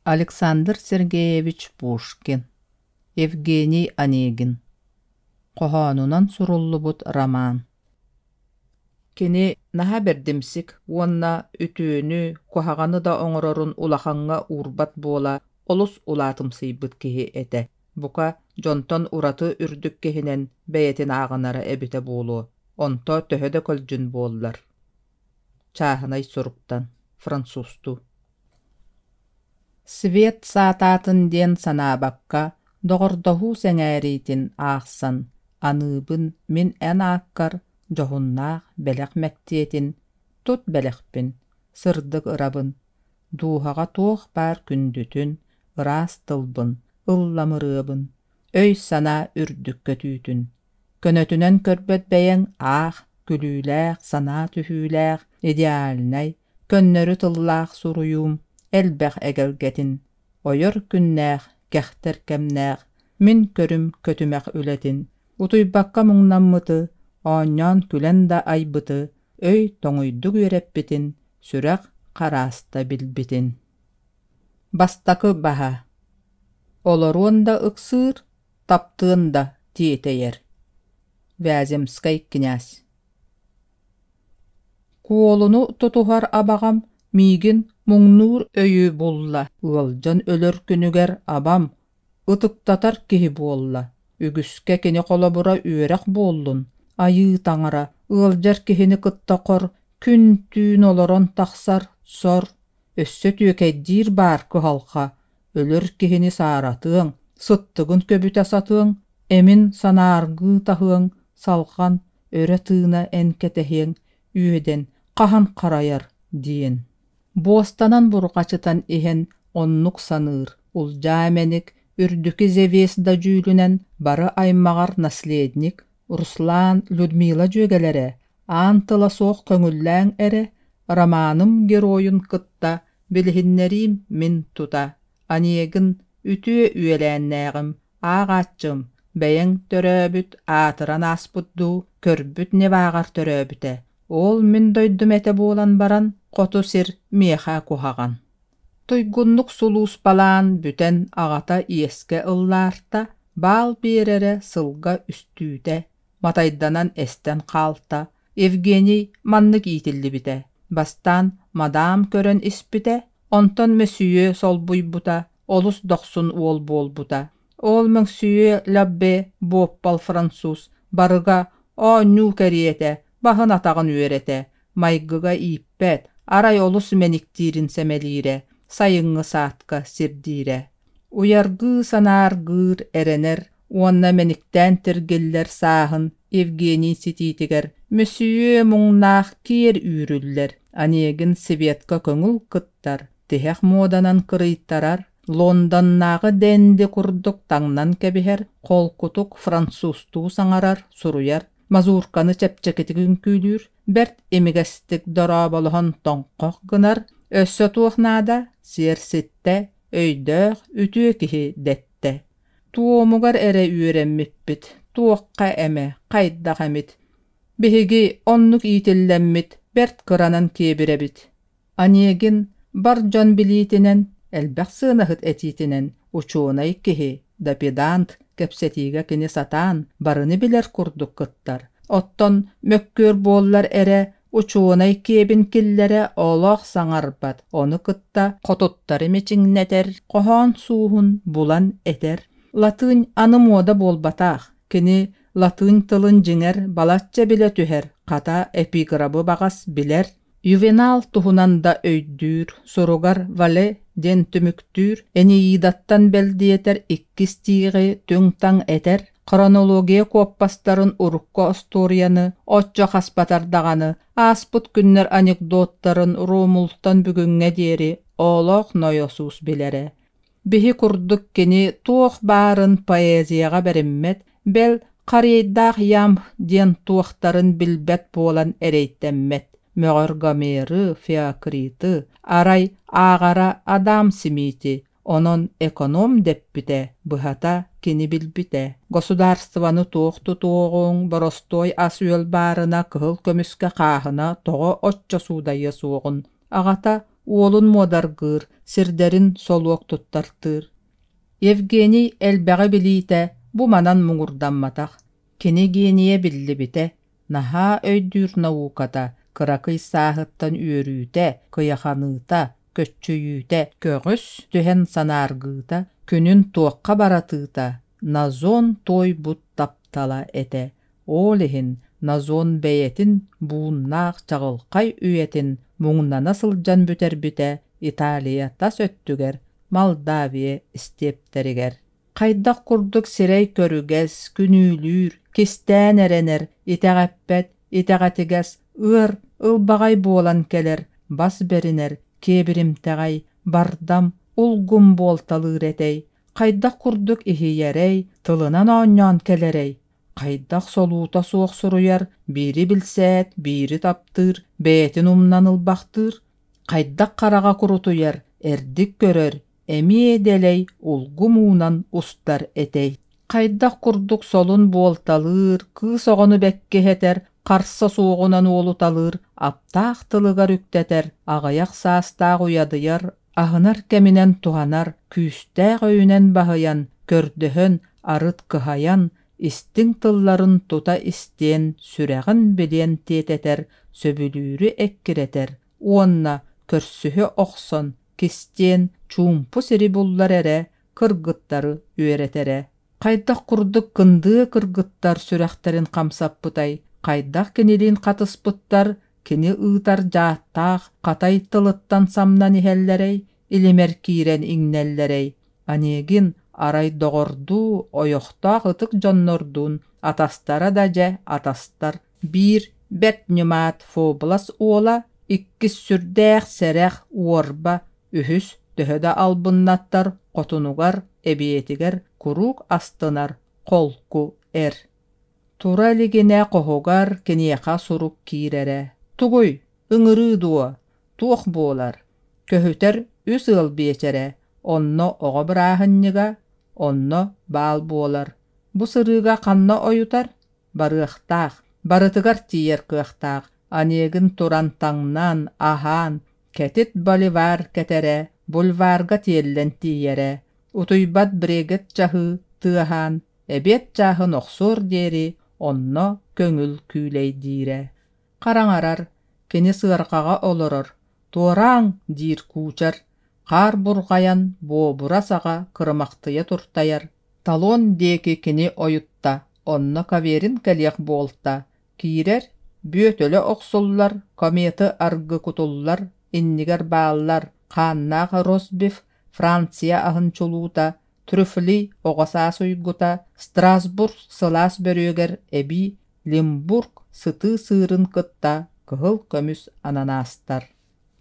Александр Сергеевич Пушкин, Евгений Онегин хоһоонунан суруллубут роман. Кини наһаа бэрдимсик уонна үтүөнү, куһаҕаны да оҥорорун улахаҥҥа уурбат буола олус улаатымсыйбыт киһи этэ. Бука, дьонтон ураты үрдүк киһинэн бэйэтин ааҕынара эбитэ буолуо, онто төһө да көлдьүн буоллар. Чааһынай суруктан, французтуу. Свет саатаатын диэн санаабакка, доҕордоһуу сэҥээриитин аахсан, аныыбын мин эн ааккар дьоһуннаах бэлэх мэктиэтин, тут бэлэхпин, сырдык ырабын, дууһаҕа туох баар күндүтүн, ыраас тылбын, ыллам ырыабын, өй-санаа үрдүк көтүүтүн. Көнөтүнэн көрбөт бэйэҥ аах, күлүүлээх, санаа түһүүлээх, идеальнай, көннөрү тыллаах суруйуум элбэх эгэлгэтин, ойор күннээх, кэхтэр кэмнээх, мин көрүм көтүмэх үлэтин, утуйбакка муҥнаммыты, оонньоон күлэн да айбыты, өй тоҥуйдук үөрэппитин, сүрэх харааста билбитин. Бастакы баһа. Олоруон да ыксыыр, таптыан да тиэтэйэр. Вяземскай князь. Куолуну тутуһар абаҕам миигин муҥнуур өйү булла, ыалдьан өлөр күнүгэр абам ытыктатар киһи буолла. Үгүскэ кини холобура үөрэх буоллун, айыы таҥара, ыалдьар киһини кытта хор, күн-түүн олорон тахсар сор, өссө түөкэйдиир баар кыһалҕа, өлөр киһини сааратыаҥ, сыттыгын көбүтэ сатыаҥ, эмин санааргыы таһыаҥ, салҕан, өрө тыына эн кэтэһиэҥ, үөдэн, хаһан харайар диэн. Буостанан бурҕачытан иһэн оннук саныыр, улдьаа мэник, үрдүкү Зевесда дьүүлүнэн бары аймаҕар наследник Руслан Людмила дьүөгэлэрэ аан тыла суох көҥүллээҥ эрэ, романым геройун кытта билиһиннэриим мин тута, Онегин үтүө үөлээннээҕим, ааҕааччым, бэйэҥ төрөөбүт, аатыран ааспыт дуу, көрбүт Неваҕар төрөөбүтэ, ол мин дойдум этэ буолан баран, хоту сир миэхэ куһаҕан. Туйгуннук сулууспалаан бүтэн аҕата иэскэ ыллаарта, баал биэрэрэ сылга үстүүтэ, матайданан эстэн хаалта. Евгений маннык иитиллибитэ: бастаан мадам көрөн испитэ, онтон мөсүйүө солбуйбута, олус дохсун уол буолбута. Ол мөҥсүйүө Лаббе буоппал француз барыга оонньуу кэриэтэ, баһын-атаҕын үөрэтэ, майгыга ииппэт, арай олус мэниктиирин сэмэлиирэ, сайыҥҥы саадка сирдиирэ. Уйаргыы-санааргыыр, эрэнэр уонна мэниктээн тиргиллэр сааһын Евгений ситиитигэр мөссүйүө муҥнаах киэр үүрүллэр, Онегин Светка көҥүл кыттар, тиһэх муоданан кырыйтарар, Лондоннааҕы Дэнди курдук таҥнан кэбиһэр, холкутук французтуу саҥарар, суруйар, мазурканы чэпчэкитик үҥкүүлүүр, бэрт имигэстик дорооболоһон тоҥхох гынар, өссө туох наада, сиэр ситтэ, өйдөөх, үтүө киһи дэттэ. Туомугар эрэ үөрэммиппит, туохха эмэ, хайдах эмит. Биһиги оннук иитиллэммит, бэрт кыранан киэбирэбит. Онегин бар дьон билиитинэн, элбэх сыанаһыт этиитинэн учуонай киһи, да педант кэпсэтиигэ кини сатаан барыны билэр курдук кыттар. Оттон мөккүөр буоллар эрэ учуонай киэбин киллэрэ олох саҥарбат, ону кытта хотуттары мичиҥнэтэр, хоһоон сууһун булан этэр. Латынь аны муода буолбатах, кини латынь тылын дьиҥэр балачча билэ түһэр, хата эпиграбы баҕас билэр. Ювенал туһунан да өйдүүр, суругар Вале диэн түмүктүүр, Энеидаттан бэл диэтэр иккис тииҕи түҥ-таҥ этэр, хронология куоппастарын урукку остуоруйаны оччо хаспатар даҕаны, ааспыт күннэр анекдоттарын Ромултан бүгүҥҥэ диэри олох нойосуус билэрэ. Биһи курдук кини туох баарын поэзияҕа бэриммэт, бэл, харейдаах ям диэн туохтарын билбэт буолан эрэйдэммэт. Мөҕөр Гомеры, Феокриты, арай ааҕара Адам Смити, онон эконом дэппитэ, быһата, кини билбитэ. Государствоны туох тутуоҕуҥ, боростуой ас-үөл баарына кыһыл көмүскэ хааһына тоҕо оччо суудайыа суоҕун. Аҕата Уолун муодаргыыр, сирдэрин солуок туттартыыр. Евгений элбэҕи билиитэ бу манан муҥурдамматах. Кини генийэ биллибитэ, наһаа өйдүүр науката, кыракый сааһыттан үөрүүтэ, кыйаханыыта, көччүйүүтэ, көҕүс түһэн санааргыыта, күнүн туохха баратыыта, Назон туойбут таптала этэ. Ол иһин Назон бэйэтин бууннаах чаҕылхай үйэтин муҥнана сылдьан бүтэрбитэ Италия тас өттүгэр, Молдавия истиэптэригэр. Хайдах курдук сирэй көрүгэс, күнүүлүүр, кистээн эрэнэр, итэҕэппэт, итэҕэтигэс, ыар, ылбаҕай буолан кэлэр, бас бэринэр, киэбиримтэҕэй, бардам, улгум буолталыыр этэй, хайдах курдук иһийэрэй, тылынан оонньоон кэлэрэй, хайдах солуута суох суруйар, биири билсээт, биири таптыыр, бэйэтин умнан ылбахтыыр, хайдах хараҕа курутуйар, эрдик көрөр, эмиэ дэлэй улгум уунан устар этэй. Хайдах курдук солун буолталыыр, кыыс оҕону бэккиһэтэр, харса суоҕунан уолуталыыр, аптаах тылыгар үктэтэр, аҕыйах саастаах уйадыйар, аһынар кэминэн туһанар, күүстээх өйүнэн баһыйан, көрдөһөн, арыт кыһайан, истиҥ тылларын тута истиэн, сүрэҕин билиэн тиэтэтэр, сөбүлүүрү эккирэтэр уонна көрсүһэ охсон, кистиэн, чуумпу сири буллар эрэ, кыргыттары үөрэтэрэ. Хайдах курдук кындыа кыргыттар сүрэхтэрин хамсаппытай, хайдах кинилиин хатыспыттар, кини ыытар дьааттаах хатай тылыттан самнан иһэллэрэй, илимэр киирэн иҥнэллэрэй. Онегин арай доҕордуу, ойохтоох ытык дьоннордуун атастара да дьэ атастар, биир бэрт ньымаат Фоблас уола, иккис сүрдээх сэрэх уорба, үһүс төһө да албыннаттар хотунугар, эбиэтигэр куруук астынар холку эр. Тура илигинэ хоһугар киниэхэ сурук киирэрэ. Тугуй, ыҥырыы дуо? Туох буолар? Көһүтэр үс ыал биэчэрэ, онно оҕо бырааһынньыга, онно баал буолар. Бу сырыыга ханна ойутар? Барыахтаах, барытыгар тиийэр кыахтаах. Онегин туран таҥнан, аһаан, кэтит боливар кэтэрэ, бульварга тиэллэн тиийэрэ. Утуйбат брегет чаһыы тыаһаан, эбиэт чааһын охсуор диэри онно көҥүл күүлэйдиирэ. Хараҥарар, кини сыарҕаҕа олорор, «Туорааҥ!» диир куучар, хаар бурҕайан, буобура саҕа кырымахтыйа туртайар. Талон диэки кини ойутта, онно Каверин кэлиэх буолта. Киирэр, бүө төлө охсуллар, кометы аргы кутуллар, иннигэр бааллар, хааннаах ростбиф, Франция аһын чулуута, трюфли оҕо саас уйгута, Страсбург сылаас бөрүөгэр эбии Лимбург сытыы сыырын кытта кыһыл көмүс ананаастар.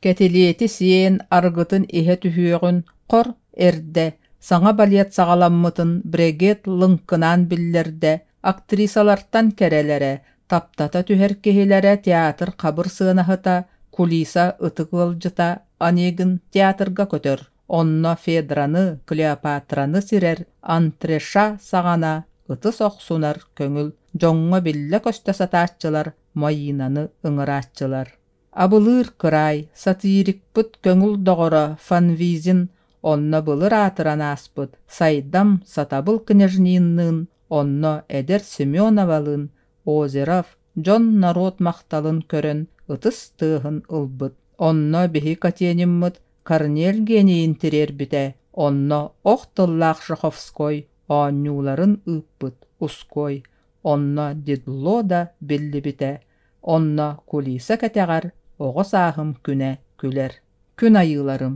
Кэтилиэти сиэн, арыгытын иһэ түһүөҕүн хор эрдэ, саҥа балет саҕаламмытын Брегет лыҥкынаан биллэрдэ, актрисалартан кэрэлэрэ, таптата түһэр киһилэрэ театр хабыр сыанаһыта, кулиса ытык ыалдьыта Онегин театрга көтөр, онно Федраны, Клеопатраны сирэр антреша саҕана ытыс охсунар көҥүл дьоҥҥо биллэ-көстө сатааччылар Майыынаны ыҥырааччылар. Абылыыр кыраай, сатирикпыт көҥүл доҕоро Фанвизин онно былыр аатыран ааспыт Сайдам Сатабыл Княжнинныын, онно эдэр Семеновалыын Озеров дьон-норуот махталын көрөн ытыс тыаһын ылбыт. Онно биһи Катениммыт Корнель генийин тириэрбитэ, онно ох тыллаах Шаховской оонньууларын ыыппыт Уской, онно Дидло да биллибитэ, онно кулиса кэтэҕэр оҕо сааһым күнэ күлэр. Күн айыыларым,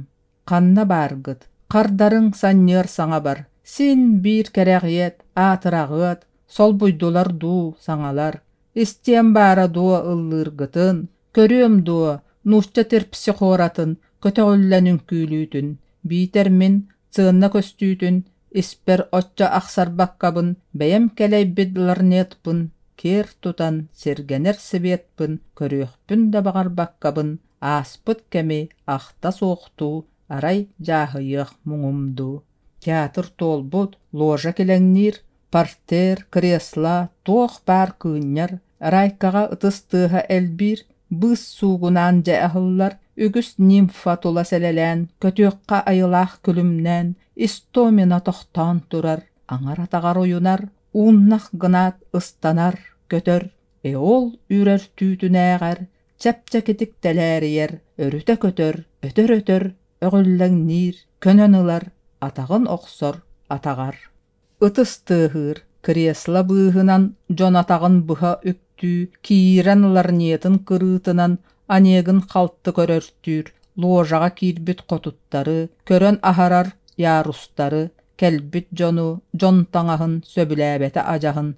ханна бааргыт, хардарыҥ санньыар саҥабар, син биир кэрэҕиэт, аатыраҕыат, солбуйдулар дуу саҥалар, истиэм баара дуо ыллыыргытын, көрүөм дуо нуучча терпсихоратын көтөҕүллэн үҥкүүлүүтүн, биитэр мин сыанна көстүүтүн испэр оччо ахсарбаккабын бэйэм кэлэйбит ларнетпын киэр тутан сиргэнэр сибиэтпин көрүөхпүн да баҕарбаккабын ааспыт кэми ахта суохтуу арай дьааһыйыах муҥум дуу. Театр туолбут, ложа килэҥниир, партер, кресло, туох баар кыынньар, райкаҕа ытыс тыаһа элбиир, быыс суугунаан дьэ аһыллар, Үгүс нимфа тула сэлэлээн, көтүөххэ айылаах күлүмнээн, Истомина тохтоон турар, аҥар атаҕар уйунар, ууннах гынаат ыстанар, көтөр, Эол үрэр түүтүнээҕэр чэпчэкитик тэлээрийэр, өрүтэ көтөр, өтөр-өтөр өҕүллэҥниир, көнөн ылар, атаҕын охсор атаҕар. Ытыс тыаһыыр, кресло быыһынан дьон атаҕын быһа үктүү, киирэн ларнетын кырыытынан Онегин халты көрөртүүр, ложаҕа киирбит хотуттары, көрөн аһарар ярустары, кэлбит дьону, дьон таҥаһын сөбүлээбэтэ адьаһын,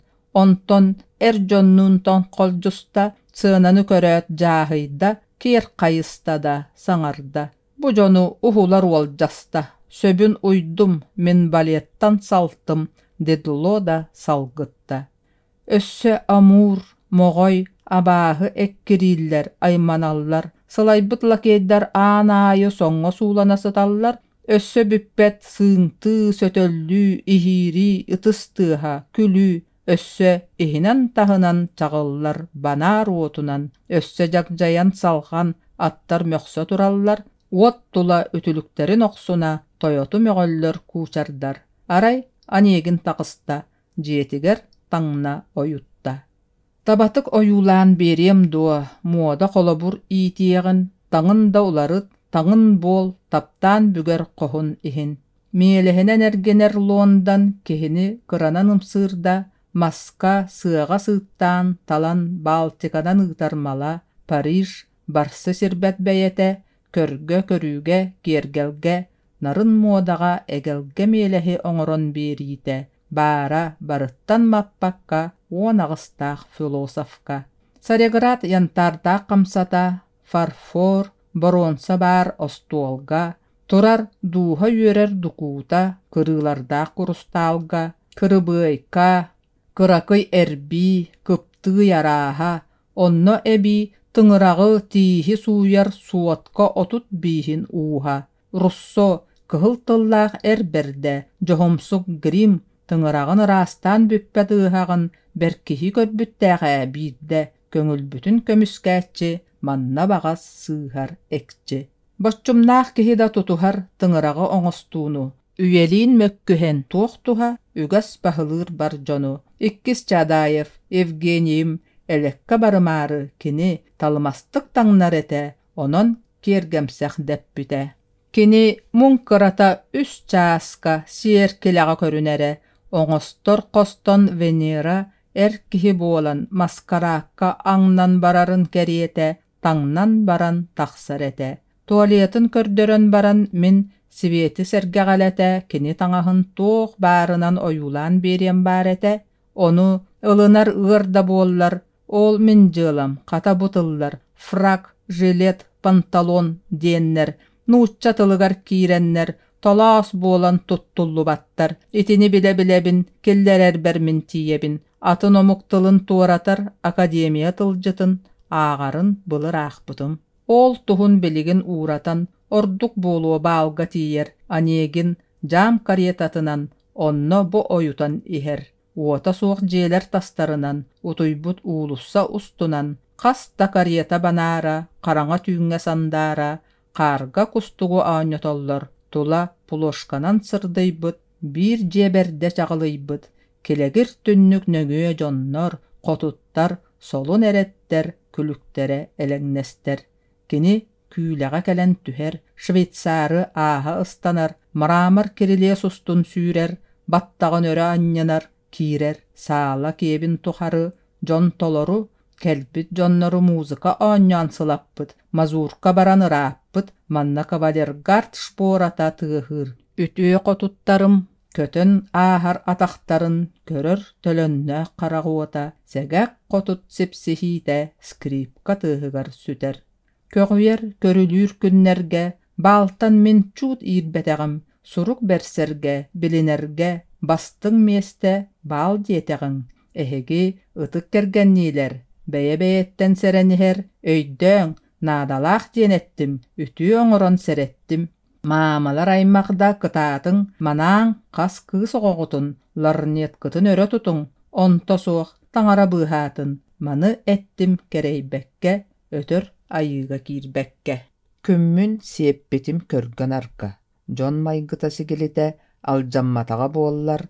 онтон эр дьоннуун тоҥхолдьуста, сыананы көрөөт дьааһыйда, киэр хайыста да саҥарда: Бу дьону уһулар уолдьаста, сөбүн уйдум, мин балеттан салтым, Дедло да салгытта. Өссө Амур, Моҕой, абааһы эккирииллэр, айманаллар, сылайбыт лакейдар аан аайы соҥҥо суулана сыталлар, өссө бүппэт сыыҥтыы, сөтөллүү, иһиирии, ытыс тыаһа, күлүү, өссө иһинэн-таһынан чаҕыллар банаар уотунан, өссө дьагдьайан салҕан аттар мөхсө тураллар, уот тула үтүлүктэрин охсуна тойоту мөҕөллөр куучардар. Арай Онегин таҕыста, дьиэтигэр таҥна ойутта. Табатык ойуулаан биэриэм дуо, муода холобур иитиэҕин, таҥын да уларыт, таҥын буол, таптаан бүгэр хоһун иһин. Миэлэһинэн эргинэр Лондон киһини кыранан ымсыырда, маска, сыаҕа сыыттаан, талан Балтиканан ыытар мала, Париж, барсы сирбэт бэйэтэ, көргө-көрүүгэ, киэргэлгэ, нарын муодаҕа эгэлгэ миэлэһи оҥорон биэриитэ, баара барыттан маппакка 18-таах философка. Цареград янтардаах хамсата, фарфор, боруонса баар остуолга, турар дууһа үөрэр дукуута кырыылардаах курустаалга, кырыбыайка, кыракый эрбии, кыптыый арааһа, онно эбии тыҥыраҕы тииһи сууйар суотка 35-ин ууһа, Руссо кыһыл тыллаах эр бэрдэ, дьоһумсук грим тыҥыраҕын ыраастаан бүппэт ыаһаҕын бэркиһии көрбүттээх ээ биирдэ көҥүлбүтүн көмүскээччи манна баҕас сыыһар экчи. Боччумнаах киһи да тутуһар тыҥыраҕы оҥостууну, үйэлиин мөккүһэн туох туһа үгэс баһылыыр бар дьону. Иккис Чадаев Евгенийим элэккэ барымаары кини талымастык таҥнар этэ, онон киэргэмсэх дэппитэ. Кини муҥ кырата үс чааска сиэркилэҕэ көрүнэрэ, оҥостор хостон Венера эр киһи буолан маскараакка аҥнан барарын кэриэтэ таҥнан баран тахсар этэ. Туалетын көрдөрөн баран мин Свети сэргэҕэлэтэ кини таҥаһын туох баарынан ойуулаан биэриэм баар этэ, ону ылынар ыар да буоллар, ол мин дьыалам, хата бу тыллар фрак, жилет, панталон диэннэр нуучча тылыгар киирэннэр толоос буолан туттуллубаттар. Итини билэ-билэбин, киллэрэрбэр мин тиийэбин. Атын омук тылын туоратар академия тылдьытын ааҕарын былыр аахпытым. Ол туһун билигин ууратан, ордук буолуо баалга тиийэр Онегин дьаам каретатынан онно бу ойутан иһэр. Уота суох дьиэлэр тастарынан, утуйбут уулусса устунан хас да карета банаара, хараҥа түүҥҥэ сандаара, хаарга кустугу оонньотоллор, тула плошканан сырдыйбыт, биир дьиэ бэрдэ чаҕылыйбыт, килэгир түннүк нөҥүө дьоннор, хотуттар, солун эрэттэр, күлүктэрэ элэҥнэстэр. Кини күүлэҕэ кэлэн түһэр, швейцары ааһа ыстанар, мрамор кирилиэс устун сүүрэр, баттаҕын өрө анньынар, киирэр, саала киэбин тухары дьон толору, кэлбит дьоннору музыка оонньоон сылаппыт, мазурка баран ырааппыт, манна кавалергард шпората тыаһыыр. Үтүө хотуттарым көтөн ааһар атахтарын көрөр төлөннөөх харах уота сэгэх хотут сипсиһиитэ скрипка тыаһыгар сүтэр. Көҕүйэр, көрүлүүр күннэргэ баалтан мин чуут иирбэтэҕим, сурук бэрсэргэ, билинэргэ бастыҥ миэстэ баал диэтэҕиҥ. Эһиги ытык кэргэнниилэр, бэйэ-бэйэттэн сэрэниһэр, өйдөөҥ, наадалаах диэн эттим, үтүө оҥорон сэрэттим. Маамалар аймах да кытаатыҥ, манааҥ хас кыыс оҕоҕутун, ларнеткытын өрө тутуҥ, онто суох таҥара быыһаатын, маны эттим кэрэйбэккэ, өтөр айыыга киирбэккэ. Күммүн сиэппитим көргө-нарга, дьон майгыта-сигилитэ алдьамматаҕа буоллар,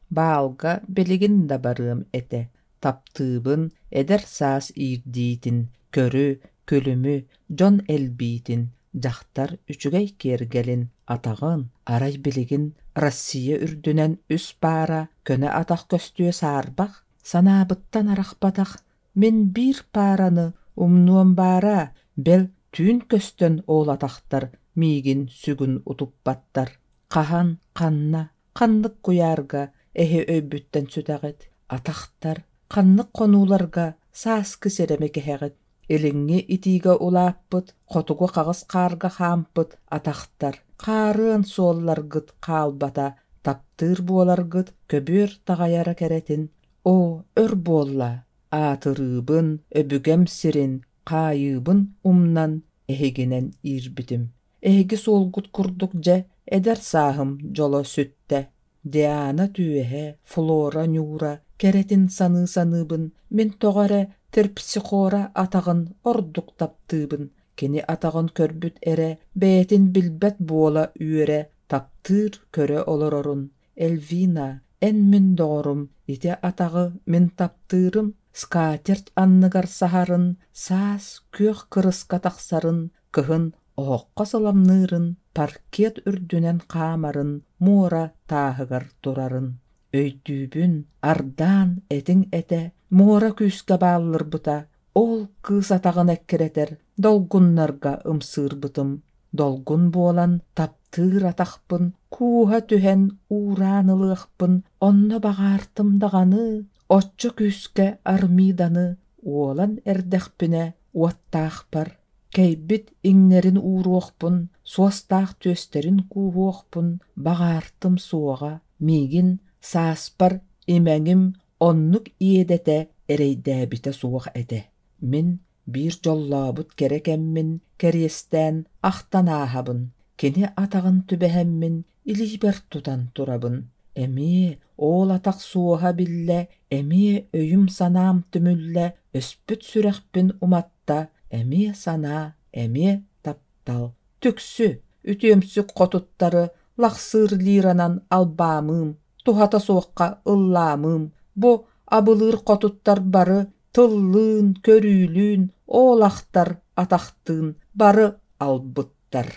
баалга билигин да барыам этэ. Таптыыбын эдэр саас иирдиитин, көрү, күлүмү, дьон элбиитин, дьахтар үчүгэй киэргэлин, атаҕын, арай билигин Россия үрдүнэн үс паара көнө атах көстүө саарбах, санаабыттан арахпатах мин биир паараны умнуом баара, бэл түүн көстөн ол атахтар миигин сүгүн утуппаттар. Хаһан, ханна, ханнык куйаарга эһи өйбүттэн сүтэҕит, атахтар, ханнык хонууларга сааскы сирэми кэһэҕит, илиҥҥи итиигэ улааппыт, хотугу хаҕыс хаарга хаампыт атахтар, хаарыан суолларгыт хаалбата, таптыыр буоларгыт көбүөр таҕайара кэрэтин, оо, өр буолла, аатырыыбын, өбүгэм сирин, хаайыыбын умнан эһигинэн иирбитим. Эһиги суолгут курдук дьэ эдэр сааһым дьоло сүттэ. Диана түөһэ, Флора ньуура кэрэтин саныы-саныыбын, мин тоҕо эрэ терпсихора атаҕын ордук таптыыбын. Кини атаҕын көрбүт эрэ бэйэтин билбэт буола үөрэ таптыыр көрө олорорун. Эльвина, эн мин доҕорум, ити атаҕы мин таптыырым, скатерть анныгар саһарын, саас күөх кырыска тахсарын, кыһын оһоххо сыламныырын, паркет үрдүнэн хаамарын, муора тааһыгар турарын. Өйдүүбүн, ардаан этиҥ этэ, муора күүскэ бааллырбыта, ол кыыс атаҕын эккирэтэр долгуннарга ымсыырбытым. Долгун буолан таптыыр атахпын кууһа түһэн уураан ылыахпын онно баҕаартым даҕаны, оччо күүскэ Армиданы уолан эрдэхпинэ уоттаахпар Кэйбит иҥнэрин ууруохпун, суостаах түөстэрин кууһуохпун баҕаартым суоҕа, миигин сааспар имэҥим оннук иэдэтэ эрэйдээбитэ суох этэ. Мин биир дьоллообут кэрэ кэммин кэриэстээн ахтан ааһабын, кини атаҕын түбэһэммин илиибэр тутан турабын. Эмиэ ол атах суоһа биллэ, эмиэ өйүм-санаам түмүллэ, өспүт сүрэхпин уматта, эмиэ санаа, эмиэ таптал. Түксү, үтүөмсүк хотуттары лахсыыр лиранан албаамыым, туһата суохха ыллаамыым, бу абылыыр хотуттар бары тыллыын, көрүүлүүн, оол ахтар атахтыын бары албыттар.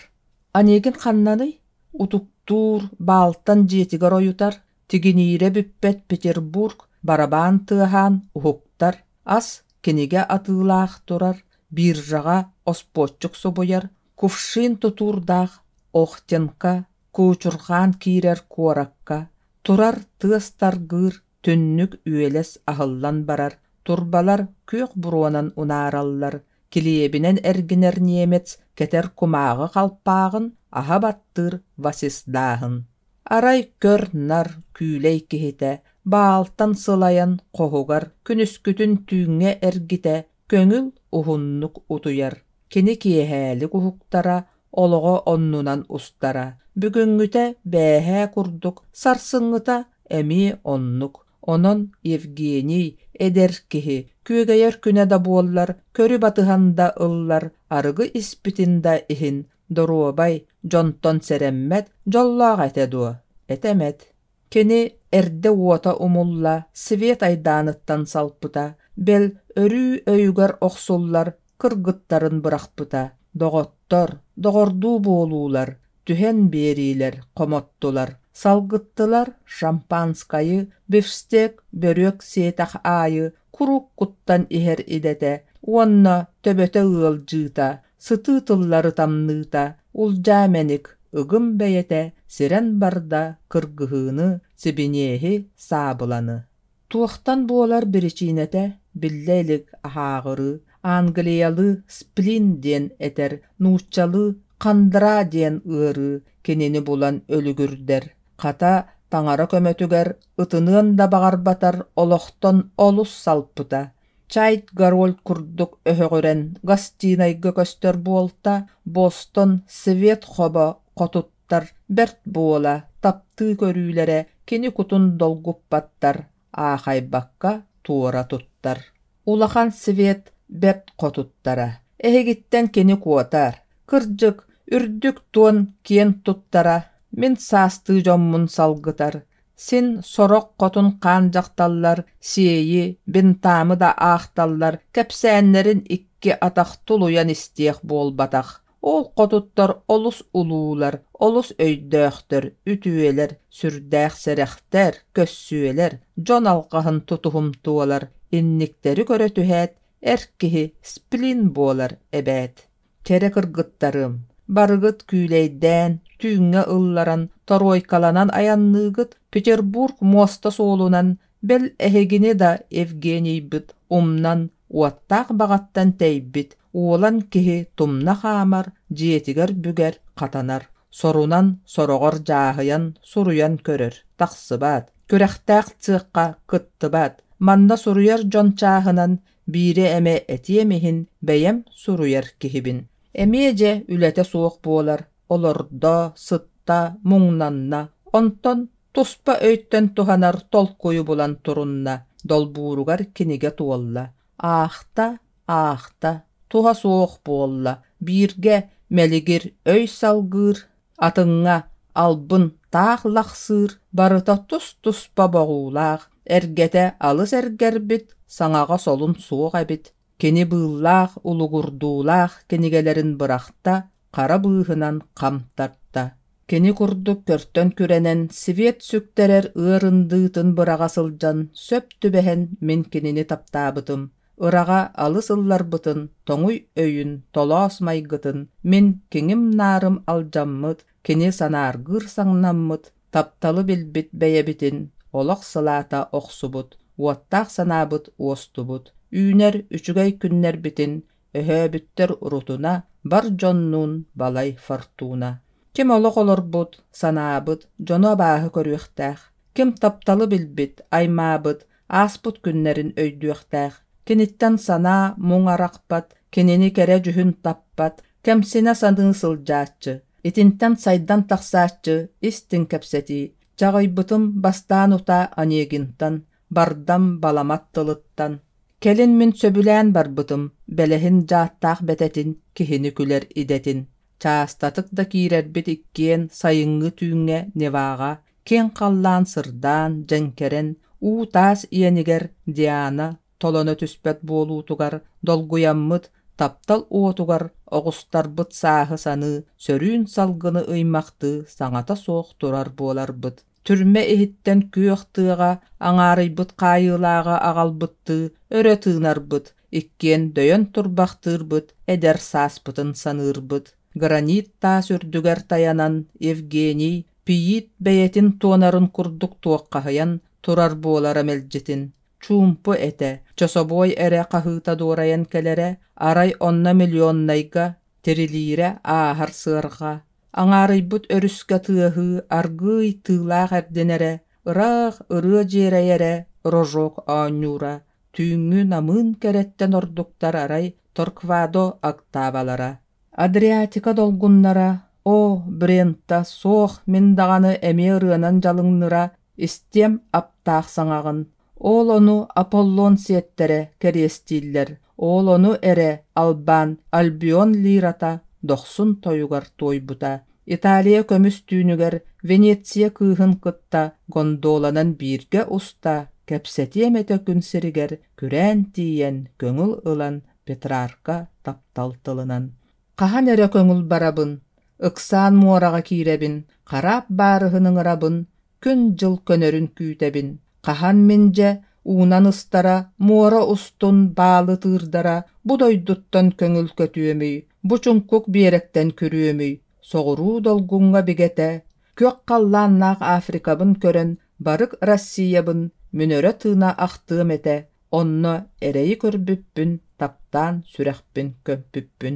Онегин ханнаный? Утуктуур, баалтан дьиэтигэр ойутар, тигиниирэ бүппэт Петербург барабаан тыаһаан уһуктар, ас, кинигэ атыылаах турар, биржаҕа оспуоччук субуйар, кувшин тутуурдаах Охтенко куучурҕаан киирэр куоракка, турар тыас таргыыр, түннүк үөлэс аһыллан барар, турбалар күөх буруонан унаараллар, килиэбинэн эргинэр немец кэтэр кумааҕы халпааҕын аһа баттыыр васисдааһын. Арай көр-нар күүлэй киһитэ баалтан сылайан хоһугар күнүскүтүн түүҥҥэ эргитэ көҥүл уһуннук утуйар. Кини киэһээлик уһуктара, олоҕо оннунан устара. Бүгүҥҥүтэ бээһээ курдук, сарсыҥҥыта эмиэ оннук. Онон Евгений, эдэр киһи, күөгэйэр күнэ да буоллар, көрү батыһан да ыллар, арыгы испитин да иһин, доруобай, дьонтон сэрэммэт дьоллоох этэ дуо? Этэмэт. Кини эрдэ уота умулла, свет айдааныттан салпыта, бэл, өрүү өйүгэр охсуллар кыргыттарын бырахпыта. Доҕоттор, доҕордуу буолуулар, түһэн биэриилэр хомоттулар, салгыттылар шампанскайы, бифстек, бөрүөк сиэтэх аайы куруук куттан иһэр идэтэ уонна төбөтө ыалдьыыта, сытыы тыллары тамныыта, улдьаа мэник, ыгым бэйэтэ сирэн барда кыргыһыыны, сибиниэһи, саабыланы. Туохтан буолар биричиинэтэ биллэ илик аһааҕырыы, англиялыы сплин диэн этэр, нууччалыы хандра диэн ыарыы кинини булан өлүгүрдэр. Хата, таҥара көмөтүгэр ытыныан да баҕарбатар олохтон олус салпыта. Чайт Гарольд курдук өһөҕүрэн гостинайга көстөр буолта, Бостон свет хобо хотуттар бэрт буола таптыы көрүүлэрэ кини кутун долгуппаттар, аахайбакка туора туттар. Улахан свет бэрт хотуттара. Эһигиттэн кини куотар. Кырдьык, үрдүк туон киэн туттара, мин саастыы дьоммун салгытар. Син сорох хотун хаан дьахталлар сиэйи, бинтаамы да аахталлар, кэпсээннэрин икки атах тулуйан истиэх буолбатах. Ол хотуттар олус улуулар, олус өйдөөхтөр, үтүөлэр, сүрдээх сэрэхтэр, көссүөлэр, дьон алҕаһын тутуһумтуолар, инниктэри көрө түһээт, эр киһи сплин буолар эбээт. Кэрэ кыргыттарым, барыгыт күүлэйдээн, түүҥҥэ ылларан, торуойкаланан айанныыгыт Петербург муоста суолунан, бэл эһигини да Евгенийбит умнан, уоттаах баҕаттан тэйбит, уолан киһи тумна хаамар, дьиэтигэр бүгэр, хатанар, сорунан, сороҕор дьааһыйан, суруйан көрөр, тахсыбат, күрэхтээх цехха кыттыбат, манна суруйар дьон чааһынан биири эмэ этиэм иһин бэйэм суруйар киһибин. Эмиэ дьэ үлэтэ суох буолар, олордо, сытта, муҥнанна, онтон туспа өйтөн туһанар толкуйу булан турунна, долбууругар кинигэ туолла. Аахта, аахта, туһа суох буолла, бииргэ мэлигир өй салгыыр, атыҥҥа албын таах лахсыыр, барыта тус-туспа боҕуулаах, эргэтэ алыс эргэрбит, саҥаҕа солун суох эбит. Кини быыллаах, улугурдуулаах кинигэлэрин бырахта, хара быыһынан хам тарта. Кини курдук көртөн күрэнэн, свет сүктэрэр ыар ындыытын быраҕа сылдьан, сөп түбэһэн мин кинини таптаабытым. Ыраҕа алыс ылларбытын, тоҥуй өйүн, толоос майгытын, мин киҥим-наарым алдьаммыт, кини санааргыыр саҥнаммыт, тапталы билбит бэйэбитин олох сылаата охсубут, уоттаах санаабыт уостубут, үүнэр үчүгэй күннэрбитин өһөөбүттэр урутуна, бар дьоннуун балай фортуна. Ким олох олорбут, санаабыт, дьону абааһы көрүөхтээх, ким тапталы билбит, аймаабыт, ааспыт күннэрин өйдүөхтээх, киниттэн санаа муҥ арахпат, кинини кэрэ дьүһүн таппат, кэмсинэ саныы сылдьааччы, итинтэн сайдан тахсааччы истиҥ кэпсэтии, чаҕыйбытым бастаан утаа Онегинтан, бардам баламат тылыттан. Кэлин мин сөбүлээн барбытым, бэлэһин дьааттаах бэтэтин, киһини күлэр идэтин. Чаастатык да киирэрбит иккиэн сайыҥҥы түүҥҥэ Неваҕа киэҥ халлаан сырдаан, дьэҥкэрэн, уу таас иэнигэр Диана толоно түспэт буолуутугар долгуйаммыт, таптал уотугар оҕустарбыт сааһы саныы, сөрүүн салгыны ыймахтыы саҥата суох турар буоларбыт. Түрмэ иһиттэн күөх тыаҕа аҥаарыйбыт хаайыылааҕы аҕалбыттыы өрө тыынарбыт, иккиэн дөйөн турбахтыырбыт, эдэр сааспытын саныырбыт. Гранит таас үрдүгэр тайанан Евгений Пиит бэйэтин туонарын курдук туоххаһыйан турар буолара мэлдьитин. Чуумпу этэ, чособуой эрэ хаһыыта дуорайан кэлэрэ, арай онно миллионнайга тирилиирэ ааһар сыарҕа. Аҥаарыйбыт өрүскэ тыаһыы аргыый тыылаах эрдинэрэ, ыраах ырыа дьиэрэйэрэ рожок оонньуура, түүҥҥү намыын кэрэттэн ордуктар арай Торквадо октавалара. Адриатика долгуннара, оо, Брента, суох, мин даҕаны эмиэ ырыанан дьалыҥныра истиэм аптаах саҥаҕын. Ол ону Аполлон сиэттэрэ кэриэстииллэр, ол ону эрэ албаан Альбион лирата дохсун тойугар туойбута. Италия көмүс түүнүгэр Венеция кыыһын кытта гондоланан бииргэ уста, кэпсэтиэм этэ күн сиригэр күрээн тиийэн, көҥүл ылан Петрарка таптал тылынан. Хаһан эрэ көҥүл барабын, ыксаан муораҕа киирэбин, хараап баарыһын ыҥырабын, күн-дьыл көнөрүн күүтэбин. Хаһан мин дьэ уунан ыстара, муора устун баалы тыырдара бу дойдуттан көҥүл көтүөмүй, бу чуҥкук биэрэктэн күрүөмүй, соҕуруу долгуҥҥа бигэтэ, күөх халлааннаах Африкабын көрөн барык Россиябын мин өрө тыына ахтыам этэ, онно эрэйи көрбүппүн, таптаан сүрэхпин көмпүппүн.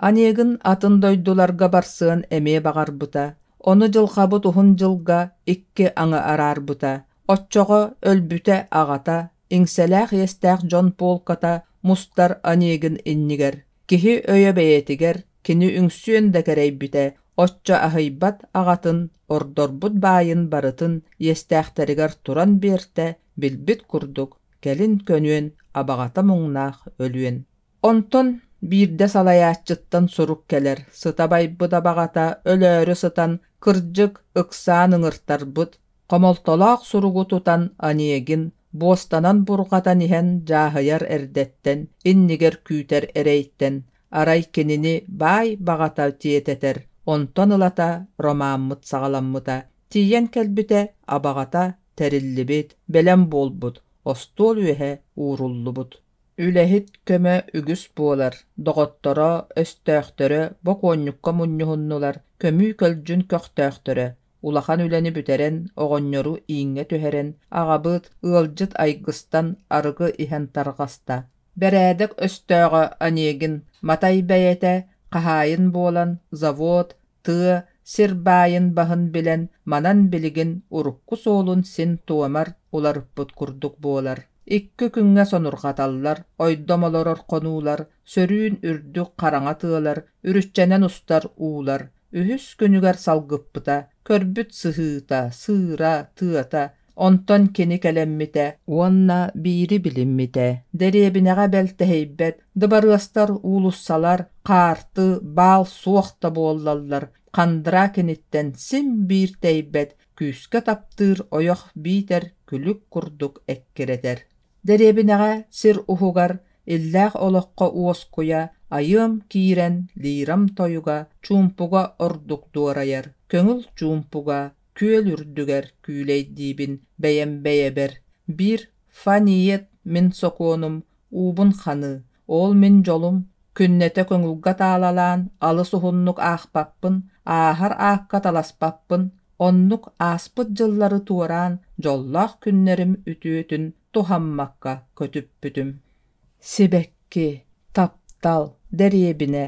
Онегин атын дойдуларга барсыан эмиэ баҕарбыта, ону дьылҕабыт уһун дьылга икки аҥы араарбыта. Оччоҕо өлбүтэ аҕата, иҥсэлээх иэстээх дьон полката мустар Онегин иннигэр. Киһи өйө бэйэтигэр, кини үҥсүөн да кэрэйбитэ, оччо аһыйбат аҕатын, ордорбут баайын барытын иэстээхтэригэр туран биэртэ, билбит курдук, кэлин көнүөн, абаҕата муҥнаах өлүөн. Онтон Биирдэ салайааччыттан сурук кэлэр, сыта байбыт абаҕата өлөөрү сытан, кырдьык, ыксаан ыҥыртарбыт. Хомолтолоох суругу тутан Онегин буостанан бурҕатан иһэн дьааһыйар эрдэттэн, иннигэр күүтэр эрэйтэн, арай кинини баай баҕата тиэтэтэр, онтон ылата ромаммыт саҕаламмыта. Тиийэн кэлбитэ абаҕата тэриллибит, бэлэм буолбут, остуол үөһэ ууруллубут. Үлэһит көмө үгүс буолар, доҕотторо, өстөөхтөрө бокуонньукка мунньуһуннулар, көмүү-көлдьүн көхтөөхтөрө. Улахан үлэни бүтэрэн, оҕонньору ииҥҥэ түһэрэн, аҕабыт, ыалдьыт айгыстан арыгы иһэн тарҕаста. Бэрээдэк өстөөҕө Онегин матай бэйэтэ хаһаайын буолан завод, тыа, сир баайын баһын билэн, манан билигин урукку суолун син туомар уларыппыт курдук буолар. Икки күҥҥэ сонурҕаталлар, ойдом олорор хонуулар, сөрүүн үрдүк хараҥа тыалар, үрүччэнэн устар уулар. Үһүс күнүгэр салгыппыта, көрбүт сыһыыта, сыыра, тыата, онтон кини кэлэммитэ уонна биири билиммитэ: дэриэбинэҕэ бэлтэһийбэт, дыбарыастар, уулуссалар, хаарты, баал суох да буоллаллар, хандра киниттэн син биир тэйбэт, күүскэ таптыыр ойох биитэр күлүк курдук эккирэтэр. Дэриэбинэҕэ сир уһугар иллээх олоххо уоскуйа айыам киирэн лирам тойуга чуумпуга ордук дуорайар, көҥүл чуумпуга күөл үрдүгэр күүлэйдиибин бэйэм бэйэбэр, биир фа-ниет мин сокуонум, уубун ханыы, ол мин дьолум, күннэтэ көҥүлгэ таалалаан алыс уһуннук аахпаппын, ааһар аакка таласпаппын, оннук ааспыт дьыллары туораан дьоллоох күннэрим үтүөтүн туһаммакка көтүппүтүм. Сибэкки, таптал, дэриэбинэ,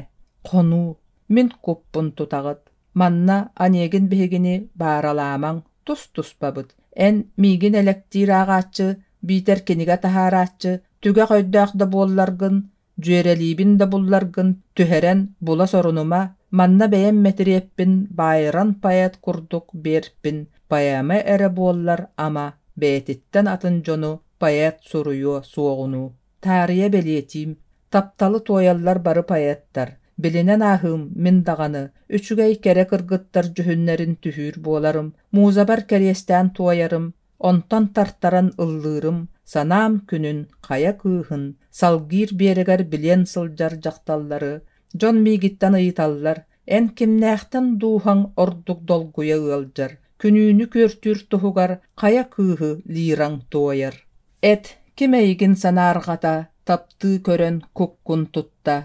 хонуу, мин куппун тутаҕыт, Манна Онегин биһигини бааралаамаҥ, тус-туспабыт. Эн миигин элэктиир ааҕааччы, биитэр кинигэ таһаарааччы, түгэх өйдөөх да буолларгын, дьүөрэлиибин да булларгын түһэрэн була сорунума, манна бэйэм мэтириэппин Байрон поэт курдук биэрпин, поэма эрэ буоллар ама, бэйэтиттэн атын дьону поэт суруйуо суоҕунуу. Таарыйа бэлиэтиим, тапталы туойаллар бары поэттар, билинэн ааһыым мин даҕаны, үчүгэй кэрэ кыргыттар дьүһүннэрин түһүүр буоларым, музабар кэриэстээн туойарым, онтон тартаран ыллыырым, санаам күнүн, хайа кыыһын, салгиир биэрэгэр билиэн сылдьар дьахталлары, дьон миигиттэн ыйыталлар, эн кимнээхтэн дууһаҥ ордук долгуйа ыалдьар, күнүүнү күөртүүр туһугар хайа кыыһы лираҥ туойар. Эт, ким эйигин санаарҕата, таптыы көрөн куккун тутта,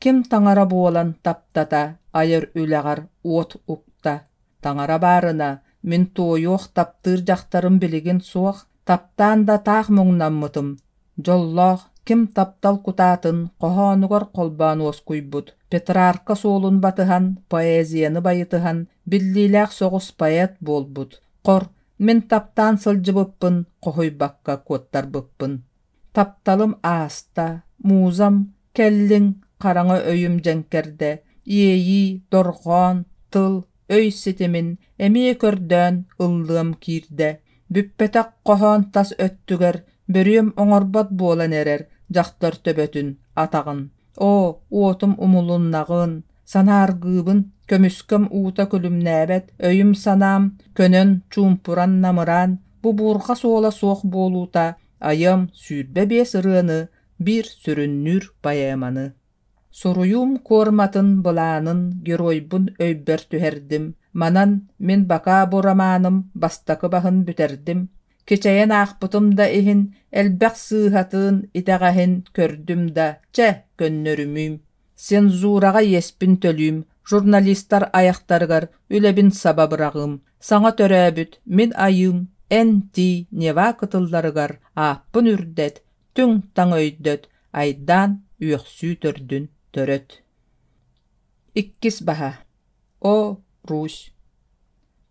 ким таҥара буолан таптата, айар үлэҕэр уот укта. Таҥара баарына, мин туойуох таптыыр дьахтарым билигин суох, таптаан да таах муҥнаммытым. Дьоллоох, ким таптал кутаатын хоһоонугар холбоон уоскуйбут, Петрарка суолун батыһан, поэзияны байытыһан, биллиилээх соҕус поэт буолбут. Хор, Мин таптаан сылдьыбыппын хоһуйбакка куоттарбыппын. Тапталым ааста, музам, кэллиҥ, хараҥа өйүм дьэҥкэрдэ, иэйии, дорҕоон, тыл, өй ситимин эмиэ көрдөөн ыллыам киирдэ. Бүппэтэх хоһоон тас өттүгэр бөрүөм оҥорбот буолан эрэр дьахтар төбөтүн, атаҕын. Оо, уотум умулуннаҕын, санааргыыбын, көмүскэм уута күлүмнээбэт, өйүм-санаам көнөн, чуумпуран, намыраан, бу буурҕа суола суох буолуута айыам 25 ырыаны, биир сүрүннүүр поэманы. Суруйуум куорматын, былаанын, геройбун өйбөр түһэрдим, манан мин бакаа бу романым бастакы баһын бүтэрдим, Кичэйэн аахпытым да иһин, элбэх сыыһатын, итэҕэһин көрдүм да, чэ, көннөрүмүүм. Цензураҕа иэспин төлүүм, журналистар айахтарыгар үлэбин саба быраҕыым. Саҥа төрөөбүт мин айыым, эн тиий Нева кытылларыгар ааппын үрдэт, түҥ-таҥ өйдөт, айдаан үөхсүү төрдүн төрөт. Иккис баһа. О, Русь.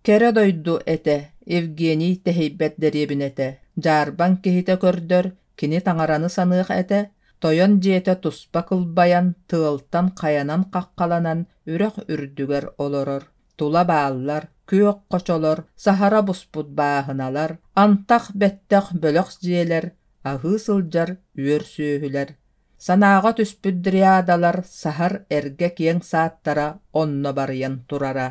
Кэрэ дойду этэ, Евгений тэһийбэт дэриэбинэтэ, дьаарбаҥ киһитэ көрдөр, кини таҥараны саныах этэ, тойон дьиэтэ туспа кылбайан, тыалтан хайанан хаххаланан үрэх үрдүгэр олорор, тула бааллар, күөх хочолор, саһара буспут бааһыналар, антах бэттэх бөлөх дьиэлэр, аһыы сылдьар үөр сүөһүлэр. Санааҕа түспүт дриадалар саһар эргэ киэҥ сааттара онно барыйан турара.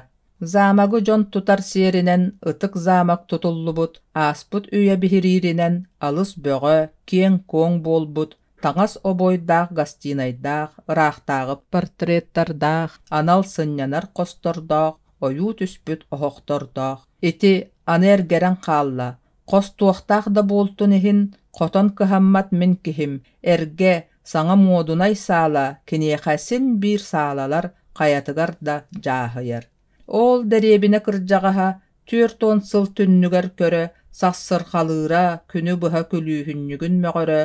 Замогы дьон тутар сиэринэн ытык замок тутуллубут, ааспыт үйэ биһирииринэн алыс бөҕө, киэҥ-куоҥ буолбут, таҥас обуойдаах гостинайдаах, ыраахтааҕы портреттардаах, анал сынньанар хостордоох, ойуу түспүт оһохтордоох. Ити аны эргэрэн хаалла, хос туохтаах да буолтун иһин, хотон кыһаммат мин киһим, эргэ, саҥа муодунай саала киниэхэ син биир саалалар хайатыгар да дьааһыйар. Ол дэриэбинэ кырдьаҕаһа 40 сыл түннүгэр көрө, сахсырҕалыыра, күнү быһа күлүүһүнньүгүн мөҕөрө,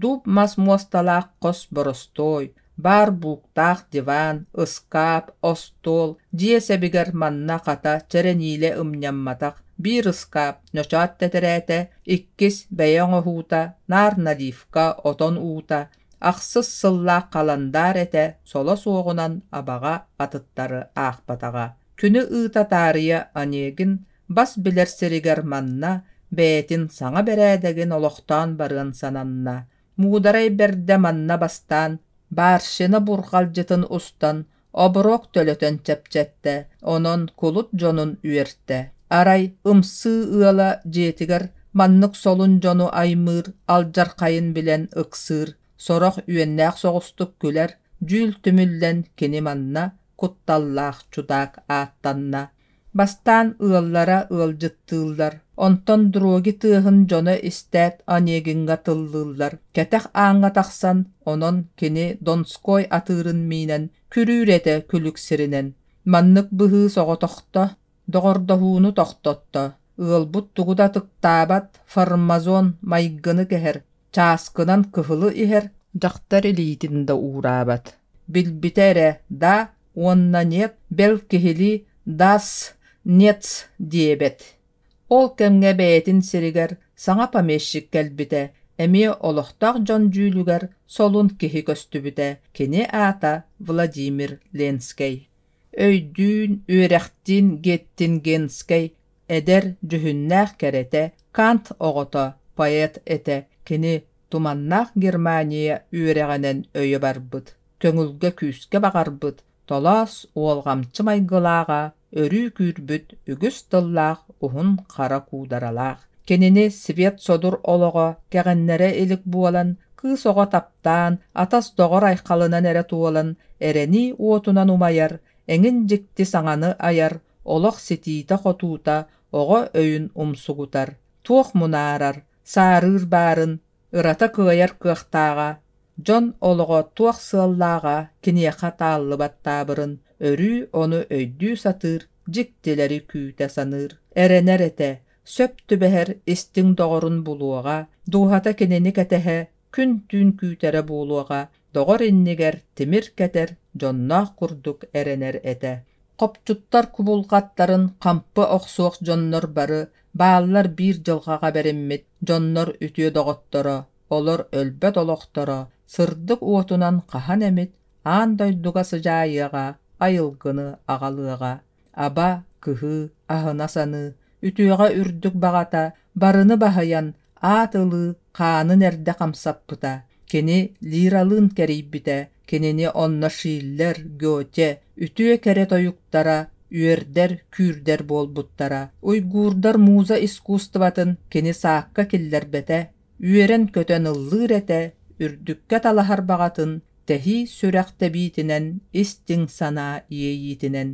дуб мас муосталаах хос боростуой, баар бууктаах диван, ыскаап, остуол, дьиэ сэбигэр манна хата чэрэниилэ ымньамматах биир ыскаап ньочоот тэтэрээтэ, иккис бэйэ оҥоһуута, наар наливка, отон уута, ахсыс сыллаах халандаар этэ соло суоҕунан абаҕа атыттары аахпатаҕа. Күнү ыыта таарыйа Онегин бас билэр сиригэр манна бэйэтин саҥа бэрээдэгин олохтоон барыан сананна. Муударай бэрдэ манна бастаан барщина бурҕалдьытын устан оброк төлөтөн чэпчэттэ, онон кулут дьонун үөртэ. Арай ымсыы ыала дьиэтигэр маннык солун дьону аймыыр, алдьархайын билэн ыксыыр, сорох үөннээх соҕустук күлэр, дьүүл түмүллэн кини манна кутталлаах чудаак ааттанна. Бастаан ыаллара ыалдьыттыыллар, онтон дроги тыаһын дьоно истээт Онегиҥҥа тыллыыллар, кэтэх ааҥҥа тахсан, онон кини Донской атыырын миинэн күрүүр этэ күлүк сиринэн. Маннык быһыы соҕотохто, доҕордоһууну тохтотто, ыалбыт тугу да ытыктаабат, формазон майгыны кэһэр, чааскынан кыһылы иһэр, дьахтар илиитин да уураабат. Билбитэ эрэ да уонна нет бэл киһилии дас нец диэбэт. Ол кэмҥэ бэйэтин сиригэр саҥа помещик кэлбитэ, эмиэ олохтоох дьон дьүүлүгэр солун киһи көстүбүтэ, кини аата Владимир Ленскэй. Өйдүүн, үөрэхтиин Геттингенскэй эдэр, дьүһүннээх кэрэтэ, Кант оҕото, поэт этэ, кини туманнаах Германия үөрэҕинэн өйө барбыт, көҥүлгэ күүскэ баҕарбыт, толоос уолҕамчы майгылааҕа, өрүү күүрбүт үгүс тыллаах уһун хара куударалаах. Кинини свет содур олоҕо кэҕиннэрэ илик буолан, кыыс оҕо таптаан, атас-доҕор айхалынан эрэ туолан, эрэнии уотунан умайар, эҥин дьикти саҥаны айар, олох ситиитэ-хотуута оҕо өйүн умсугутар, туох мунаарар, саарыыр баарын, ырата кыайар кыахтааҕа, дьон олоҕо туох сыаллааҕа киниэхэ тааллыбат таабырын, өрүү ону өйдүү сатыыр, дьиктилэри күүтэ саныыр, эрэнэр этэ, сөп түбэһэр истиҥ доҕорун булуоҕа, дууһата кинини кэтэһэ, күн-түүн күүтэрэ буолуоҕа, доҕор иннигэр тимир кэтэр дьонноох курдук эрэнэр этэ. Хопчуттар кубулҕаттарын хампы охсуох дьоннор бары бааллар биир дьылҕаҕа бэриммит дьоннор үтүө доҕотторо, олор өлбөт олохторо сырдык уотунан хаһан эмит аан дойдуга сыдьаайыаҕа, айылгыны аҕалыаҕа. Аба, кыһыы, аһына саныы, үтүөҕэ үрдүк баҕата барыны баһыйан аат ылыы хаанын эрдэ хамсаппыта, кини лиралыын кэрийбитэ, кинини онно Шиллер, Гёте үтүө кэрэ тойуктара үөрдэр, күүрдэр буолбуттара. Уйгуурдар муза искусствотын кини саакка киллэрбэтэ, үөрэн-көтөн ыллыыр этэ, үрдүккэ талаһар баҕатын тэһии сүрэх тэбиитинэн, истиҥ санаа иэйиитинэн.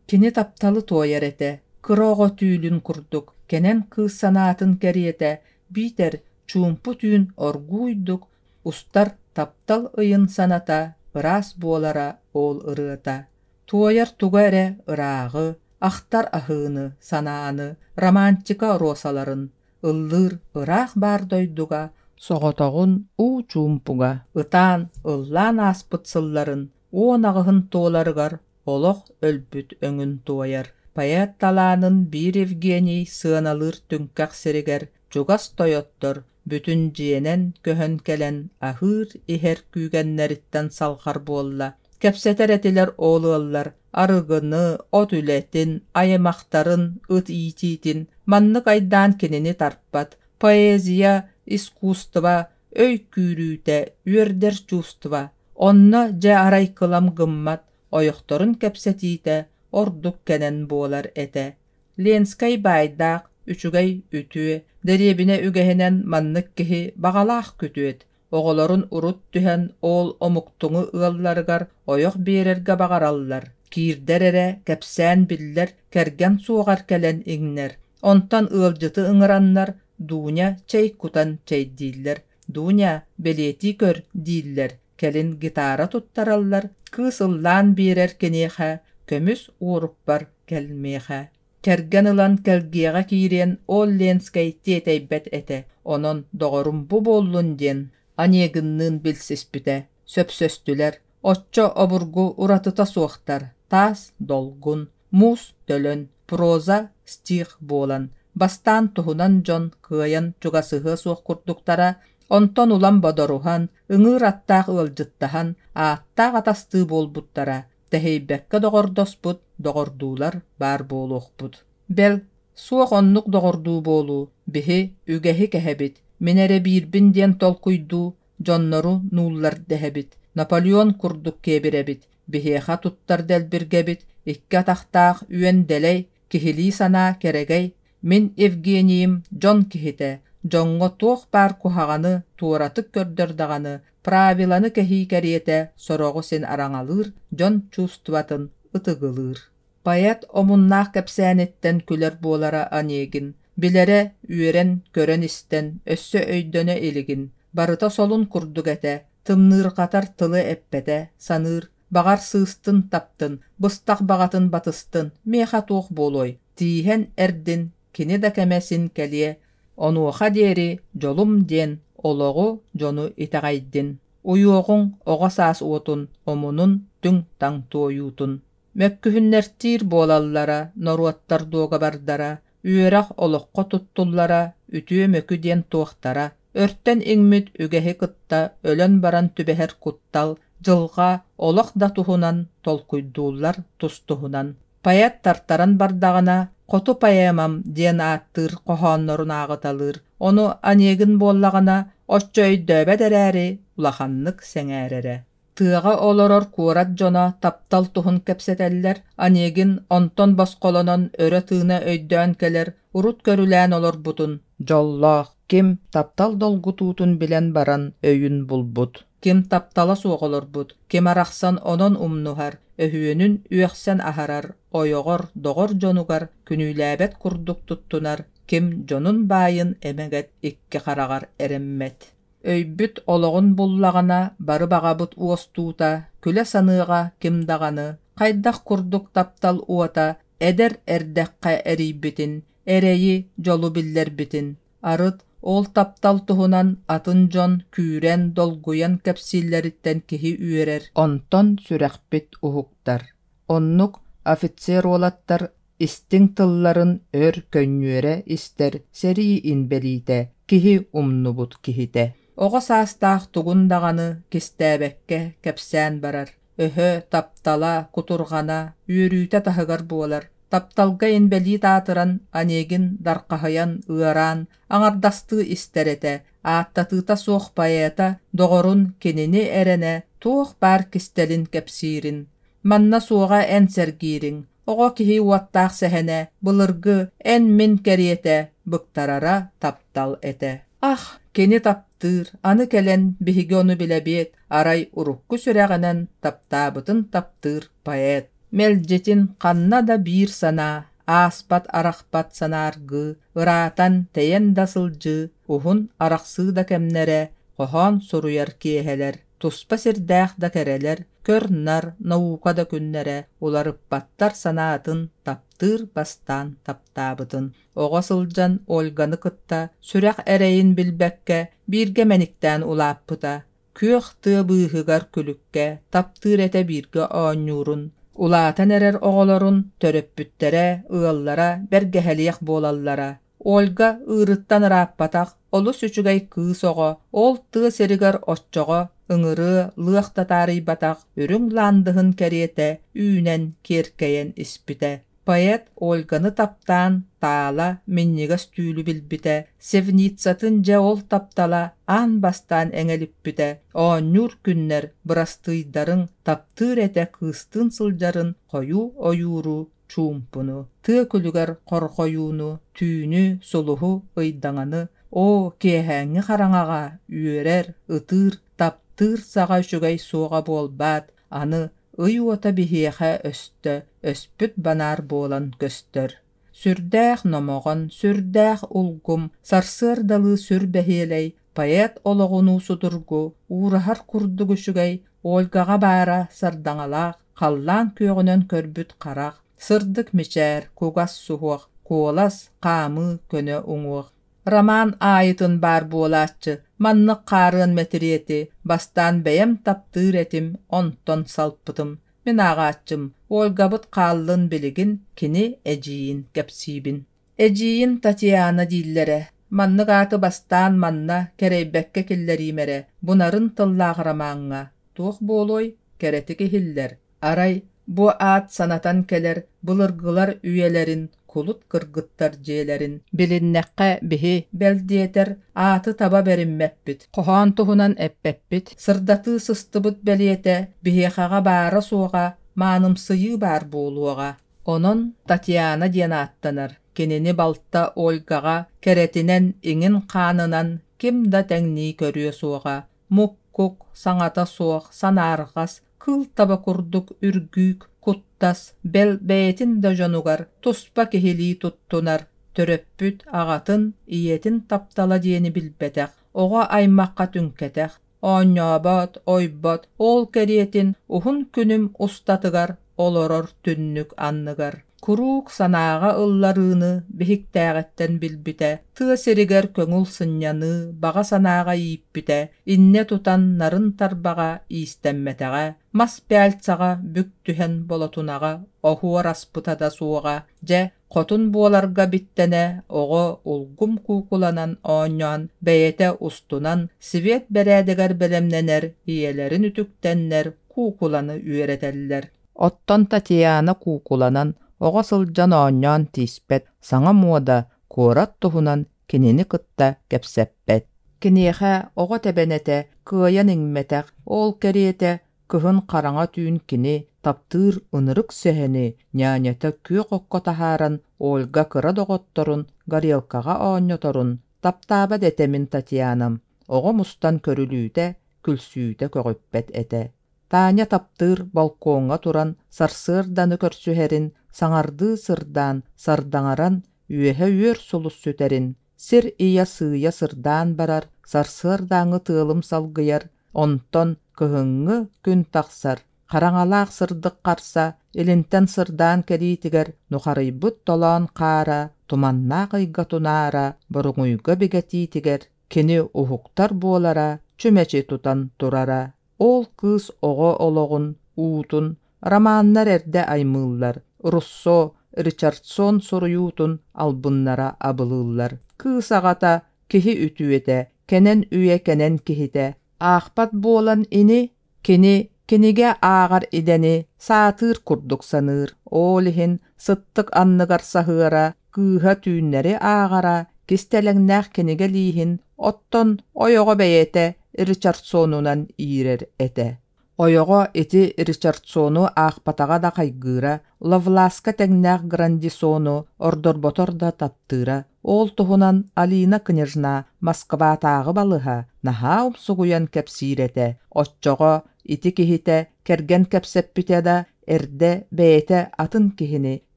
Кини тапталы туойар этэ, кыра оҕо түүлүн курдук, кэнэн кыыс санаатын кэриэтэ, биитэр чуумпу түүн оргууйдук устар таптал ыйын саната ыраас буолара ол ырыата. Туойар туга эрэ ырааҕы, ахтар аһыыны, санааны, романтика оруосаларын, ыллыыр ыраах баар дойдуга соҕотоҕун уу чуумпуга ытаан, ыллаан ааспыт сылларын 18-ын туоларыгар олох өлбүт өҥүн туойар. Поэт талаанын биир Евгений сыаналыыр түҥкэх сиригэр чугас тойоттор бүтүн дьиэнэн көһөн кэлэн аһыыр-иһэр күүгэннэриттэн салҕар буолла. Кэпсэтэр этилэр ол ыаллар арыгыны, от үлэтин, аймахтарын, ыт иитиитин маннык айдаан кинини тарпат. Поэзия, искусство, Өй күүрүүтэ, үөрдэр чувство. Онно дьэ арай кылам гыммат ойохторун кэпсэтиитэ ордук кэнэн буолар этэ. Ленскэй баайдаах, үчүгэй, үтүө, дэриэбинэ үгэһинэн маннык киһи баҕалаах күтүөт. Оҕолорун урут түһэн ол омуктуҥу ыалларыгар ойох биэрэргэ баҕараллар. Киирдэр эрэ, кэпсээн биллэр, кэргэн суоҕар кэлэн иҥнэр. Онтон ыалдьыты ыҥыраннар, Дуня чэй кутан чэйдииллэр. Дуня, бэлиэтии көр дииллэр. Кэлин гитара туттараллар, кыыс ыллаан биэрэр киниэхэ, көмүс уорукпар кэлмиэхэ. Кэргэн ылан кэлгиэҕэ киириэн ол Ленскэй тиэтэйбэт этэ, онон доҕорум бу буоллун диэн Онегинныын билсиспитэ, сөпсөстүлэр, оччо обургу уратыта суохтар, таас долгун, муус төлөн, проза стих буолан, бастаан туһунан дьон кыайан чугасыһыа суох курдуктара, онтон улам бодоруһан, ыҥыыр аттаах ыалдьыттаһан, ааттаах атастыы буолбуттара, тэһийбэккэ доҕордоспут доҕордуулар баар буолуохпут. Бэл, суох оннук доҕордуу буолуу, биһи үгэһи кэһэбит, мин эрэ биирбин диэн толкуйдуу, дьоннору нууллар дэһэбит, Наполеон курдук киэбирэбит, биһиэхэ туттар дэлбиргэбит, икки атахтаах үөн дэлэй, киһилии санаа кэрэгэй, мин Евгенийим дьон киһитэ, дьоҥҥо туох баар куһаҕаны туоратык көрдөр даҕаны, правиланы кэһии кэриэтэ сороҕу син араҥалыыр, дьон чувствотын ытыгылыыр. Поэт омуннаах кэпсээниттэн күлэр буолара Онегин, билэрэ, үөрэн, көрөн-истэн, өссө өйдөнө илигин, барыта солун курдук этэ, тымныырҕатар тылы эппэтэ, саныыр, баҕар сыыстын таптын, быстах баҕатын батыстын, миэхэ туох буолуой, тииһэн эрдин, кини да кэмэ син кэлиэ, онуоха диэри дьолум диэн олоҕу, дьону итэҕэйдин, уйуоҕуҥ оҕо саас уотун, омунун түҥ-таҥ туойуутун. Мөккүһүннэртиир буолаллара, норуоттар дуогабардара, үөрэх олоххо туттуллара, үтүө-мөкү диэн туохтара, өртөн иҥмит үгэһи кытта өлөн баран түбэһэр куттал, дьылҕа, олох да туһунан толкуйдууллар тус-туһунан. Поэт тартаран бардаҕына, «Хоту поэмам» диэн ааттыыр хоһооннорун ааҕыталыыр, ону Онегин буоллаҕына, оччо өйдөөбөт эрээри, улаханнык сэҥээрэрэ. Тыаҕа олорор куорат дьоно таптал туһун кэпсэтэллэр, Онегин онтон босхолонон өрө тыына өйдөөн кэлэр, урут көрүлээн олорбутун, дьоллоох, ким таптал долгутуутун билэн баран өйүн булбут, ким таптала суох олорбут, ким арахсан онон умнуһар, өһүөнүн үөхсэн аһарар, ойоҕор, доҕор дьонугар күнүүлээбэт курдук туттунар, ким дьонун баайын эмэгэт икки хараҕар эрэммэт. Өйбүт олоҕун буллаҕына, бары баҕабыт уостуута, күлэ саныаҕа ким даҕаны, хайдах курдук таптал уота эдэр эрдэххэ эрийбитин, эрэйи, дьолу биллэрбитин. Арыт ол таптал туһунан атын дьон күүрэн, долгуйан кэпсииллэриттэн киһи үөрэр, онтон сүрэхпит уһуктар. Оннук офицер уолаттар истиҥ тылларын өр көнньүөрэ истэр сэрии инбэлиитэ, киһи умнубут киһитэ. Оҕо саастаах тугун даҕаны кистээбэккэ кэпсээн барар. Өһө, таптала, кутурҕана, үөрүүтэ таһыгар буолар. Тапталга инбэлиит аатыран, Онегин дархаһыйан, ыараан, аҥардастыы истэр этэ. Ааттатыыта суох поэта доҕорун кинини эрэнэ туох баар кистэлин кэпсиирин. Манна суоҕа эн сэргиириҥ, оҕо киһи уоттаах сэһэнэ, былыргы эн-мин кэриэтэ быктарара таптал этэ. Ах, кини таптыыр, аны кэлэн биһиги ону билэбиэт, арай урукку сүрэҕинэн таптаабытын таптыыр поэт. Мэлдьитин ханна да биир санаа, ааспат-арахпат санааргыы, ыраатан, тэйэн да сылдьыы, уһун арахсыы да кэмнэрэ, хоһоон суруйар киэһэлэр, туспа сирдээх да кэрэлэр, көр-нар, наука да күннэрэ уларыппаттар санаатын таптыыр бастаан таптаабытын. Оҕо сылдьан Ольганы кытта сүрэх эрэйин билбэккэ бииргэ мэниктээн улааппыта. Күөх тыа быыһыгар күлүккэ таптыыр этэ бииргэ оонньуурун, улаатан эрэр оҕолорун төрөппүттэрэ, ыаллара бэргэһэлиэх буолаллара. Ольга ыырыттан ырааппатах олус үчүгэй кыыс оҕо, ол тыа сиригэр оччоҕо ыҥырыа, лыах да таарыйбатах үрүҥ лаандыһын кэриэтэ үүнэн, киэркэйэн испитэ. Поэт Ольганы таптаан Таала минньигэс түүлү билбитэ, Севницатын дьэ ол таптала аан бастаан эҥэлиппитэ, оонньуур күннэр бырастыйдарыҥ таптыыр этэ кыыстыын сылдьарын хойуу ойууру чуумпуну, тыа күлүгэр хорҕойууну, түүнү, сулуһу, ыйдаҥаны, оо, киэһээҥҥи хараҥаҕа үөрэр, ытыыр, таптыыр саҕа үчүгэй суоҕа буолбаат, аны ый уота биһиэхэ өстө, өспүт банаар буолан көстөр. Сүрдээх номоҕон, сүрдээх улгум, сарсыардалыы сүр бэһиэлэй, поэт олоҕунуу судургу, уураһар курдук үчүгэй, Ольгаҕа баара сардаҥалаах, халлаан күөҕүнэн көрбүт харах, сырдык мичээр, кугас суһуох, куолас, хаамыы, көнө уҥуох. Роман аайытын баар буолааччы, маннык хаарыан мэтириэти бастаан бэйэм таптыыр этим, онтон салпытым. Мин ааҕааччым, Ольгабыт хааллын билигин кини эдьиийин кэпсиибин. Эдьиийин Татьяна дииллэрэ. Маннык ааты бастаан манна кэрэйбэккэ киллэриим эрэ, бу нарын тыллаах ромаҥҥа туох буолуой, кэрэтик иһиллэр. Арай бу аат санатан кэлэр былыргылар үйэлэрин, кулут кыргыттар дьиэлэрин. Билиннэххэ биһи, бэл диэтэр, ааты таба бэриммэппит, хоһоон туһунан эппэппит, сырдатыы сыстыбыт бэлиэтэ биһиэхэҕэ баара-суоҕа маанымсыйыы баар буолуоҕа. Онон Татьяна диэн ааттанар, кинини балта Ольгаҕа кэрэтинэн, иҥин хаанынан ким да тэҥнии көрүө суоҕа. Муккук, саҥата суох, санаарҕас, кыыл таба курдук үргүүк, куттас, бэл бэйэтин да дьонугар туспа киһилии туттунар, төрөппүт аҕатын, ийэтин таптала диэни билбэтэх, оҕо аймахха түҥкэтэх, оонньообот, ойбот, ол кэриэтин уһун күнүм устатыгар олорор түннүк анныгар. Куруук санааҕа ылларыыны биһиктээҕиттэн билбитэ, тыа сиригэр көҥүл сынньаныы баҕа санааҕа ииппитэ, иннэ тутан нарын тарбаҕа иистэммэтэҕэ, мас пяльцаҕа бүк түһэн болотунаҕа оһуор аспыта да суоҕа. Дьэ, хотун буоларга биттэнэ оҕо улгум куукуланан оонньоон, бэйэтэ устунан свет бэрээдэгэр бэлэмнэнэр ийэлэрин үтүктэннэр куукуланы үөрэтэллэр. Оттон Татьяна куукуланан оҕо сылдьан оонньоон тииспэт, саҥа муода, куорат туһунан кинини кытта кэпсэппэт. Киниэхэ оҕо тэбэнэтэ кыайан иҥмэтэх, ол кэриэтэ кыһын хараҥа түүн кини таптыыр ынырык сэһэни нянята күөх окко таһааран Ольга кыра доҕотторун горелкаҕа оонньоторун таптаабат этэ мин Татьянам, оҕо мустан көрүлүүтэ, күлсүүтэ көҕүппэт этэ. Таня таптыыр балкоҥҥа туран сарсыарданы көрсүһэрин, саҥардыы сырдаан, сардаҥаран, үөһэ үөр сулус сүтэрин, сир ийэ сыыйа сырдаан барар, сарсыардааҥҥы тыалым салгыйар, онтон кыһыҥҥы күн тахсар, хараҥалаах сырдык харса, илинтэн сырдаан кэлиитигэр нухарыйбыт толоон хаара, туманнаах ыйга тунаара, боруҥуйга бигэтиитигэр кини уһуктар буолара, чүмэчи тутан турара. Ол кыыс оҕо олоҕун, уутун романнар эрдэ аймыыллар, Руссо, Ричардсон суруйуутун албыннара абылыыллар. Кыыс аҕата киһи үтүөтэ, кэнэн үйэ кэнэн киһитэ, аахпат буолан ини, кини кинигэ ааҕар идэни саатыыр курдук саныыр, ол иһин сыттык анныгар саһыара, кыыһа түүннэри ааҕара, кистэлэҥнээх кинигэ лииһин, оттон ойоҕо бэйэтэ Ричардсонунан иирэр этэ. Ойоҕо ити Ричардсону аахпатаҕа да хайгыыра, Лавласка тэҥнээх Грандисону ордорботор да таптыыра. Ол туһунан Алина княжна Москватааҕы балыһа наһаа умсугуйан кэпсиир этэ. Оччоҕо ити киһитэ кэргэн кэпсэппитэ да, эрдэ бэйэтэ атын киһини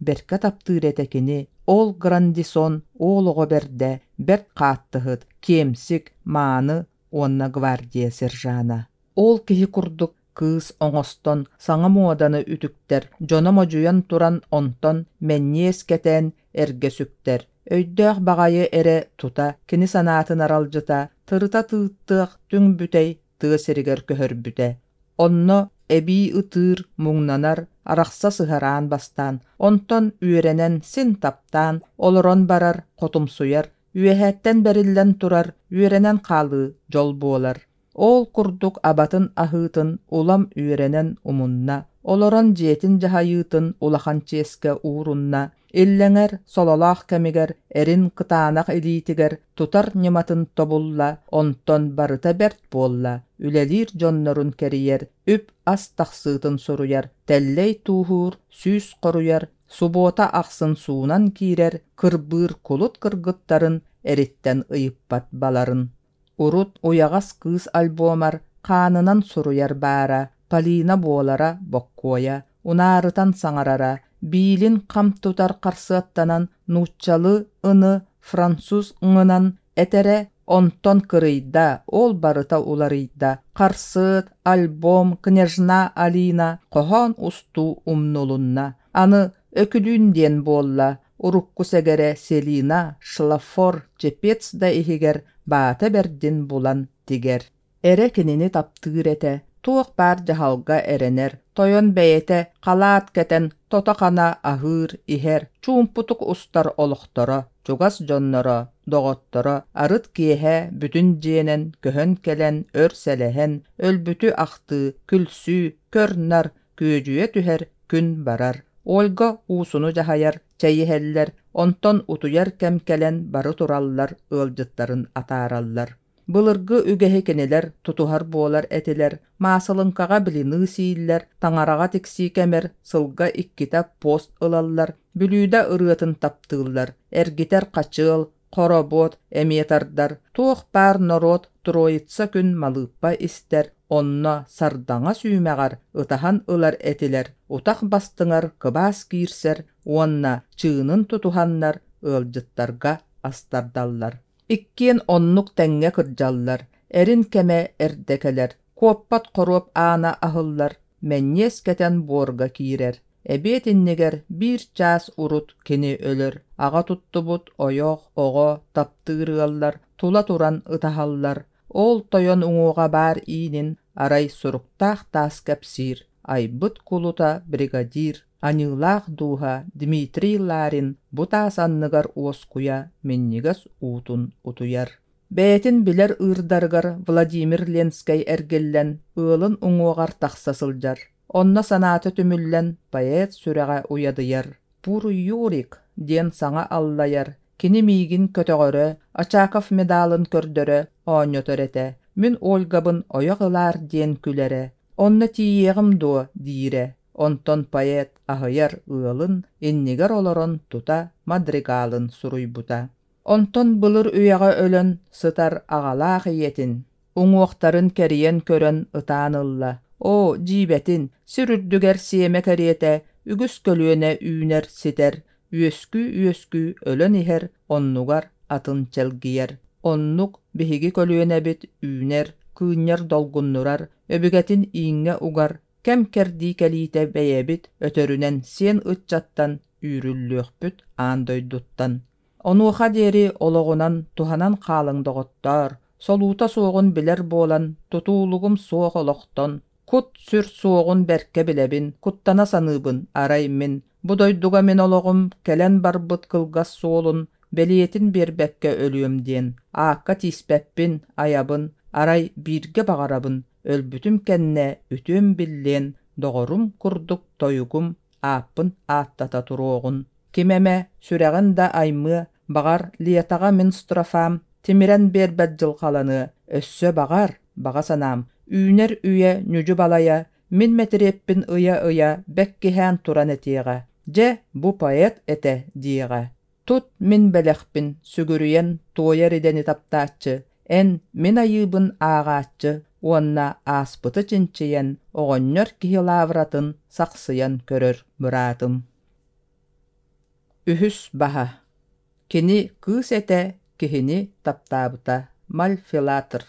бэркэ таптыыр этэ кини. Ол Грандисон уол оҕо бэрдэ, бэрт хааттыһыт, киэмсик, мааны уонна гвардия сержана. Ол киһи курдук кыыс оҥостон саҥа муоданы үтүктэр, дьоно модьуйан туран онтон мэнньиэс кэтээн эргэ сүктэр. Өйдөөх баҕайы эрэ тута кини санаатын аралдьыта, тырыта тыыттыах түҥ бүтэй тыа сиригэр көһөрбүтэ. Онно эбии ытыыр, муҥнанар, арахса сыһараан бастаан, онтон үөрэнэн син таптаан, олорон барар, хотумсуйар, үөһээттэн бэриллэн турар үөрэнэн хаалыы дьол буолар. Ол курдук абатын аһыытын улам үөрэнэн умунна. Олорон дьиэтин дьаһайыытын улахан чиэскэ уурунна. Иллэҥэр, сололоох кэмигэр эрин кытаанах илиитигэр тутар ньыматын тобулла, онтон барыта бэрт буолла, үлэлиир дьоннорун кэрийэр, үп-ас тахсыытын суруйар, тэллэй тууһуур, сүүс хоруйар, субуота ахсын суунан киирэр, кырбыыр кулут кыргыттарын эриттэн ыйыппат баларын. Урут уйаҕас кыыс альбомар хаанынан суруйар баара, Полина буолара боккуойа, унаарытан саҥарара, биилин хам тутар харсыаттанан нууччалыы ы-ны француз ҥ-ынан этэрэ, онтон кырыйда, ол барыта уларыйда, харсыат, альбом, княжна Алина хоһоон устуу умнулунна. Аны Өкүлүүн диэн буолла, урукку сэгэрэ Селина, Шлафор, Чепец да иһигэр баата бэрдин булан тигэр. Эрэ кинини таптыыр этэ, туох баар дьаһалга эрэнэр, тойон бэйэтэ халаат кэтэн тото-хана аһыыр, иһэр, чуумпутук устар олохторо, чугас дьонноро, доҕотторо арыт киэһэ бүтүн дьиэнэн көһөн кэлэн өр сэлэһэн, өлбүтү ахтыы, күлсүү, көр-нар, күөдьүйэ түһэр күн барар. Ольга уусуну дьаһайар, чэй иһэллэр, онтон утуйар кэм кэлэн бары тураллар, ыалдьыттарын атаараллар. Былыргы үгэһи кинилэр тутуһар буолар этилэр, маасылыҥкаҕа блины сииллэр, таҥараҕа тиксии кэмэр сылга иккитэ пост ылаллар, бүлүүдэ ырыатын таптыыллар, эргитэр хачыал, хоробуот эмиэ тардар, туох баар норуот Троица күн малыыппа истэр, онно сардаҥа сүүмэҕэр ытаһан ылар этилэр, утах бастыҥар кыбаас киирсэр уонна чыынын тутуһаннар ыалдьыттарга астардаллар. Иккиэн оннук тэҥҥэ кырдьаллар, эрин кэмэ эрдэ кэлэр, куоппат хоруоп аана аһыллар, мэнньиэс кэтэн буорга киирэр. Эбиэт иннигэр биир чаас урут кини өлөр, аҕа туттубут ойох, оҕо, таптыыр ыаллар тула туран ытаһаллар. Ол тойон уҥуоҕа баар иинин арай суруктаах таас кэпсиир, айбыт кулута бригадир, аньыылаах дууһа Дмитрий Ларин бу таас анныгар уоскуйа минньигэс уутун утуйар. Бэйэтин билэр ыырдарыгар Владимир Ленскэй эргиллэн ыалын уҥуоҕар тахса сылдьар. Онно санаата түмүллэн поэт сүрэҕэ уйадыйар. «Пур Юрик» диэн саҥа аллайар, кини миигин көтөҕөрө, Очаков медалын көрдөрө оонньотор этэ. Мин Ольгабын ойох ылаар диэн күлэрэ. Онно тиийиэҕим дуо диирэ. Онтон поэт аһыйар ыалын иннигэр олорон тута мадригалын суруйбута. Онтон былыр үйэҕэ өлөн сытар аҕалаах ийэтин, уҥуохтарын кэрийэн көрөн ытаан ылла: «Оо, дьиибэтин, сир үрдүгэр сиэмэ кэриэтэ үгүс көлүөнэ үүнэр-ситэр, үөскүү-үөскүү өлөн иһэр оннугар атын чэлгийэр. Оннук биһиги көлүөнэбит үүнэр, кыынньар долгуннурар, өбүгэтин ииҥҥэ угар, кэм-кэрдии кэлиитэ бэйэбит өтөрүнэн сиэн ыччаттан үүрүллүөхпүт аан дойдуттан. Онуоха диэри олоҕунан туһанан хаалыҥ доҕоттоор, солуута суоҕун билэр буолан, тутуулугум суох олохтон, кут-сүр суоҕун бэркэ билэбин, куттана саныыбын, арай мин, бу дойдуга мин олоҕум кэлэн барбыт кылгас суолун бэлиэтин биэрбэккэ өлүөм диэн, аакка тииспэппин, айабын, арай бииргэ баҕарабын, өлбүтүм кэннэ үтүөм биллиэн, доҕорум курдук тойугум ааппын ааттата туруоҕун. Ким эмэ сүрэҕин да аймыа, баҕар, летаҕа мин строфам тимирэн биэрбэт дьылҕаланыа, өссө баҕар, баҕа санаам, үүнэр үйэ ньүдьү балайа мин мэтириэппин ыйа-ыйа бэккиһээн туран этиэҕэ, дьэ, бу поэт этэ диэҕэ. Тут мин бэлэхпин, сүгүрүйэн туойар идэни таптааччы, эн мин айыыбын ааҕааччы уонна ааспыты чинчийэн оҕонньор киһи лавратын сахсыйан көрөр быраатым. Үһүс баһа. Кини кыыс этэ, киһини таптаабыта. Мальфилатр.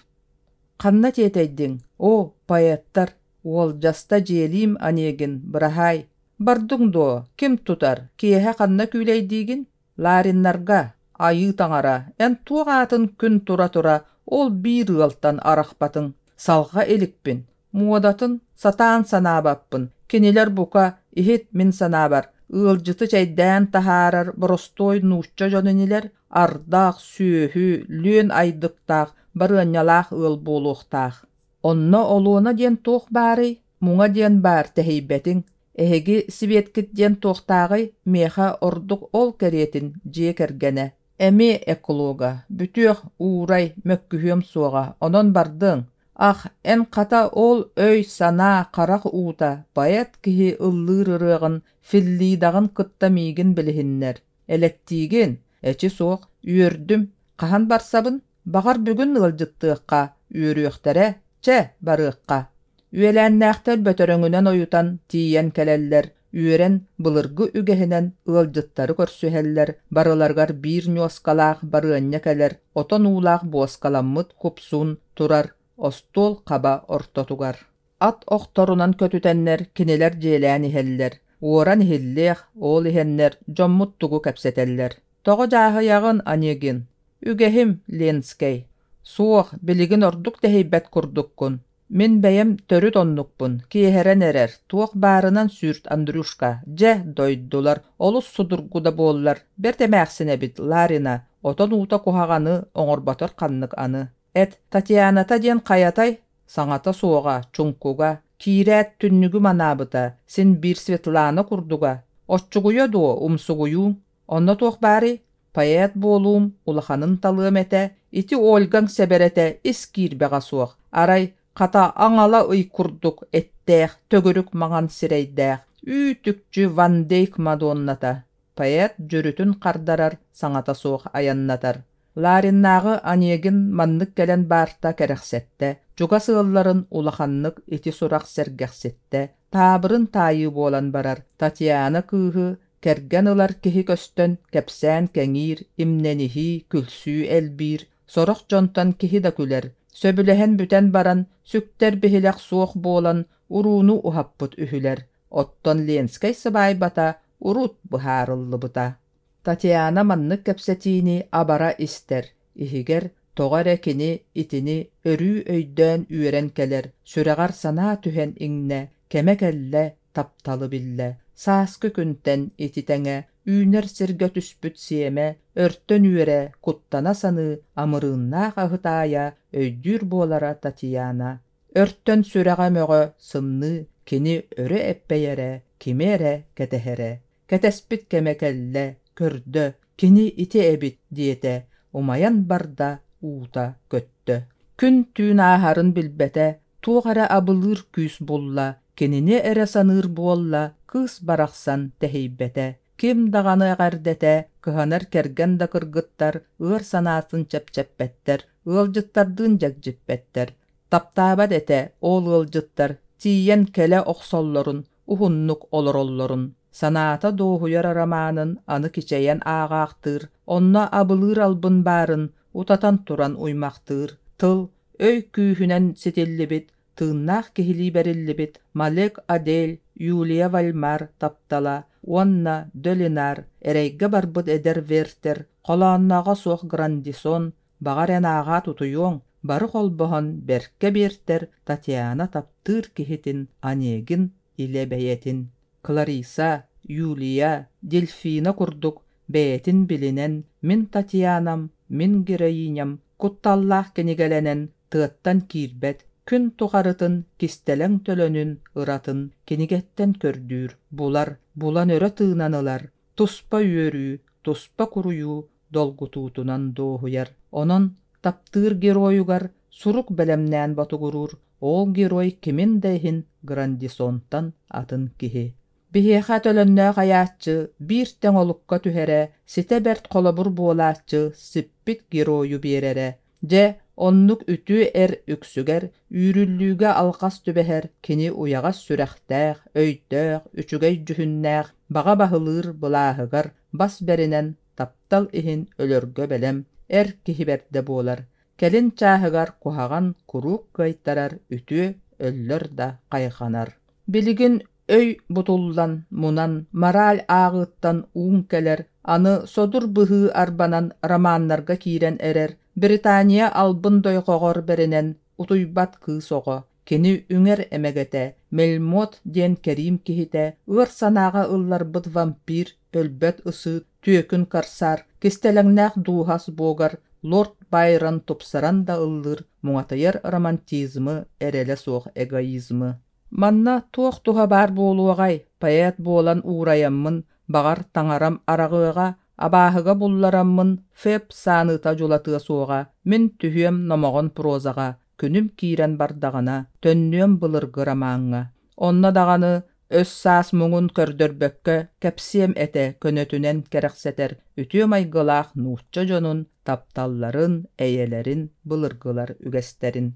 Ханна тиэтэйдиҥ, оо, поэттар, уолдьаста дьиэлиим Онегин, быраһаай. Бардыҥ дуо, ким тутар, киэһэ ханна күүлэйдиигин? Лариннарга, айыы таҥара, эн туох аатын күн тура-тура ол биир ыалтан арахпатыҥ, салҕа иликпин, муодатын сатаан санаабаппын, кинилэр бука, иһит мин санаабар, ыалдьыты чэйдээн таһаарар боростуой нуучча дьон инилэр, ардаах, сүөһү, лүөн айдыктаах, барыанньалаах ыал буолуохтаах. Онно олуона диэн туох баарый? Муҥа диэн баар тэһийбэтиҥ, эһиги Сибиэткит диэн туохтааҕый, миэхэ ордук ол кэриэтин дьиэ кэргэнэ. Эмиэ эколога, бүтүөх, уурай, мөккүһүөм суоҕа, онон бардыҥ. Ах, эн хата ол өй-санаа, харах уута, поэт киһи ыллыыр ырыаҕын, Филлидаҕын кытта миигин билиһиннэр. Элэктиигин? Эчи суох, үөрдүм. Хаһан барсабын? Баҕар бүгүн ыалдьыттыахха, үөрүөхтэрэ. Чэ, барыахха. Үөлээннээхтэр бөтөрөҥүнэн ойутан тиийэн кэлэллэр, үөрэн былыргы үгэһинэн ыалдьыттары көрсүһэллэр, барыларыгар биир ньуоскалаах барыанньа кэлэр, отон уулаах буоскаламмыт купсуун турар остуол хаба ортотугар. Ат охторунан көтүтэннэр кинилэр дьиэлээн иһэллэр, уоран иһиллиэх, ол иһэннэр дьоммут тугу кэпсэтэллэр. Тоҕо дьааһыйаҕын, Онегин? Үгэһим, Ленскэй. Суох, билигин ордук тэһийбэт курдуккун. Мин бэйэм төрүт оннукпун, киэһэрэн эрэр, туох баарынан сүүрт, Андрюшка. Дьэ, дойдулар, олус судургу да буоллар, бэрт эмээхсин эбит, Ларина, отон уута куһаҕаны оҥорботор ханнык аны. Эт, Татьяната диэн хайатай? Саҥата суоҕа, чуҥкуга, киирээт түннүгү манаабыта, син биир Светлана курдуга. Оччугуйа дуо, умсугуйууҥ? Онно туох баарый? Поэт буолуум, улаханын талыам этэ, ити Ольгаҥ сэбэрэтэ ис киирбэҕэ суох, арай, хата аҥала ый курдук эттээх, төгүрүк маҥан сирэйдээх, үүт-үкчү Ван Дейк Мадонната. Поэт дьүрүтүн хардарар, саҥата суох айаннатар. Лариннааҕы Онегин маннык кэлэн баарта кэрэхсэттэ, чугас ыалларын улаханнык ити сурах сэргэхситтэ, таабырын таайыы буолан барар. Татьяна кыыһы кэргэн ылар киһи көстөн, кэпсээн кэҥиир, имнэниһии, күлсүү элбиир, сорох дьонтон киһи да күлэр. Сөбүлэһэн бүтэн баран, сүктэр биһилэх суох буолан, урууну уһаппыт үһүлэр. Оттон Ленскэй сыбаайбата урут быһаарыллыбыта. Татьяна маннык кэпсэтиини абара истэр, иһигэр тоҕо эрэ кини итини өрүү өйдөөн үөрэн кэлэр, сүрэҕэр санаа түһэн иҥнэ, кэмэ кэллэ, тапталы биллэ. Сааскы күнтэн ити тэҥэ үүнэр сиргэ түспүт сиэмэ өртөн үөрэ, куттана саныы, амырыыннаах аһытаайа өйдүүр буолара Татьяна. Өртөн сүрэҕэ мөҕө сымныы, кини өрө эппэйэрэ, кими эрэ кэтэһэрэ. Кэтэспит кэмэ кэллэ, көрдө, кини ити эбит диэтэ, умайан барда, уута көттө. Күн-түүн ааһарын билбэтэ, туох эрэ абылыыр күүс булла, кинини эрэ саныыр буолла, кыыс барахсан тэһийбэтэ. Ким даҕаны эҕэрдэтэ, кыһанар кэргэн да кыргыттар ыар санаатын чэпчэппэттэр, ыалдьыттардыын дьэгдьиппэттэр. Таптаабат этэ ол ыалдьыттар тиийэн кэлэ охсоллорун, уһуннук олороллорун. Санаата дуоһуйар арамаанын аны кичэйэн ааҕаахтыыр, онно абылыыр албын баарын утатан туран уймахтыыр. Тыл, өй күүһүнэн ситиллибит, тыыннаах киһилии бэриллибит Малек Адель, Юлия Вальмар таптала уонна Долинар, эрэйгэ барбыт эдэр Вертер, холооннооҕо суох Грандисон, баҕар эн ааҕаат утуйуоҥ, бары холбоһон бэркэ биэртэр Татьяна таптыыр киһитин Онегин илэ бэйэтин. Клариса, Юлия, Дельфина курдук бэйэтин билинэн «Мин Татьянам, мин героиням» кутталлаах кинигэлэнэн тыаттан киирбэт, күн тухарытын кистэлэҥ төлөнүн ыратын кинигэттэн көрдүүр, булар, булан өрө тыынан ылар, туспа үөрүү, туспа куруйуу долгутуутунан дуоһуйар. Онон таптыыр геройугар сурук бэлэмнээн ботугуруур, ол герой кимин да иһин Грандисонтан атын киһи. Биһиэхэ төлөннөөх айааччы биир тэҥ олукка түһэрэ, ситэ бэрт холобур буолааччы сиппит геройу биэрэрэ. Дьэ, оннук үтүө эр үксүгэр үүрүллүүгэ алҕас түбэһэр кини уйаҕас сүрэхтээх, өйдөөх, үчүгэй дьүһүннээх, баҕа баһылыыр былааһыгар бас бэринэн таптал иһин өлөргө бэлэм эр киһи бэрдэ буолар. Кэлин чааһыгар куһаҕан куруук кыайтарар, үтүө өллөр да хайҕанар. Билигин өй бутуллан, мунан, мораль ааҕыыттан ууҥ кэлэр, аны содур быһыы арбанан романнарга киирэн эрэр, Британия албын дойҕоҕор бэринэн утуйбат кыыс оҕо, кини үҥэр эмэгэтэ, Мельмот диэн кэриим киһитэ, ыар санааҕа ылларбыт вампир, өлбөт ысыы, түөкүн корсар, кистэлэҥнээх дууһа сбогар лорд Байрон тупсаран да ыллыыр муҥатыйар романтизмы, эрэлэ суох эгоизмы. Манна туох туһа баар буолуоҕай, поэт буолан уурайаммын, баҕар, таҥарам араҕыаҕа, абааһыга буллараммын Феб сааныыта дьулатыа суоҕа, мин түһүөм номоҕон прозаҕа, күнүм киирэн бардаҕына, төннүөм былыргы ромаҥҥа. Онно даҕаны өс-саас муҥун көрдөрбөккө кэпсиэм этэ көнөтүнэн кэрэхсэтэр үтүө майгылаах нуучча дьонун тапталларын, эйэлэрин, былыргылар үгэстэрин.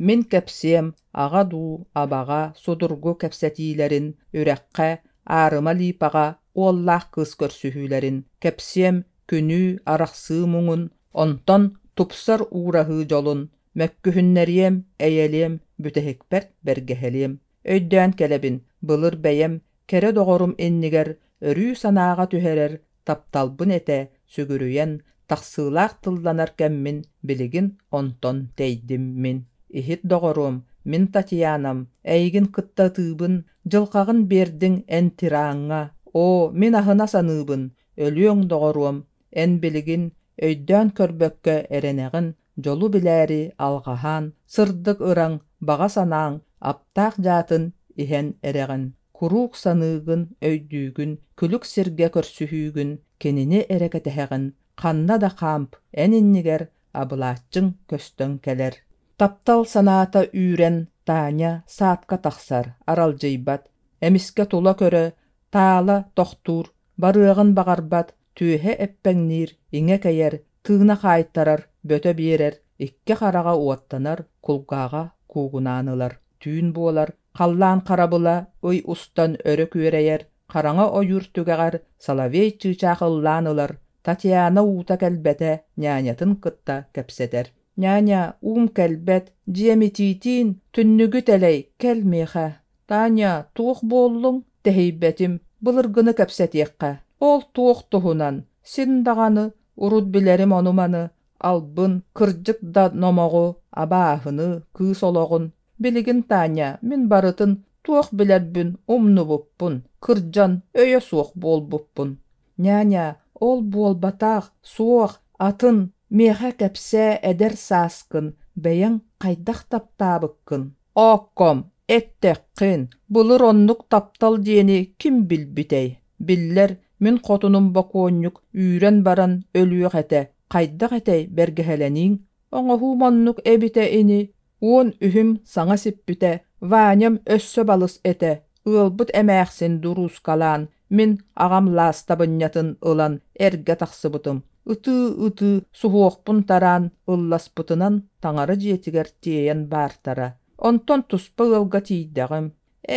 Мин кэпсиэм аҕа дуу, абаҕа судургу кэпсэтиилэрин, үрэххэ, аарыма липаҕа уоллаах кыыс көрсүһүүлэрин, кэпсиэм күнүү, арахсыы муҥун, онтон тупсар уураһыы дьолун, мөккүһүннэриэм, эйэлиэм, бүтэһикпэр бэргэһэлиэм. Өйдөөн кэлэбин, былыр бэйэм кэрэ доҕорум иннигэр өрүү санааҕа түһэрэр тапталбын этэ сүгүрүйэн, тахсыылаах тылланар кэммин билигин онтон тэйдим мин. Иһит доҕоруом, мин Татьянам, эйигин кытта ытыыбын, дьылҕаҕын биэрдиҥ эн тираҥҥа, оо, мин аһына саныыбын, өлүөҥ доҕоруом, эн билигин өйдөөн көрбөккө эрэнэҕин, дьолу билээри алҕаһаан, сырдык ыраҥ, баҕа санааҥ аптаах дьаатын иһэн эрэҕин, куруук саныыгын, өйдүүгүн, күлүк сиргэ көрсүһүүгүн, кинини эрэ кэтэһэҕин, ханна да хаамп, эн иннигэр абылааччыҥ көстөн кэлэр. Таптал санаата үүрэн Таня саадка тахсар, аралдьыйбат, эмискэ тула көрө, таала тохтуур, барыаҕын баҕарбат, түөһэ эппэҥниир, иҥэ кэйэр, тыына хаайтарар, бөтө биэрэр, икки хараҕа уоттанар, кулгааҕа куугунаан ылар. Түүн буолар, халлаан харабыла ый устан өрө күөрэйэр, хараҥа ойуур түгэҕэр соловей чыычаах ыллаан ылар, Татьяна уута кэлбэтэ, нянятын кытта кэпсэтэр. «Няня, уум кэлбэт, дьиэм итиитиин, түннүгү тэлэй, кэл миэхэ». «Таня, туох буоллуҥ?» «Тэһийбэтим, былыргыны кэпсэтиэххэ». «Ол туох туһунан? Син даҕаны, урут билэрим ону-маны, албын, кырдьык да номоҕу, абааһыны, кыыс олоҕун. Билигин, Таня, мин барытын туох билэрбин умнубуппун, кырдьан өйө суох буолбуппун. Няня, ол буолбатах, суох, атын, миэхэ кэпсээ эдэр сааскын, бэйэҥ хайдах таптаабыккын. Оокком, эттэххин, былыр оннук таптал диэни ким билбитэй? Биллэр, мин хотунум бокуонньук үүрэн баран өлүөх этэ, хайдах этэй бэргэһэлэнииҥ? Оҥоһуум оннук эбитэ ини, 13-үм саҥа сиппитэ, Ваням өссө балыс этэ, ыалбыт эмээхсин дуруускалаан, мин аҕам лаастабынньатын ылан эргэ тахсыбытым. Ытыы-ытыы суһуохпун тараан ылласпытынан таҥара дьиэтигэр тиэйэн баартара. Онтон туспа ыалга тиийдэҕим.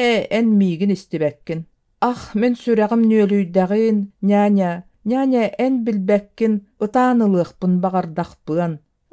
Ээ, эн миигин истибэккин. Ах, мин сүрэҕим нүөлүйдэҕин, няня, няня, эн билбэккин, ытаан ылыахпын баҕардахпыан.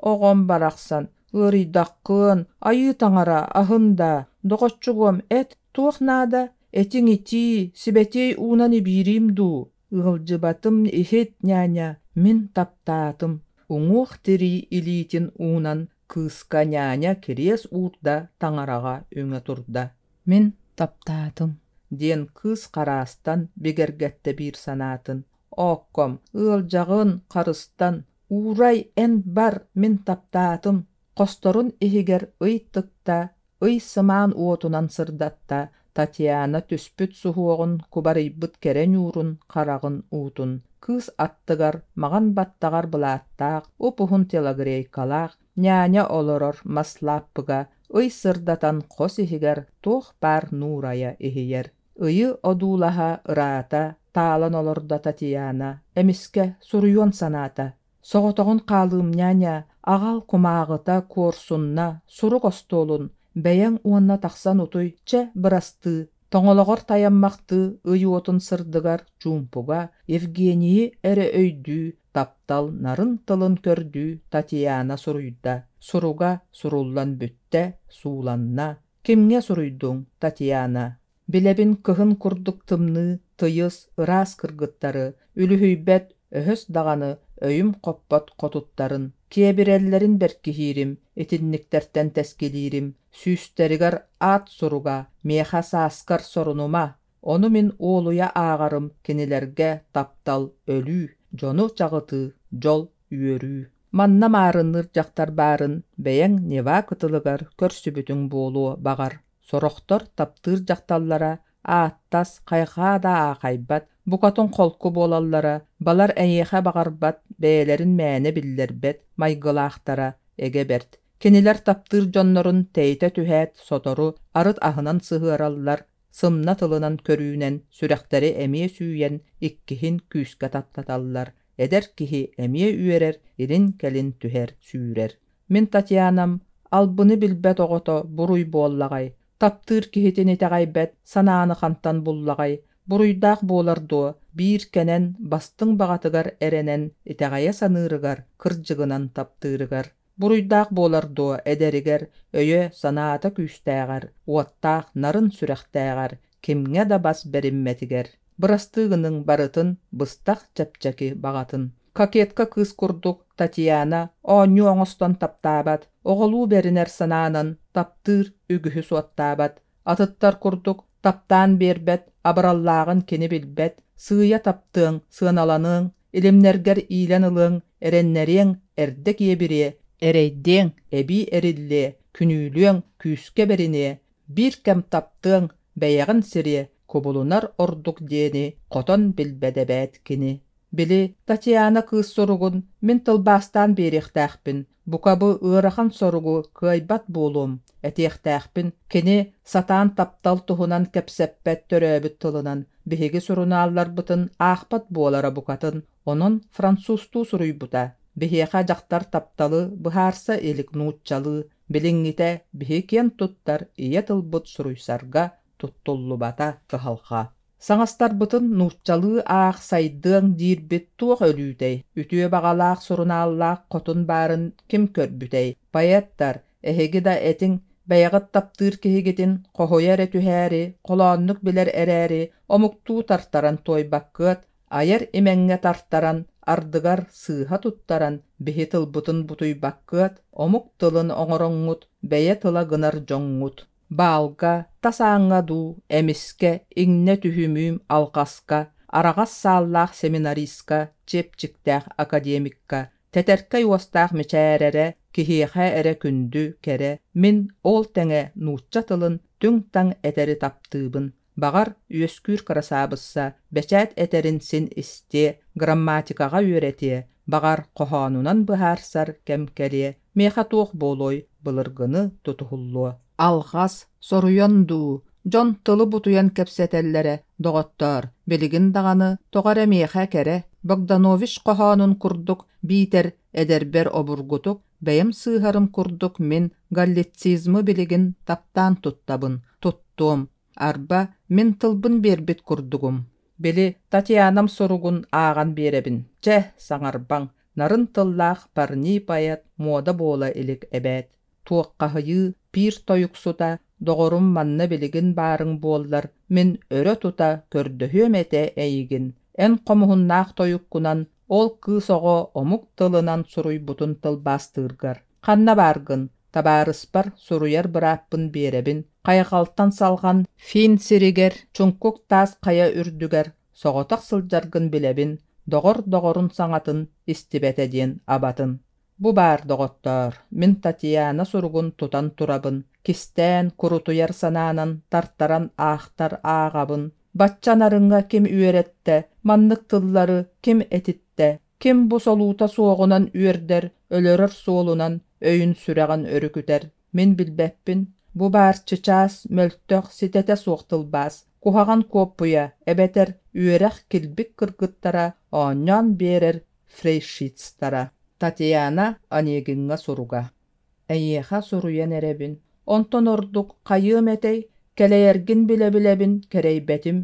Оҕом барахсан, ыарыйдаххын, айыы таҥара, аһын даа, доҕоччугуом, эт, туох наада, этиҥ итии, сибэтиэй уунан ибиириим дуу? Ыалдьыбатым иһит, няня, мин таптаатым. Уҥуох-тирии илиитин уунан кыыска няня кириэс уурда, таҥараҕа үҥэ турда. Мин таптаатым диэн кыыс хараастан бигэргэттэ биир санаатын. Оокком, ыалдьаҕын, харыстан, уурай эн бар, мин таптаатым. Хосторун иһигэр ый тыкта, ый сымаан уотунан сырдатта, Татьяна түспүт суһуоҕун, кубарыйбыт кэрэ ньуурун, хараҕын уутун. Кыыс аттыгар маҕан баттаҕар былааттаах, уп-уһун телогрейкалаах няня олорор мас лааппыга ый сырдатан хос иһигэр туох баар нуурайа иһийэр. Ыйы одуулаһа ыраата таалан олордо Татьяна, эмискэ суруйуон санаата. Соҕотоҕун хаалыым няня, аҕал кумааҕыта, куорсунна, сурук остуолун, бэйэҥ уонна тахсан утуй, чэ, бырастыы, тоҥолоҕор тайаммахтыы ый уотун сырдыгар чуумпуга Евгенийи эрэ өйдүү, таптал нарын тылын көрдүү Татьяна суруйда. Суруга суруллан бүттэ, сууланна. Кимҥэ суруйдуҥ, Татьяна? Билэбин кыһын курдук тымныы, тыйыс, ыраас кыргыттары, үлүһүйбэт, өһөс даҕаны өйүм хоппот хотуттарын, киэбирэллэрин бэркиһиирим, итинниктэртэн тэскилиирим, сүүстэригэр аат суруга, миэхэ сааскар сорунума, ону мин уолуйа ааҕарым кинилэргэ таптал, өлүү, дьону чаҕытыы, дьол, үөрүү. Манна маарынныыр дьахтар баарын бэйэҥ Нева кытылыгар көрсүбүтүҥ буолуо баҕар. Сорохтор таптыыр дьахталлара ааттас, хайҕаа да аахайбат, букатын холку буолаллара, балар эйиэхэ баҕарбат, бэйэлэрин мээнэ биллэрбэт майгылаахтара эгэ бэрт. Кинилэр таптыыр дьоннорун тэйитэ түһээт сотору арыт аһынан сыһыараллар, сымна тылынан көрүүнэн сүрэхтэри эмиэ сүүйэн иккиһин күүскэ таптаталлар. Эдэр киһи эмиэ үөрэр, илин-кэлин түһэр, сүүрэр. Мин Татьянам албыны билбэт оҕото буруй буоллаҕай, таптыыр киһитин итэҕэйбэт санааны хантан буллаҕай, буруйдаах буолар дуо, биир кэнэн бастыҥ баҕатыгар эрэнэн итэҕэйэ саныырыгар, кырдьыгынан таптыырыгар. Буруйдаах буолар дуо эдэригэр, өйө-санаата күүстээҕэр, уоттаах нарын сүрэхтээҕэр, кимҥэ да бас бэриммэтигэр. Бырастыы гыныҥ барытын быстах чэпчэки баҕатын. Кокетка кыыс курдук Татьяна оонньуу оҥостон таптаабат, оҕолуу бэринэр санаанан таптыыр үгүһү суоттаабат, атыттар курдук таптаан биэрбэт, абыраллааҕын кини билбэт, сыыйа таптыаҥ, сыаналаныаҥ, илимнэргэр иилэн ылыаҥ, эрэннэриэҥ, эрдэ киэбириэ, эрэйдиэҥ, эбии эриллиэ, күнүүлүөҥ, күүскэ бэриниэ, биир кэм таптыаҥ, бэйэҕин сириэ, кубулунар ордук диэни хотон билбэт эбээт кини. Били, Татьяна кыыс суругун мин тылбаастаан биэриэхтээхпин, бука бу ыарахан соругу кыайбат буолуом, этиэхтээхпин, кини сатаан таптал туһунан кэпсэппэт төрөөбүт тылынан, биһиги сурунаалларбытын аахпат буолара букатын, онон французтуу суруйбута. Биһиэхэ дьахтар тапталы быһаарса илик нууччалыы, билиҥҥитэ биһи киэн туттар ийэ тылбыт суруйсарга туттуллубата кыһалҕа. Саҥастарбытын нууччалыы аах сайдыаҥ диирбит туох өлүүтэй, үтүө баҕалаах сурунааллаах хотун баарын ким көрбүтэй? Поэттар, эһиги да этиҥ, бэйэҕит таптыыр киһигитин хоһуйа эрэ түһээри, холооннук билэр эрээри, омуктуу тартаран туойбаккыат, айар имэҥҥэ тартаран, ардыгар сыыһа туттаран, биһи тылбытын бутуйбаккыат, омук тылын оҥороҥҥут, бэйэ тыла гынар дьоҥҥут. Баалга, тас ааҥҥа дуу, эмискэ, иҥнэ түһүмүүм алҕаска, араҕас сааллаах семинаристка, чиэпчиктээх академикка, тэтэркэй уостаах мичээрэрэ киһиэхэ эрэ күндү, кэрэ, мин ол тэҥэ нуучча тылын түҥ-таҥ этэри таптыыбын. Баҕар, үөскүүр кырасаабысса бэчээт этэрин син истиэ, грамматикаҕа үөрэтиэ, баҕар, хоһоонунан быһаарсар кэм кэлиэ, миэхэ туох буолуой, былыргыны тутуһуллуо. Алҕас, соруйан дуу, дьон тылы бутуйан кэпсэтэллэрэ, доҕоттоор, билигин даҕаны тоҕо эрэ миэхэ кэрэ, Богданович хоһоонун курдук биитэр эдэрбэр обургутук, бэйэм сыыһарым курдук мин галлицизмы билигин таптаан туттабын, туттуом, арба, мин тылбын биэрбит курдугум. Били, Татьянам суругун ааҕан биэрэбин, чэ, саҥарбаҥ, нарын тыллаах парни поэт муода буола илик эбээт. Туоххаһыйыы пиир тойуксута, доҕорум манна билигин баарыҥ буоллар, мин өрө тута көрдөһүөм этэ эйигин. Эн хомуһуннаах тойуккунан ол кыыс оҕо омук тылынан суруйбутун тылбаастыыргар. Ханна бааргын, табаарыспар суруйар бырааппын биэрэбин, хайҕалтан салҕан Фин сиригэр, чуҥкук таас хайа үрдүгэр соҕотох сылдьаргын билэбин, доҕор доҕорун саҥатын истибэтэ диэн абатын. Бу баар, доҕоттоор, мин Татьяна суругун тутан турабын, кистээн, курутуйар санаанан тартаран аахтар ааҕабын. Бачча нарыҥҥа ким үөрэттэ, маннык тыллары ким этиттэ, ким бу солуута суоҕунан үөрдэр, өлөрөр суолунан өйүн-сүрэҕин өрүкүтэр, мин билбэппин. Бу баар чычаас, мөлтөх, ситэтэ суох тылбаас, куһаҕан куоппуйа эбэтэр үөрэх килбик кыргыттара оонньоон биэрэр фрейшицтара. Татьяна Онегиҥҥа суруга. Эйиэхэ суруйан эрэбин, онтон ордук хайыам этэй, кэлэйэргин билэ-билэбин кэрэйбэтим,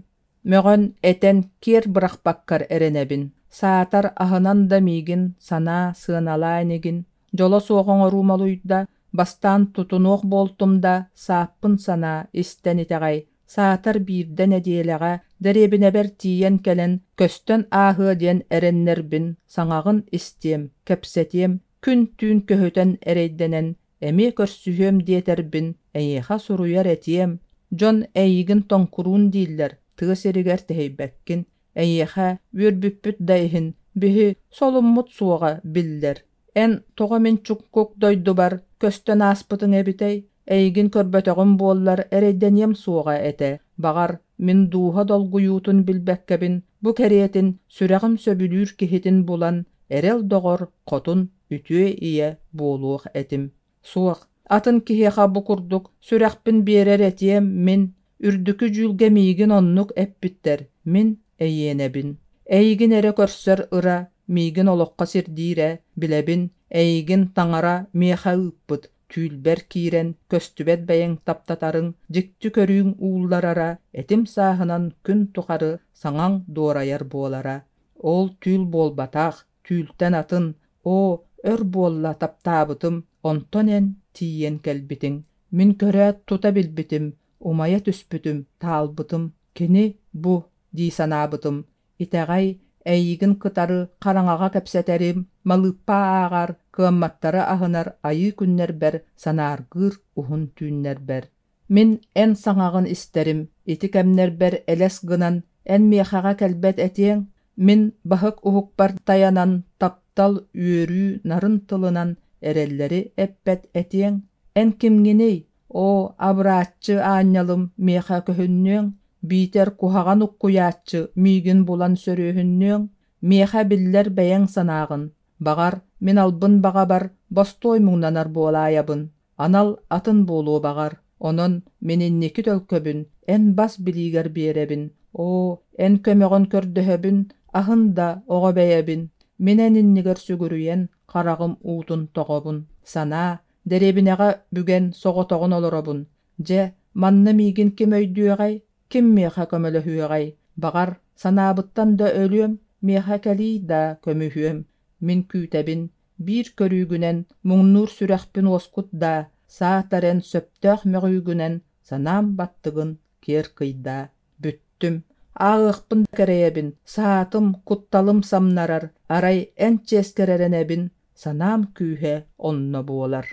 мөҕөн, этэн киэр бырахпаккар эрэнэбин, саатар аһынан да миигин санаа, сыаналаа инигин, дьоло суох оҥоруу молуйда, бастаан тутунуох буолтум да, сааппын санаа, истэн итэҕэй, саатар биирдэ нэдиэлэҕэ дэриэбинэбэр тиийэн кэлэн көстөн ааһыа диэн эрэннэрбин саҥаҕын истиэм, кэпсэтиэм, күн-түүн көһүтэн эрэйдэнэн эмиэ көрсүһүөм диэтэрбин эйиэхэ суруйар этиэм, дьон эйигин тоҥкуруун дииллэр, тыа сиригэр тэһийбэккин, эйиэхэ үөрбүппүт да иһин биһи солуммут суоҕа биллэр. Эн тоҕо мин чуҥкук дойдубар көстөн ааспытыҥ эбитэй? Эйигин көрбөтөҕүм буоллар эрэйдэниэм суоҕа этэ. Баҕар, мин дууһа долгуйуутун билбэккэбин, бу кэриэтин сүрэҕим сөбүлүүр киһитин булан, эрэл доҕор, хотун, үтүө ийэ буолуох этим. Суох, атын киһиэхэ бу курдук сүрэхпин биэрэр этиэм мин, үрдүкү дьүүлгэ миигин оннук эппиттэр, мин эйиэнэбин. Эйигин эрэ көрсөр ыра миигин олоххо сирдиирэ, билэбин, эйигин таҥара миэхэ ыыппыт, түүлбэр киирэн көстүбэт бэйэҥ таптатарыҥ, дьикти көрүүҥ уулларара, этим сааһынан күн тухары саҥаҥ дуорайар буолара. Ол түүл буолбатах, түүлтэн атын, оо, өр буолла таптаабытым, онтон эн тиийэн кэлбитиҥ. Мин көрөөт тута билбитим, умайа түспүтүм, таалбытым. Кини бу дии санаабытым. Итэҕэй, эйигин кытары хараҥаҕа кэпсэтэрим, малыыппа ааҕар, кыамматтары аһынар айыы күннэрбэр санааргыыр уһун түүннэрбэр. Мин эн саҥаҕын истэрим, ити кэмнэрбэр элэс гынан эн миэхэҕэ кэлбэт этиэҥ, мин баһык уһукпар тайанан таптал, үөрүү нарын тылынан эрэллэри эппэт этиэҥ. Эн кимҥиний? Оо, абырааччы аанньалым миэхэ көһүннүөҥ, биитэр куһаҕан уккуйааччы миигин булан сөрүөһүннүөҥ, миэхэ биллэр бэйэҥ санааҕын. Баҕар, мин албын баҕабар бостуой муҥнанар буолаайабын, анал атын буолуо баҕар, онон мин инники төлкөбүн эн бас билиигэр биэрэбин, оо, эн көмөҕүн көрдөһөбүн, аһын да оҕо бэйэбин, мин эн иннигэр сүгүрүйэн хараҕым уутун тоҕобун, санаа, дэриэбинэҕэ бүгэн соҕотоҕун олоробун, дьэ, манна миигин ким өйдүөҕэй, ким миэхэ көмөлөһүөҕэй, баҕар, санаабыттан да өлүөм, миэхэ кэлиий да көмүһүөм, мин күүтэбин, биир көрүүгүнэн муҥнуур сүрэхпин уоскут даа, саатар эн сөптөөх мөҕүүгүнэн санаам баттыгын киэр кыйдаа. Бүттүм. Ааҕыахпын да кэрэйэбин, саатым, кутталым самнарар, арай эн чиэскэр эрэнэбин, санаам күүһэ онно буолар.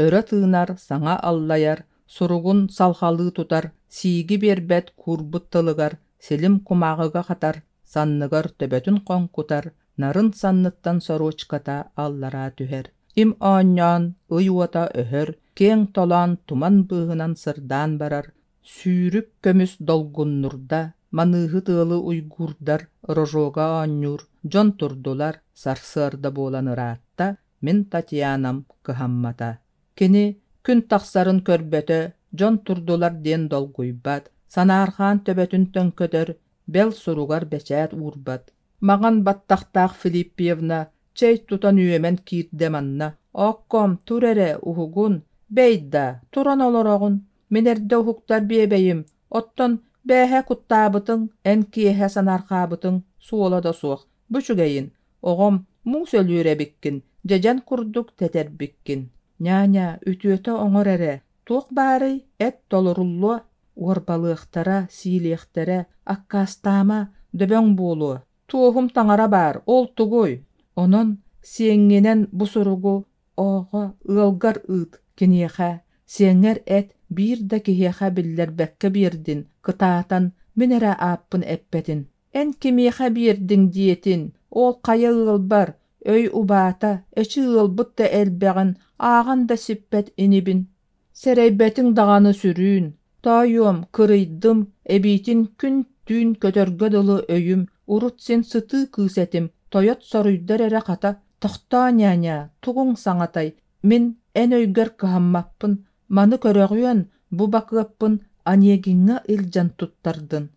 Өрө тыынар, саҥа аллайар, суругун салҕалыы тутар, сииги биэрбэт куурбут тылыгар силим кумааҕыга хатар, санныгар төбөтүн хоҥкутар, нарын санныттан сорочката аллараа түһэр. Им оонньоон, ый уота өһөр, киэҥ толоон туман быыһынан сырдаан барар, сүүрүк көмүс долгуннурда, маныыһы тыалы уйгуурдар, рожога оонньуур, дьон турдулар, сарсыарда буолан ыраатта, мин Татьянам кыһаммата. Кини күн тахсарын көрбөтө, дьон турдулар диэн долгуйбат, санаарҕаан төбөтүн төҥкөтөр, бэл суругар бэчээт уурбат. Маҥан баттахтаах Филиппьевна чэй тутан үөмэн киирдэ манна. «Оокком, тур эрэ, уһугун, бэй да, туран олороҕун, мин эрдэ уһуктар биэбэйим, оттон бээһэ куттаабытыҥ, эн киэһэ санаарҕаабытыҥ суола да суох, бу үчүгэйин, оҕом, муус өлүөр эбиккин, дьэдьэн курдук тэтэрбиккин. Няня, үтүөтэ оҥор эрэ, туох баарый, эт толоруллуо, уорбалыахтара, сиилиэхтэрэ, аккаастаама, дөбөҥ буолуо. Туоһум таҥара баар, ол тугуй? Онон сиэҥҥинэн бу суругу оҕо ыалгар ыыт, киниэхэ, сиэҥҥэр эт, биир да киһиэхэ биллэрбэккэ биэрдин, кытаатан, мин эрэ ааппын эппэтин. Эн кимиэхэ биэрдиҥ диэтин, ол хайа ыалбар, өй убаата, эчи ыалбыт да элбэҕин ааҕан да сиппэт инибин. Сэрэйбэтиҥ даҕаны сүрүүн, тоойуом, кырыйдым, эбиитин күн-түүн көтөргө дылы өйүм, урут син сытыы кыыс этим, тойот соруйдар эрэ хата, тохтоо няня, тугуҥ саҥатай, мин эн өйгөр кыһаммаппын, маны көрөҕүөн, бу бакыаппын Онегиҥҥа илдьэн туттардын.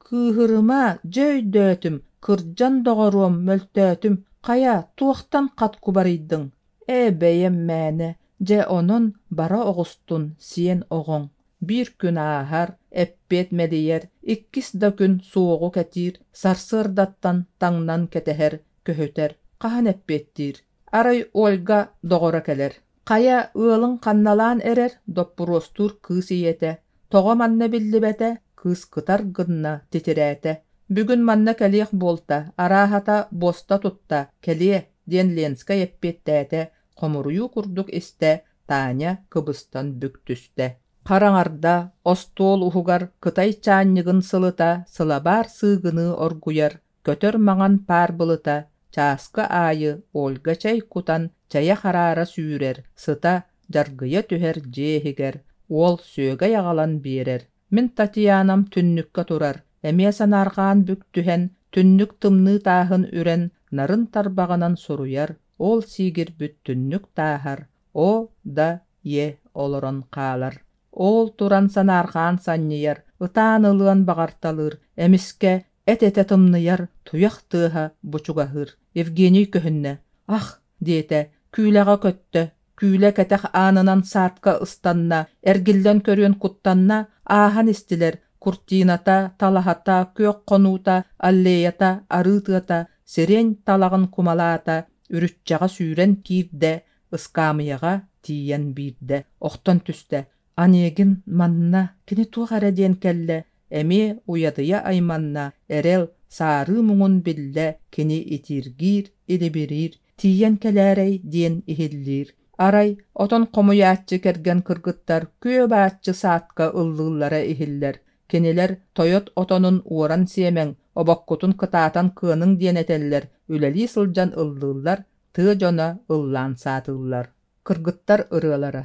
Кыыһырыма, дьэ өйдөөтүм, кырдьан доҕоруом, мөлтөөтүм, хайа, туохтан хат кубарыйдыҥ? Ээ, бэйэм мээнэ, дьэ онон бара оҕустун, сиэн оҕоҥ. Биир күн ааһар, эппиэт мэлийэр, иккис да күн суоҕу кэтиир, сарсыардаттан таҥнан кэтэһэр, көһүтэр, хаһан эппиэттиир. Арай Ольга доҕоро кэлэр. Хайа, ыалыҥ ханналаан эрэр, доппуруостуур кыыс ийэтэ. Тоҕо манна биллибэтэ, кыыс кытар гынна, титирээтэ. Бүгүн манна кэлиэх буолта, арааһата буоста тутта, кэлиэ, диэн Ленскэй эппиэттээтэ, хомуруйуу курдук истэ, Таня кыбыстан бүк түстэ. Хараҥарда, остуол уһугар кытай чаанньыгын сылыта сылабаар сыыгыныы оргуйар, көтөр маҥан паар былыта чааскы аайы Ольга чэй кутан чэйэ хараара сүүрэр, сыта дьаргыйа түһэр дьиэ иһигэр. Уол сүөгэй аҕалан биэрэр. Мин Татьянам түннүккэ турар, эмиэ санаарҕаан бүк түһэн, түннүк тымныы тааһын үрэн, нарын тарбаҕынан суруйар, ол сиигирбит түннүк тааһар, о да е олорон хаалар. Ол туран санаарҕаан санньыйар, ытаан ылыан баҕарталыыр, эмискэ эт-этэ тымныйар, туйах тыаһа бучугаһыыр. Евгений көһүннэ: «Ах!» диэтэ, күүлэҕэ көттө, күүлэ кэтэх аанынан саадка ыстанна, эргиллэн көрүөн куттанна, ааһан истилэр куртината, талаһата, күөх хонуута, аллеята, арыы тыата, сирень талаҕын кумалаата, үрүччэҕэ сүүрэн киирдэ, ыскаамыйаҕа тиийэн биирдэ охтон түстэ. Онегин манна кини туох эрэ диэн кэллэ, эмиэ уйадыйа айманна, эрэл, саарыы муҥун биллэ, кини итииргиир, илибириир, тиийэн кэлээрэй диэн иһиллиир. Арай отон хомуйааччы кэргэн кыргыттар күө-бааччы саадка ыллыыллара иһиллэр. Кинилэр тойот отонун уоран сиэмэҥ, обоккутун кытаатан кыаныҥ диэн этэллэр, үлэлии сылдьан ыллыыллар, тыа дьоно ыллаан саатыыллар. Кыргыттар ырыалара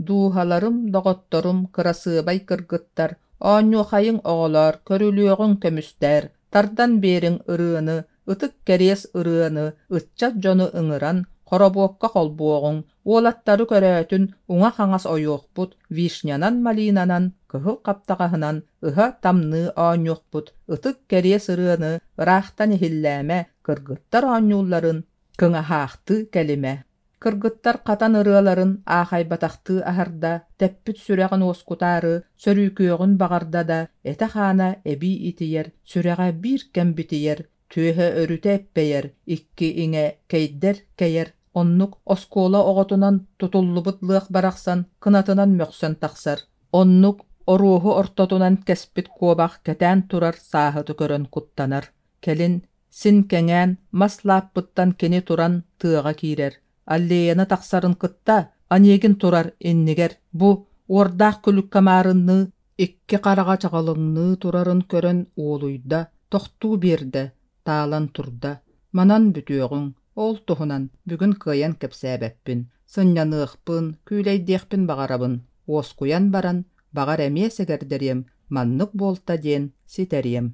Дууһаларым, доҕотторум, кырасыабай кыргыттар, оонньуохайыҥ оҕолоор, көрүлүөҕүҥ көмүстээр, тардан биэриҥ ырыаны, ытык кэриэс ырыаны, ыччат дьону ыҥыран, хоробуокка холбуоҕуҥ, уолаттары көрөөтүн уҥа-хаҥас ойуохпут, вишнянан, малинанан, кыһыл хаптаҕаһынан ыһа-тамныы оонньуохпут, ытык кэриэс ырыаны ыраахтан иһиллээмэ, кыргыттар оонньуулларын кыҥаһаахтыы кэлимэ. Кыргыттар хатан ырыаларын аахайбатахтыы аһарда, тэппит сүрэҕин уоскутаары, сөрүүкүөҕүн баҕарда да, этэ-хаана эбии итийэр, сүрэҕэ биир кэм битийэр, түөһэ өрүтэ эппэйэр, икки иҥэ кэйдэр кэйэр, оннук оскуола оҕотунан тутуллубут лыах барахсан кынатынан мөхсөн тахсар. Оннук оруоһу ортотунан кэспит куобах кэтээн турар сааһыты көрөн куттанар. Кэлин Син кэҥээн, мас лааппыттан кини туран тыаҕа киирэр. Аллеяны тахсарын кытта Онегин турар иннигэр бу уордаах күлүккэ маарынныы икки хараҕа чаҕылыҥныы турарын көрөн уолуйда, тохтуу биэрдэ, таалан турда. Манан бүтүөҕүҥ, ол туһунан бүгүн кыайан кэпсээбэппин, сынньаныахпын, күүлэйдиэхпин баҕарабын, уоскуйан баран, баҕар эмиэ сэгэрдэриэм, маннык буолта диэн ситэриэм.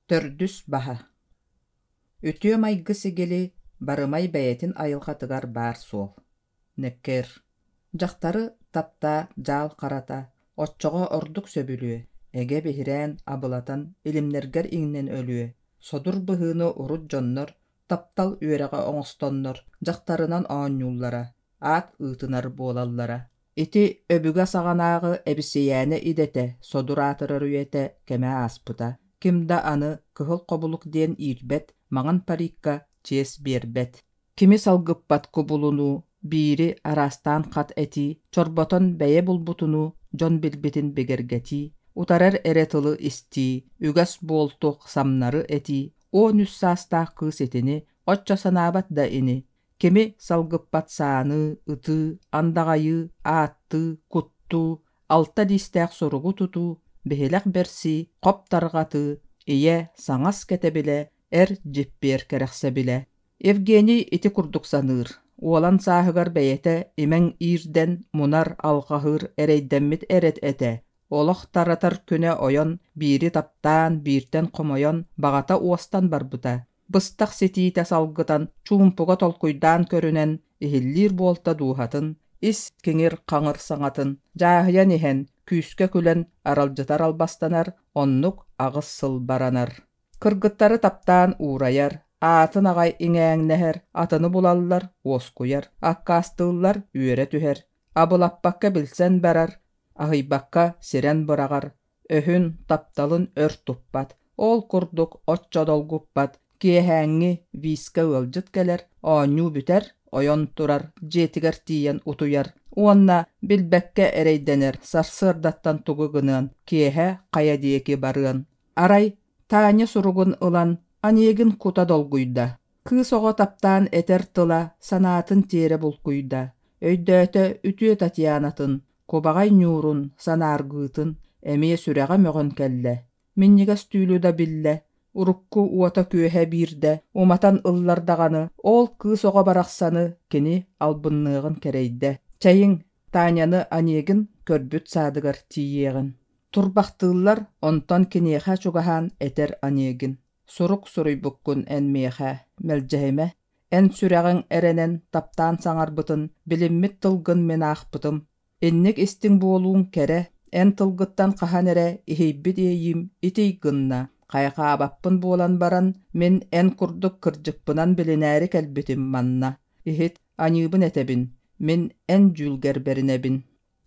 Төрдүс баһа Үтүө майгы-сигили барымай бэйэтин айылҕатыгар баар суол. Неккер Дьахтары таптаа дьаал харата, оччоҕо ордук сөбүлүө, эгэ биһирээн, абылатан, илимнэргэр иҥнэн өлүө. Содур быһыыны урут дьоннор таптал үөрэҕэ оҥостоннор дьахтарынан оонньууллара, аат ыытынар буолаллара. Ити өбүгэ саҕанааҕы эбисийээнэ идэтэ, содур аатырар үйэтэ кэмэ ааспыта. Ким да аны кыһыл хобулук диэн иирбэт, маҥан парикка чиэс биэрбэт. Кими салгыппат кубулунуу, биири араастаан хат этии, чорботон бэйэ булбутунуу дьон билбитин бигэргэтии, утарар эрэ тылы истии, үгэс буолтух самнары этии, 13 саастаах кыыс итини оччо санаабат да ини, Кими салгыппат сааныы, ытыы, андаҕайыы, ааттыы, куттуу, алта лиистээх суругу тутуу, биһилэх бэрсии, хоп тарҕатыы, ийэ, саҥас кэтэбилэ, эр дьиппиэр кэрэхсэбилэ. Евгений ити курдук саныыр. Уолан сааһыгар бэйэтэ имэҥ иирдэн, мунар, алҕаһыыр, эрэйдэммит эрэт этэ. Олох таратар күнэ ойон, биири таптаан, бииртэн хомойон, баҕата уостан барбыта. Быстах ситиитэ салгытан, чуумпуга толкуйдаан көрүнэн, иһиллиир буолта дууһатын, ис киҥир-хаҥыр саҥатын, дьааһыйан иһэн, күүскэ күлэн аралдьытар албастанар, оннук аҕыс сыл баранар. Кыргыттары таптаан уурайар, аатын аҕай иҥээҥнэһэр, атыны булаллар, уоскуйар, аккаастыыллар, үөрэ түһэр, абылаппакка билсэн барар, аһыйбакка сирэн быраҕар, өһүн, тапталын өр туппат, ол курдук оччо долгуппат, киэһээҥҥи виискэ ыалдьыт кэлэр, оонньуу бүтэр, ойон турар, дьиэтигэр тиийэн утуйар уонна билбэккэ эрэйдэнэр сарсыардаттан тугу гыныан, киэһэ хайа диэки барыан. Арай Таня суругун ылан Онегин кута долгуйда. Кыыс оҕо таптаан этэр тыла санаатын тиэрэ булкуйда, өйдөөтө үтүө Татьянатын, кубаҕай ньуурун, санааргыытын эмиэ сүрэҕэ мөҕөн кэллэ, минньигэс түүлү да биллэ, урукку уота-күөһэ биирдэ уматан ыллар даҕаны, ол кыыс оҕо барахсаны кини албынныаҕын кэрэйдэ. Чэйиҥ, Таняны Онегин көрбүт саадыгар тиийиэҕин. Турбахтыыллар, онтон киниэхэ чугаһаан этэр Онегин: «Сурук суруйбуккун эн миэхэ, мэлдьэһимэ, эн сүрэҕиҥ эрэнэн таптаан саҥарбытын билиммит тылгын мин аахпытым. Инник истиҥ буолууҥ кэрэ, эн тылгыттан хаһан эрэ иһийбит иэйиим итий гынна. Хайҕаабаппын буолан баран, мин эн курдук кырдьыкпынан билинээри кэлбитим манна. Иһит, аньыыбын этэбин, мин эн дьүүлгэр бэринэбин.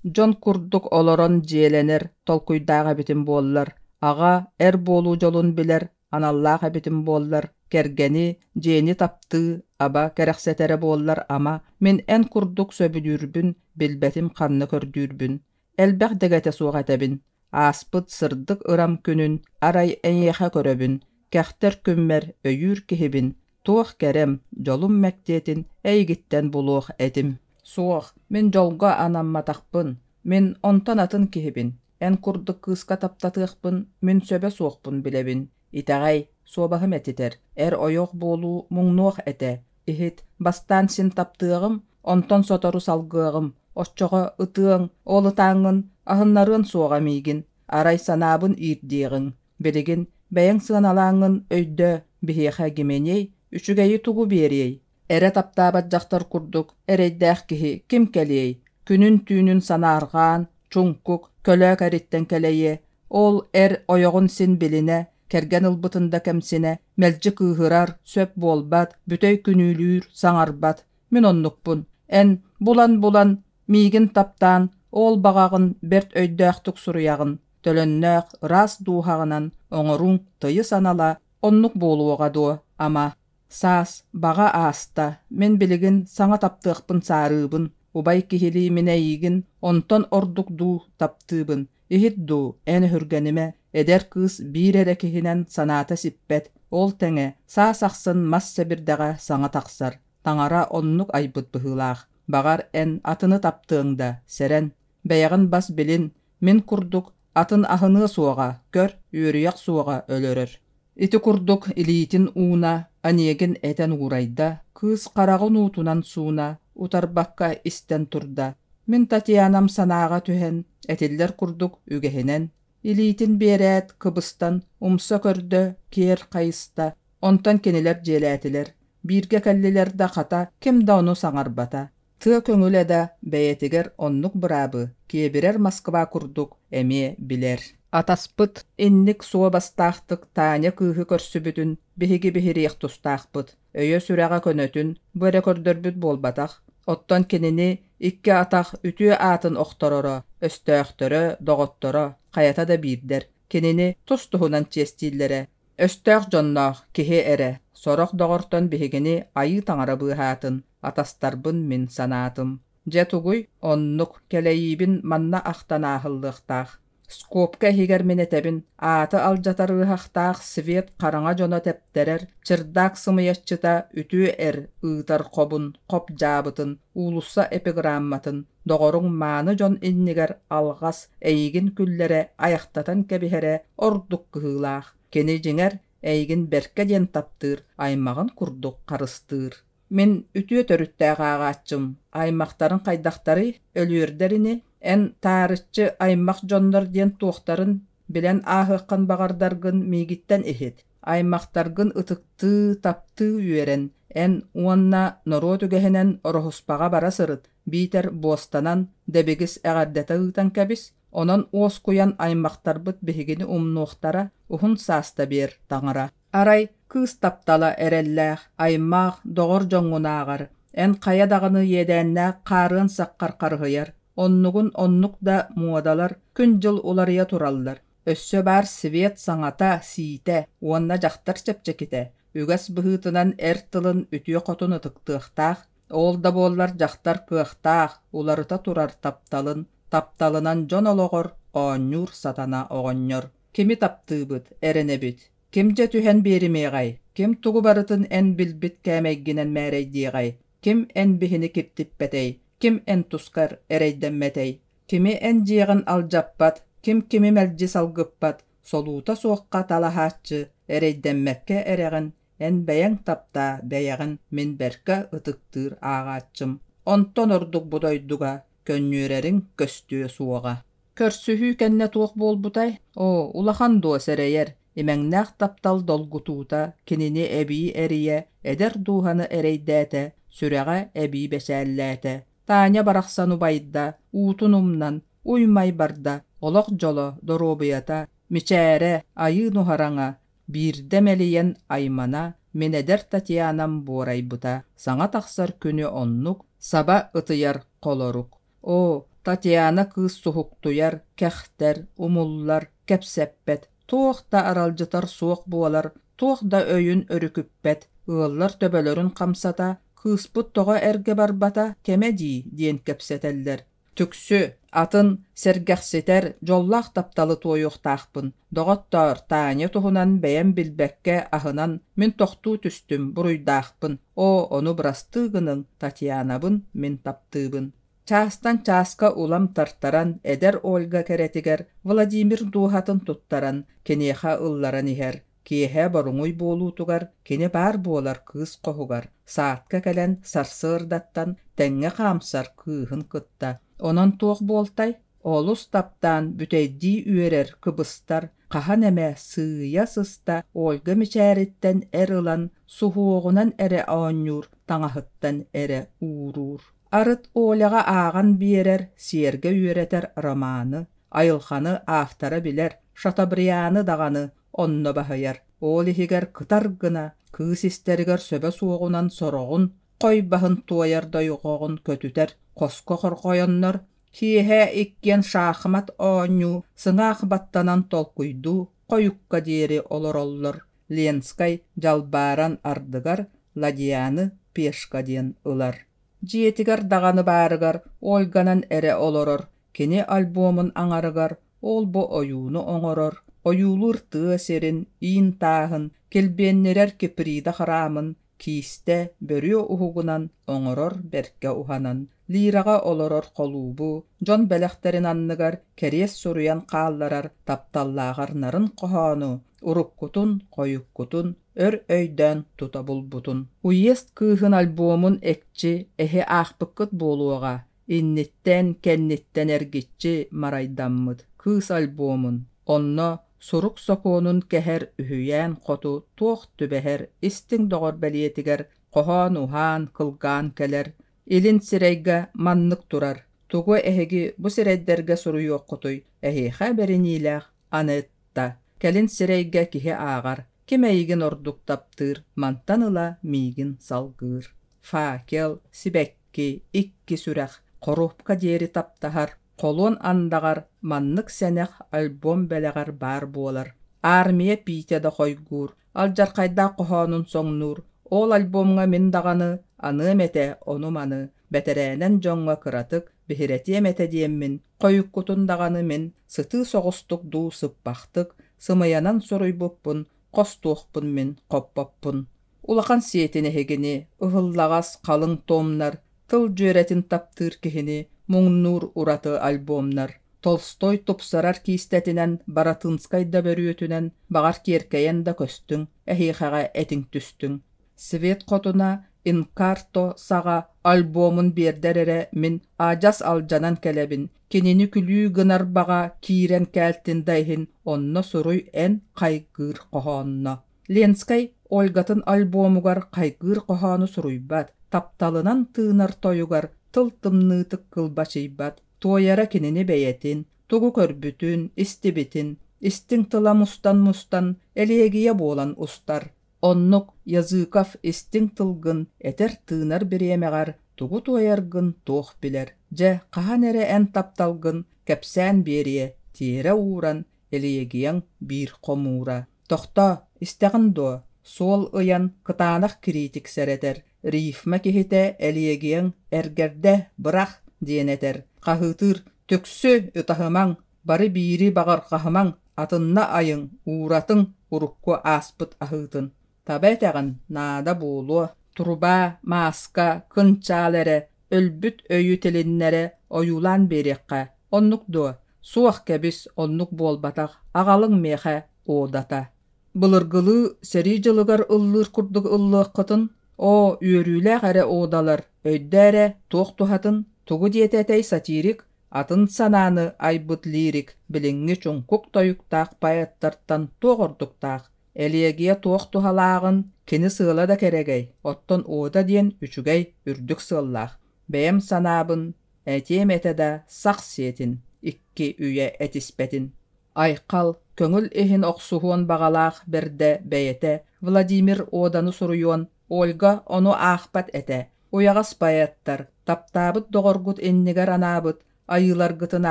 Дьон курдук олорон дьиэлэнэр толкуйдаах эбитим буоллар, аҕа, эр буолуу дьолун билэр аналлаах эбитим буоллар, кэргэни, дьиэни таптыы, аба кэрэхсэтэрэ буоллар ама, мин эн курдук сөбүлүүрбүн, билбэтим ханна көрдүүрбүн. Элбэх дэгэтэ суох этэбин, ааспыт сырдык ырам күнүн арай эйиэхэ көрөбүн, кэхтэр күммэр өйүүр киһибин, туох кэрэм, дьолум мэктиэтин эйигиттэн булуох этим. Суох, мин дьолго анамматахпын, мин онтон атын киһибин, эн курдук кыыска таптатыахпын мин сөбө суохпун билэбин. Итэҕэй, суобаһым этитэр, эр-ойох буолуу муҥнуох этэ. Иһит, бастаан син таптыаҕым, онтон сотору салгыаҕым, оччоҕо ытыаҥ, ол ытааҥҥын аһыннарыан суоҕа миигин, арай санаабын иирдиэҕиҥ. Билигин бэйэҥ сыаналааҥҥын өйдөө, биһиэхэ Гименей үчүгэйи тугу биэриэй? Эрэ таптаабат дьахтар курдук эрэйдээх киһи ким кэлиэй? Күнүн-түүнүн санаарҕаан, чуҥкук, көлөөк эриттэн кэлэйиэ, ол эр ойоҕун син билинэ, кэргэн ылбытын да кэмсинэ, мэлдьи кыыһырар, сөп буолбат, бүтэй күнүүлүүр, саҥарбат. Мин оннукпун. Эн булан-булан, миигин таптаан, ол баҕаҕын бэрт өйдөөхтүк суруйаҕын, төлөннөөх, ыраас дууһаҕынан оҥоруҥ тыйыс анала оннук буолуоҕа дуо, ама? Саас, баҕа ааста, мин билигин саҥа таптыахпын саарыыбын, убай киһилии мин эйиигин онтон ордук дуу таптыыбын, иһит дуу, эн өһүргэнимэ, эдэр кыыс биир эрэ киһинэн санаата сиппэт, ол тэҥэ саас ахсын мас сэбирдэҕэ саҥа тахсар, таҥара оннук айбыт быһыылаах, баҕар эн атыны таптыаҥ да, сэрэн, бэйэҕин бас билин, мин курдук атын аһыныа суоҕа, көр, үөрүйэх суоҕа өлөрөр. Ити курдук илиитин ууна, Онегин этэн уурайда, кыыс хараҕын уутунан сууна, утарбакка истэн турда. Мин Татьянам санааҕа түһэн, этиллэр курдук үгэһинэн, илиитин биэрээт, кыбыстан, умса көрдө, киэр хайыста, онтон кинилэр дьиэлээтилэр. Бииргэ кэллилэр да хата, ким да ону саҥарбата. Тыа көҥүлэ да бэйэтигэр оннук быраабы киэбирэр Москва курдук эмиэ билэр. Атаспыт инник суобастаахтык Таня кыыһы көрсүбүтүн биһиги биһириэх тустаахпыт. Өйө-сүрэҕэ көнөтүн бу эрэ көрдөрбүт буолбатах. Оттон кинини икки атах үтүө аатын охтороро, өстөөхтөрө, доҕотторо хайата да биирдэр. Кинини тус-туһунан чиэстииллэрэ. Өстөөх дьонноох киһи эрэ, сорох доҕортон биһигини айыы таҥара быыһаатын, атастарбын мин санаатым. Дьэ тугуй, оннук, кэлэйиибин манна ахтан ааһыллыахтаах. Скобка иһигэр мин этэбин, ааты алдьатар ыаһахтаах свет хараҥа дьоно тэптэрэр, чердак сымыйаччыта үтүө эр ыытар хобун, хоп дьаабытын, уулусса эпиграмматын, доҕоруҥ мааны дьон иннигэр алҕас эйигин күллэрэ айахтатан кэбиһэрэ ордук кыһыылаах. Кини дьиҥэр эйигин бэркэ диэн таптыыр, аймаҕын курдук харыстыыр. Мин үтүө төрүттээх ааҕааччым, аймахтарыҥ хайдахтарый, өлүөрдэр ини, эн таарыччы аймах дьоннор диэн туохтарын билэн ааһыаххын баҕардаргын миигиттэн иһит. Аймахтаргын ытыктыы, таптыы үөрэн, эн уонна норуот үгэһинэн Ороһуспаҕа бара сырыт, биитэр буостанан дэбигис эҕэрдэтэ ыытан кэбис, онон уоскуйан аймахтарбыт биһигини умнуохтара, уһун сааста биэр, таҥара. Арай кыыс таптала эрэллээх, аймаах, доҕор дьоҥҥунааҕар, эн хайа даҕаны иэдээннээх хаарыан саххар харыһыйар, оннугун оннук да муодалар күн-дьыл уларыйа тураллар. Өссө баар свет саҥата, сиитэ уонна дьахтар чэпчэкитэ, үгэс быһыытынан эр тылын үтүө хотун ытыктыахтаах, ол да буоллар дьахтар кыахтаах, уларыта турар тапталын, тапталынан дьон олоҕор оонньуур сатана оҕонньор. Кими таптыыбыт, эрэнэбит? Ким дьэ түһэн биэримиэҕэй? Ким тугу барытын эн билбит кээмэйгинэн мээрэйдиэҕэй? Ким эн биһини киртиппэтэй? Ким эн тускар эрэйдэммэтэй? Кими эн дьиэҕин алдьаппат, ким кими мэлдьи салгыппат, солуута суохха талаһааччы, эрэйдэммэккэ эрэҕин, эн бэйэҥ таптаа бэйэҕин мин бэркэ ытыктыыр ааҕааччым. Онтон ордук бу дойдуга Көнньүөрэриҥ көстүө суоҕа. Көрсүһүү кэннэ туох буолбутай? Оо, улахан дуо сэрэйэр, имэҥнээх таптал долгутуута кинини эбии эрийэ, эдэр дууһаны эрэйдээтэ, сүрэҕэ эбии бэсээллээтэ. Таня барахсан убайда, уутун умнан, уй-май барда, олох дьоло, доруобуйата, мичээрэ, айыы нуһараҥа, биирдэ мэлийэн аймана, мин эдэр Татьянам буорайбыта, саҥа тахсар күнү оннук саба ытыйар холорук. Оо, Татьяна кыыс суһуктуйар, кэхтэр, умуллар, кэпсэппэт, туох да аралдьытар суох буолар, туох да өйүн өрүкүппэт, ыаллар төбөлөрүн хамсата, кыыспыт тоҕо эргэ барбата кэмэ дии диэн кэпсэтэллэр. Түксү, атын, сэргэхситэр, дьоллоох тапталы туойуохтаахпын. Доҕоттоор, Таня туһунан бэйэм билбэккэ аһынан, мин тохтуу түстүм, буруйдаахпын. Оо, ону бырастыы гыныҥ, Татьянабын мин таптыыбын. Чаастан чааска улам тартаран, эдэр Ольга кэрэтигэр Владимир дууһатын туттаран, киниэхэ ылларан иһэр. Киэһэ боруҥуй буолуутугар кини баар буолар кыыс хоһугар, саадка кэлэн сарсыардаттан тэҥҥэ хаамсар кыыһын кытта. Онон туох буолтай? Олус таптаан бүтэйдии үөрэр, кыбыстар, хаһан эмэ сыыйа сыста Ольга мичээриттэн эр ылан, суһуоҕунан эрэ оонньуур, таҥаһыттан эрэ ууруур. Арыт Оляҕа ааҕан биэрэр, сиэргэ үөрэтэр романы, айылҕаны автора билэр, Шатобрианы даҕаны онно баһыйар. Ол иһигэр кытар гына, кыыс истэригэр сөбө суоҕунан сороҕун, хой баһын туойар дойҕоҕун көтүтэр, хоско хорҕойоннор, киэһэ иккиэн шахмат оонньуу, сыҥаах баттанан толкуйдуу, хойукка диэри олороллор. Ленскэй дьалбааран ардыгар Ладьяны пешка диэн ылар. Дьиэтигэр даҕаны баарыгар Ольганан эрэ олорор, кини альбомун аҥарыгар ол-бу ойууну оҥорор, ойуулуур тыа сирин, иин тааһын, килбиэннирэр Киприда храмын, киистэ, бөрүө уһугунан оҥорор бэркэ уһанан, лираҕа олорор холуубу, дьон бэлэхтэрин анныгар кэриэс суруйан хаалларар тапталлааҕар нарын хоһоону, уруккутун, хойуккутун өр өйдөөн тута булбутун. Уезд кыыһын альбомун экчи эһи аахпыккыт буолуоҕа, инниттэн, кэнниттэн эргиччи марайдаммыт кыыс альбомун, онно сурук сокуонун кэһэр үһүйээн хоту туох түбэһэр истиҥ доҕор бэлиэтигэр хоһоон уһаан, кылгаан кэлэр, илин сирэйгэ маннык турар, тугу эһиги бу сирэйдэргэ суруйуоххутуй, эһиэхэ бэриниилээх Анетта. Кэлин сирэйгэ киһи ааҕар, ким эйигин ордук таптыыр, мантан ыла миигин салгыыр. Факел, сибэкки, икки сүрэх, хоруопка диэри таптаһар, холуон андаҕар маннык сэнэх альбом бэлэҕэр баар буолар. Армия Питя да хойгуур, алдьархайдаах хоһоонун соҥнуур, ол альбомҥа мин даҕаны аныам этэ ону-маны, бэтэрээнэн дьоҥҥо кыратык биһирэтиэм этэ диэммин, хойуккутун даҕаны мин сытыы соҕустук дуу сыппахтык, сымыйанан суруйбуппун, хостуохпун мин хоппоппун. Улахан сиэтин эһигини, ыһыллаҕас халыҥ томнар, тыл дьүөрэтин таптыыр киһини муҥнуур ураты альбомнар, Толстой тупсарар киистэтинэн, Баратынскай да бөрүөтүнэн, баҕар киэркэйэн да көстүҥ, эһиэхэҕэ этиҥ түстүҥ. Свет хотуна Инкарто саҕа альбомун биэрдэр эрэ мин адьас алдьанан кэлэбин, кинини күлүү гынар баҕа киирэн кээлтин да иһин онно суруй эн хайгыыр хоһоонно. Ленскэй Ольгатын альбомугар хайгыыр хоһоону суруйбат, тапталынан тыынар тойугар тыл тымныытык кылбачыйбат, туойара кинини бэйэтин, тугу көрбүтүн, истибитин, истиҥ тыла мустан-мустан элиэгийэ буолан устар. Оннук Языков истиҥ тылгын этэр-тыынар бириэмэҕэр тугу туойаргын туох билэр, дьэ, хаһан эрэ эн тапталгын кэпсээн биэриэ, тиэрэ ууран элиэгийэҥ биир хомуура. Тохтоо, истэҕин дуо? Суол ыйан кытаанах кириитик сэрэтэр, рифма киһитэ элиэгийэҥ эргэрдэ, бырах диэн этэр, хаһыытыыр түксү, ытаһымаҥ, бары биири баҕарҕаһымаҥ, атынна айыҥ, ууратыҥ урукку ааспыт аһыытын. Таба этэҕин, наада буолуо. Труба, мааска, кынчаал эрэ, өлбүт өйү тилиннэрэ ойуулаан биэриэххэ. Оннук дуо? Суох кэбис, оннук буолбатах, аҕалыҥ миэхэ оодата. Былыргылыы сэрии дьылыгар ыллыыр курдук ыллыаххытын, оо, үөрүүлээх эрэ оодалар, өйдөө эрэ, туох туһатын? Тугу диэтэ этэй сатирик, атын санааны айбыт лирик билиҥҥи чуҥкук тойуктаах поэттартан туох ордуктаах? Элегия туох туһалааҕын кини сыала да кэрэгэй, оттон ода диэн үчүгэй, үрдүк сыаллаах. Бэйэм санаабын этиэм этэ да сах сиэтин, икки үйэ этиспэтин. Айхал, көҥүл иһин охсуһуон баҕалаах бэрдэ бэйэтэ Владимир Оданы суруйуон Ольга ону аахпат этэ. Уйаҕас поэттар, таптаабыт доҕоргут иннигэр анаабыт айыыларгытын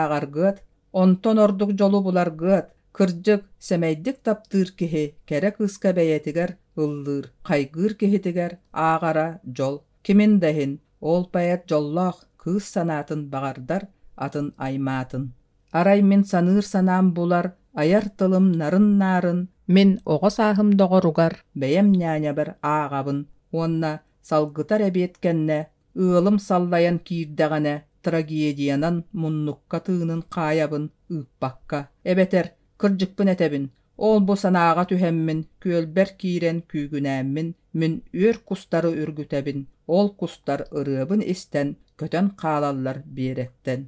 ааҕаргыат, онтон ордук дьолу буларгыат, кырдьык, сэмэйдик таптыыр киһи кэрэ кыыска бэйэтигэр ыллыыр, хайгыыр киһитигэр ааҕара дьол. Кимин да иһин, ол поэт дьоллоох кыыс санаатын баҕардар, атын аймаатын. Арай мин саныыр санаам булар, айар тылым нарын-наарын, мин оҕо сааһым доҕоругар бэйэм ньээньэбэр ааҕабын уонна салгытар эбиэт кэннэ ыалым саллайан киирдэҕинэ трагедиянан муннукка тыынын хаайабын ыыппакка эбэтэр кырдьыкпын этэбин ол-бу санааҕа түһэммин күөлбэр киирэн күүгүнээммин мин үөр кустары үргүтэбин ол кустар ырыабын истэн көтөн хаалаллар биэрэктэн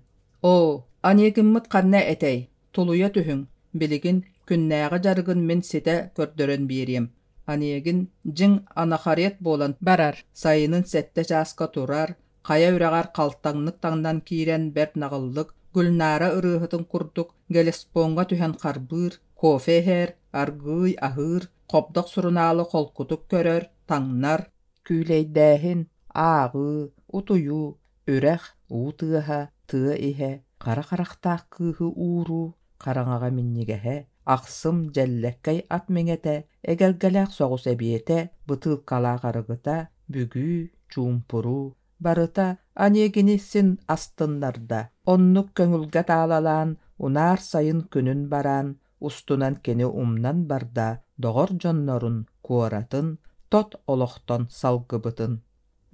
Оо, Онегиммыт ханна этэй? Тулуйа түһүҥ, билигин күннээҕи дьарыгын мин ситэ көрдөрөн биэриэм. Онегин дьиҥ анахарет буолан барар, сайынын сэттэ чааска турар, хайа үрэҕэр халтаҥнык таҥнан киирэн бэрт наҕыллык Гүлнаара ырыаһытын курдук Гелеспоҥҥа түһэн харбыыр, кофе иһэр, аргыый аһыыр, хобдох сурунаалы холкутук көрөр, таҥнар, күүлэйдээһин, ааҕыы, утуйуу, Үрэх, уу тыаһа, тыа иһэ, хара харахтаах кыыһы ууруу, хараҥаҕа минньигэһэ, ахсым, дьэллэккэй ат миҥэтэ, эгэлгэлээх соҕус эбиэтэ, бытыылкалаах арыгыта, бүгүү, чуумпуруу, барыта Онегини син астыннарда. Оннук көҥүлгэ таалалаан, унаар сайын күнүн бараан, устунан кини умнан барда доҕор дьоннорун, куоратын, тот олохтон салгыбытын.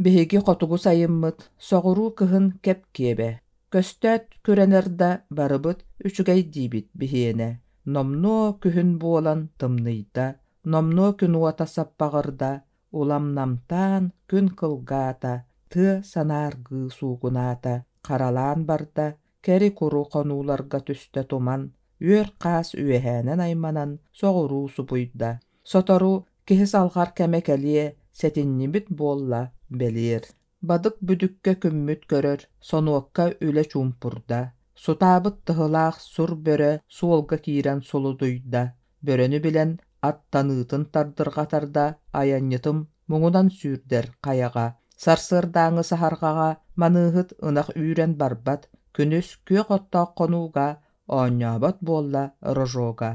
Биһиги хотугу сайыммыт, соҕуруу кыһын кэп-киэбэ. Көстөөт күрэнэр да барыбыт үчүгэй диибит биһиэнэ. Номнуо күһүн буолан тымныйда, номнуо күн уота саппаҕырда, улам намтаан күн кылгаата, тыа санааргыы суугунаата, харалаан барда, кэри-куру хонууларга түстэ туман, үөр хаас үөһээнэн айманан соҕуруу субуйда. Сотору киһи салҕар кэмэ кэлиэ, сэтинньибит буолла бэлиэр. Бадык бүдүккэ күммүт көрөр, сонуокка үлэ чуумпурда. Сутаабыт тыһылаах сур бөрө суолга киирэн сулудуйда. Бөрөнү билэн ат таныытын тардырҕатарда, айанньытым муҥунан сүүрдэр хайаҕа. Сарсыардааҥы саһарҕаҕа маныыһыт ынах үүрэн барбат, күнүс күөх оттоох хонууга оонньообот буолла рожога.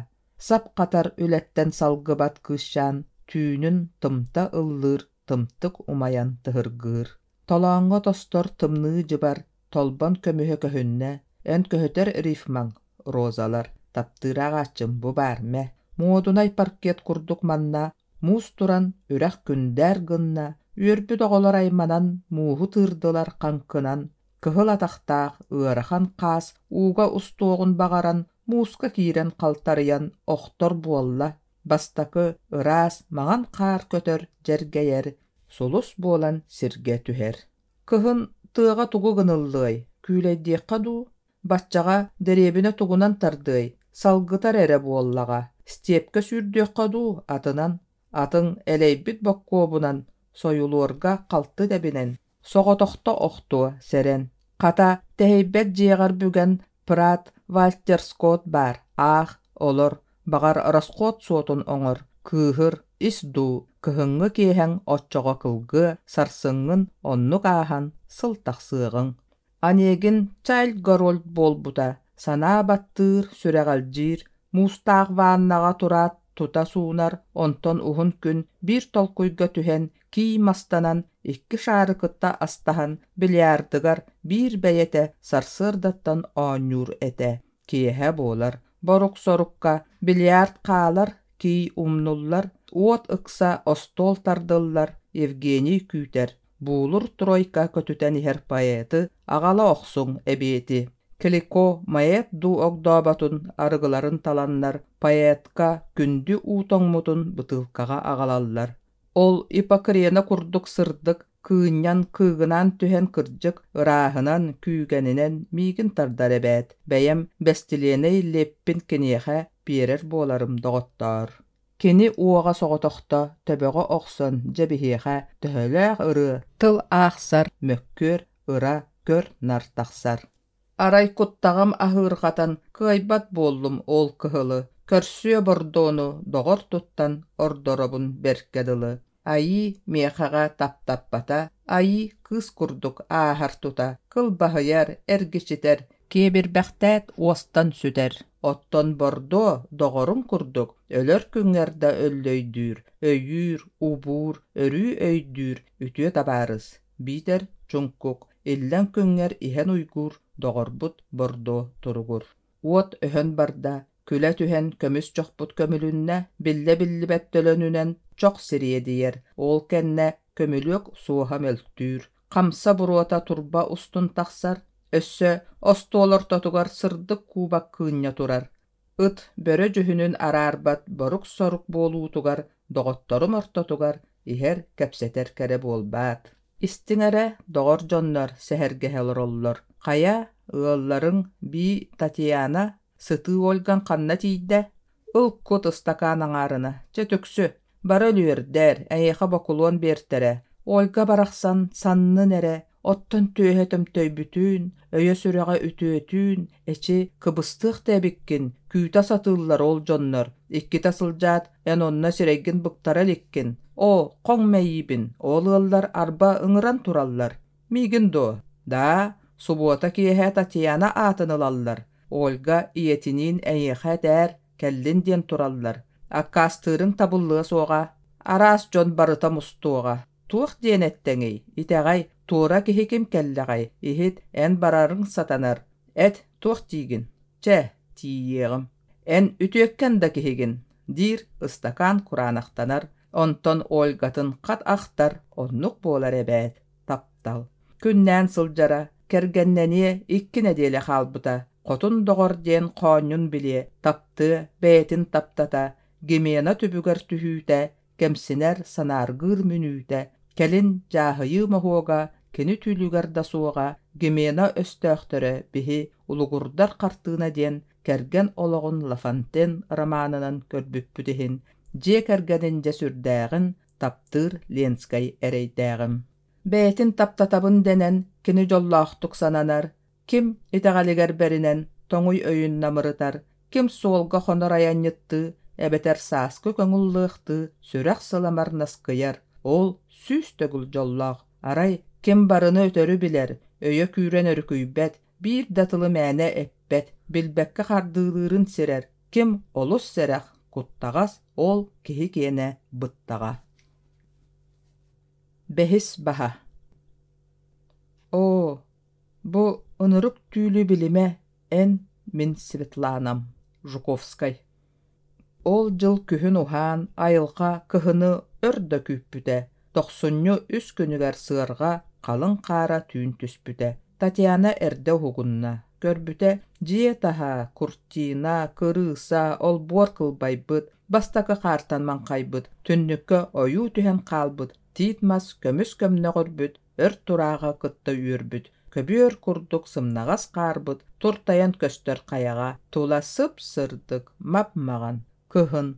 Сап-хатар үлэттэн салгыбат кыысчаан түүнүн тымта ыллыыр, тымтык умайан тыһыргыыр. Толооҥҥо тостор тымныы дьыбар, толбон көмүһэ көһүннэ, эн көһүтэр рифмаҥ, розалар, таптыыр ааҕааччым бу баар мэ. Муодунай паркет курдук манна муус туран үрэх күндээр гынна, үөрбүт оҕолор айманан мууһу тыырдылар хаҥкынан, кыһыл атахтаах ыарахан хаас ууга устуоҕун баҕаран мууска киирэн халтарыйан охтор буолла, бастакы ыраас маҥан хаар көтөр дьэргэйэр, сулус буолан сиргэ түһэр. Кыһын тыаҕа тугу гыныллыай, күүлэйдиэххэ дуу, баччаҕа дэриэбинэ тугунан тардыай, салгытар эрэ буоллаҕа, степкэ сүүрдүөххэ дуу атынан, атыҥ элэйбит боккуобунан, сойулуорга халты тэбинэн, Соҕотохто охтуо, сэрэн. Хата, тэһийбэт дьиэҕэр бүгэн Прат Вальтер Скотт баар, аах, олор, баҕар расход суотун оҥор, кыыһыр, ис дуу, кыһыҥҥы киэһэҥ оччоҕо кылгыа, сарсыҥҥын оннук ааһан сыл тахсыаҕыҥ. Онегин Чайльд Горольд буолбута, санаа баттыыр, сүрэҕэлдьиир, муустаах ваннаҕа тураат тута суунар, онтон уһун күн биир толкуйга түһэн, кий мастанан, икки шаары кытта астаһан, бильярдыгар биир бэйэтэ сарсыардаттан оонньуур этэ. Киэһэ буолар, борук-сорукка бильярд хаалар, кий умнуллар, уот ыкса остуол тардыллар, Евгений күүтэр, буулур тройка көтүтэн иһэр поэты аҕала охсуҥ эбиэти. Клико маэт дуу огдооботун арыгыларын таланнар поэтка күндү уу тоҥмутун бытыылкаҕа аҕалаллар. Ол Иппокрена курдук сырдык, Кыынньан, кыыгынаан түһэн кырдьык, ырааһынан, күүгэнинэн миигин тардар эбээт, бэйэм бэстилиэнэй лиэппин киниэхэ биэрэр буоларым, доҕоттоор. Кини уоҕа соҕотохто төбөҕө охсон дьэ биһиэхэ төһөлөөх ырыа, тыл аахсар, мөккүөр, ыра, көр-нар тахсар. Арай куттаҕым аһыырҕатан кыайбат буоллум ол кыһылы, көрсүө бордуону доҕор туттан ордоробун бэркэ дылы. Айыы миэхэҕэ таптаппата, айыы кыыс курдук ааһар тута, кылбаһыйар, эргичитэр, киэбирбэхтээт уостан сүтэр. Оттон Бордо доҕорум курдук өлөр күҥҥэр да өллөйдүүр, өйүүр, убуур, өрүү өйдүүр үтүө табаарыс, биитэр чуҥкук, иллэҥ күҥҥэр иһэн уйгуур доҕорбут Бордо туругур. Уот өһөн барда, күлэ түһэн көмүс чохпут көмүлүннэ, биллэ-биллибэт төлөнүнэн чох сириэдийэр, ол кэннэ көмүлүөк суоһа мөлтүүр, хамса буруота турба устун тахсар, өссө остуол ортотугар сырдык куубак кыынньа турар. Ыт бөрө дьүһүнүн араарбат борук-сорук буолуутугар доҕотторум ортотугар иһэр, кэпсэтэр кэрэ буолбаат. Истиҥ эрэ, доҕор дьоннор сэһэргэһэ олороллор. Хайа, ыалларыҥ бии Татьяна, сытыы Ольгаҥ ханна тиийдэ? Ыл кут ыстакаан аҥаарына, чэ түксү, бары өлүөрдэр, эйиэхэ бокулуон биэртэрэ. Ольга барахсан саннын эрэ, оттон түөһэ төмтөйбүтүүн, өйө-сүрэҕэ үтүөтүүн, эчи, кыбыстыах да эбиккин, күүтэ сатыыллар ол дьоннор, иккитэ сылдьаат, эн онно сирэйгин быктара иликкин. Оо, хоҥ мэйиибин, ол ыаллар арба ыҥыран тураллар. Миигин дуо? Даа, субуота киэһэ Татьяна аатын ылаллар. Ольга ийэтиниин эйиэхэ этээр, кэллин диэн тураллар. Аккаастыырыҥ табыллыа суоҕа, араас дьон барыта мустуоҕа. Туох диэн эттэҥий, итэҕэй, туора киһи ким кэллэҕэй, иһит, эн барарыҥ сатанар. Эт, туох диигин? Чэ, тиийиэҕим. Эн үтүөккэн да киһигин, диир ыстакаан кураанахтанар, онтон Ольгатын хат ахтар, оннук буолар эбээт, таптал. Күннээн сылдьара, кэргэннэниэ икки нэдиэлэ хаалбыта, хотун доҕор диэн хоонньун билиэ, таптыа, бэйэтин таптата, Гимена түбүгэр түһүүтэ, кэмсинэр, санааргыыр мүнүүтэ, кэлин дьааһыйыы моһуога кини түүлүгэр да суоҕа, Гимена өстөөхтөрө биһи улугурдар хартыына диэн кэргэн олоҕун Лафонтен романынан көрбүппүт иһин, дьиэ кэргэнин дьэ сүрдээҕин таптыыр Ленскэй эрэйдээҕим. Бэйэтин таптатабын дэнэн кини дьоллоохтук сананар, ким итэҕэлигэр бэринэн тоҥуй өйүн намырытар, ким суолга хонор айанньыттыы эбэтэр сааскы көҥүллыахтыы сүрэх сыламар наскыйар, ол сүүс төгүл дьоллоох. Арай ким барыны өтөрү билэр, өйө күүрэн өрүкүйбэт, биир да тылы мээнэ эппэт, билбэккэ хардыылыырын сирэр, ким олус сэрэх, куттаҕас, ол киһи киэнэ быттаҕа. Бэһис баһа Оо, бу ынырык түүлү билимэ эн, мин Светланам, Жуковскай. Ол дьыл күһүн уһаан, айылҕа кыһыны өр да күүппүтэ. Тохсунньу үс күнүгэр сыарҕа халыҥ хаара түүн түспүтэ. Татьяна эрдэ уһугунна. Көрбүтэ, дьиэ таһа, куртина, кырыыса, олбуор кылбайбыт, бастакы хаартан маҥхайбыт, түннүккэ ойуу түһэн хаалбыт, тиит мас көмүс көмнөҕүрбүт, өр турааҕа кытта үөрбүт, көбүөр курдук сымнаҕас хаарбыт туртайан көстөр хайаҕа тула сып-сырдык, мап-маҕан, кыһын.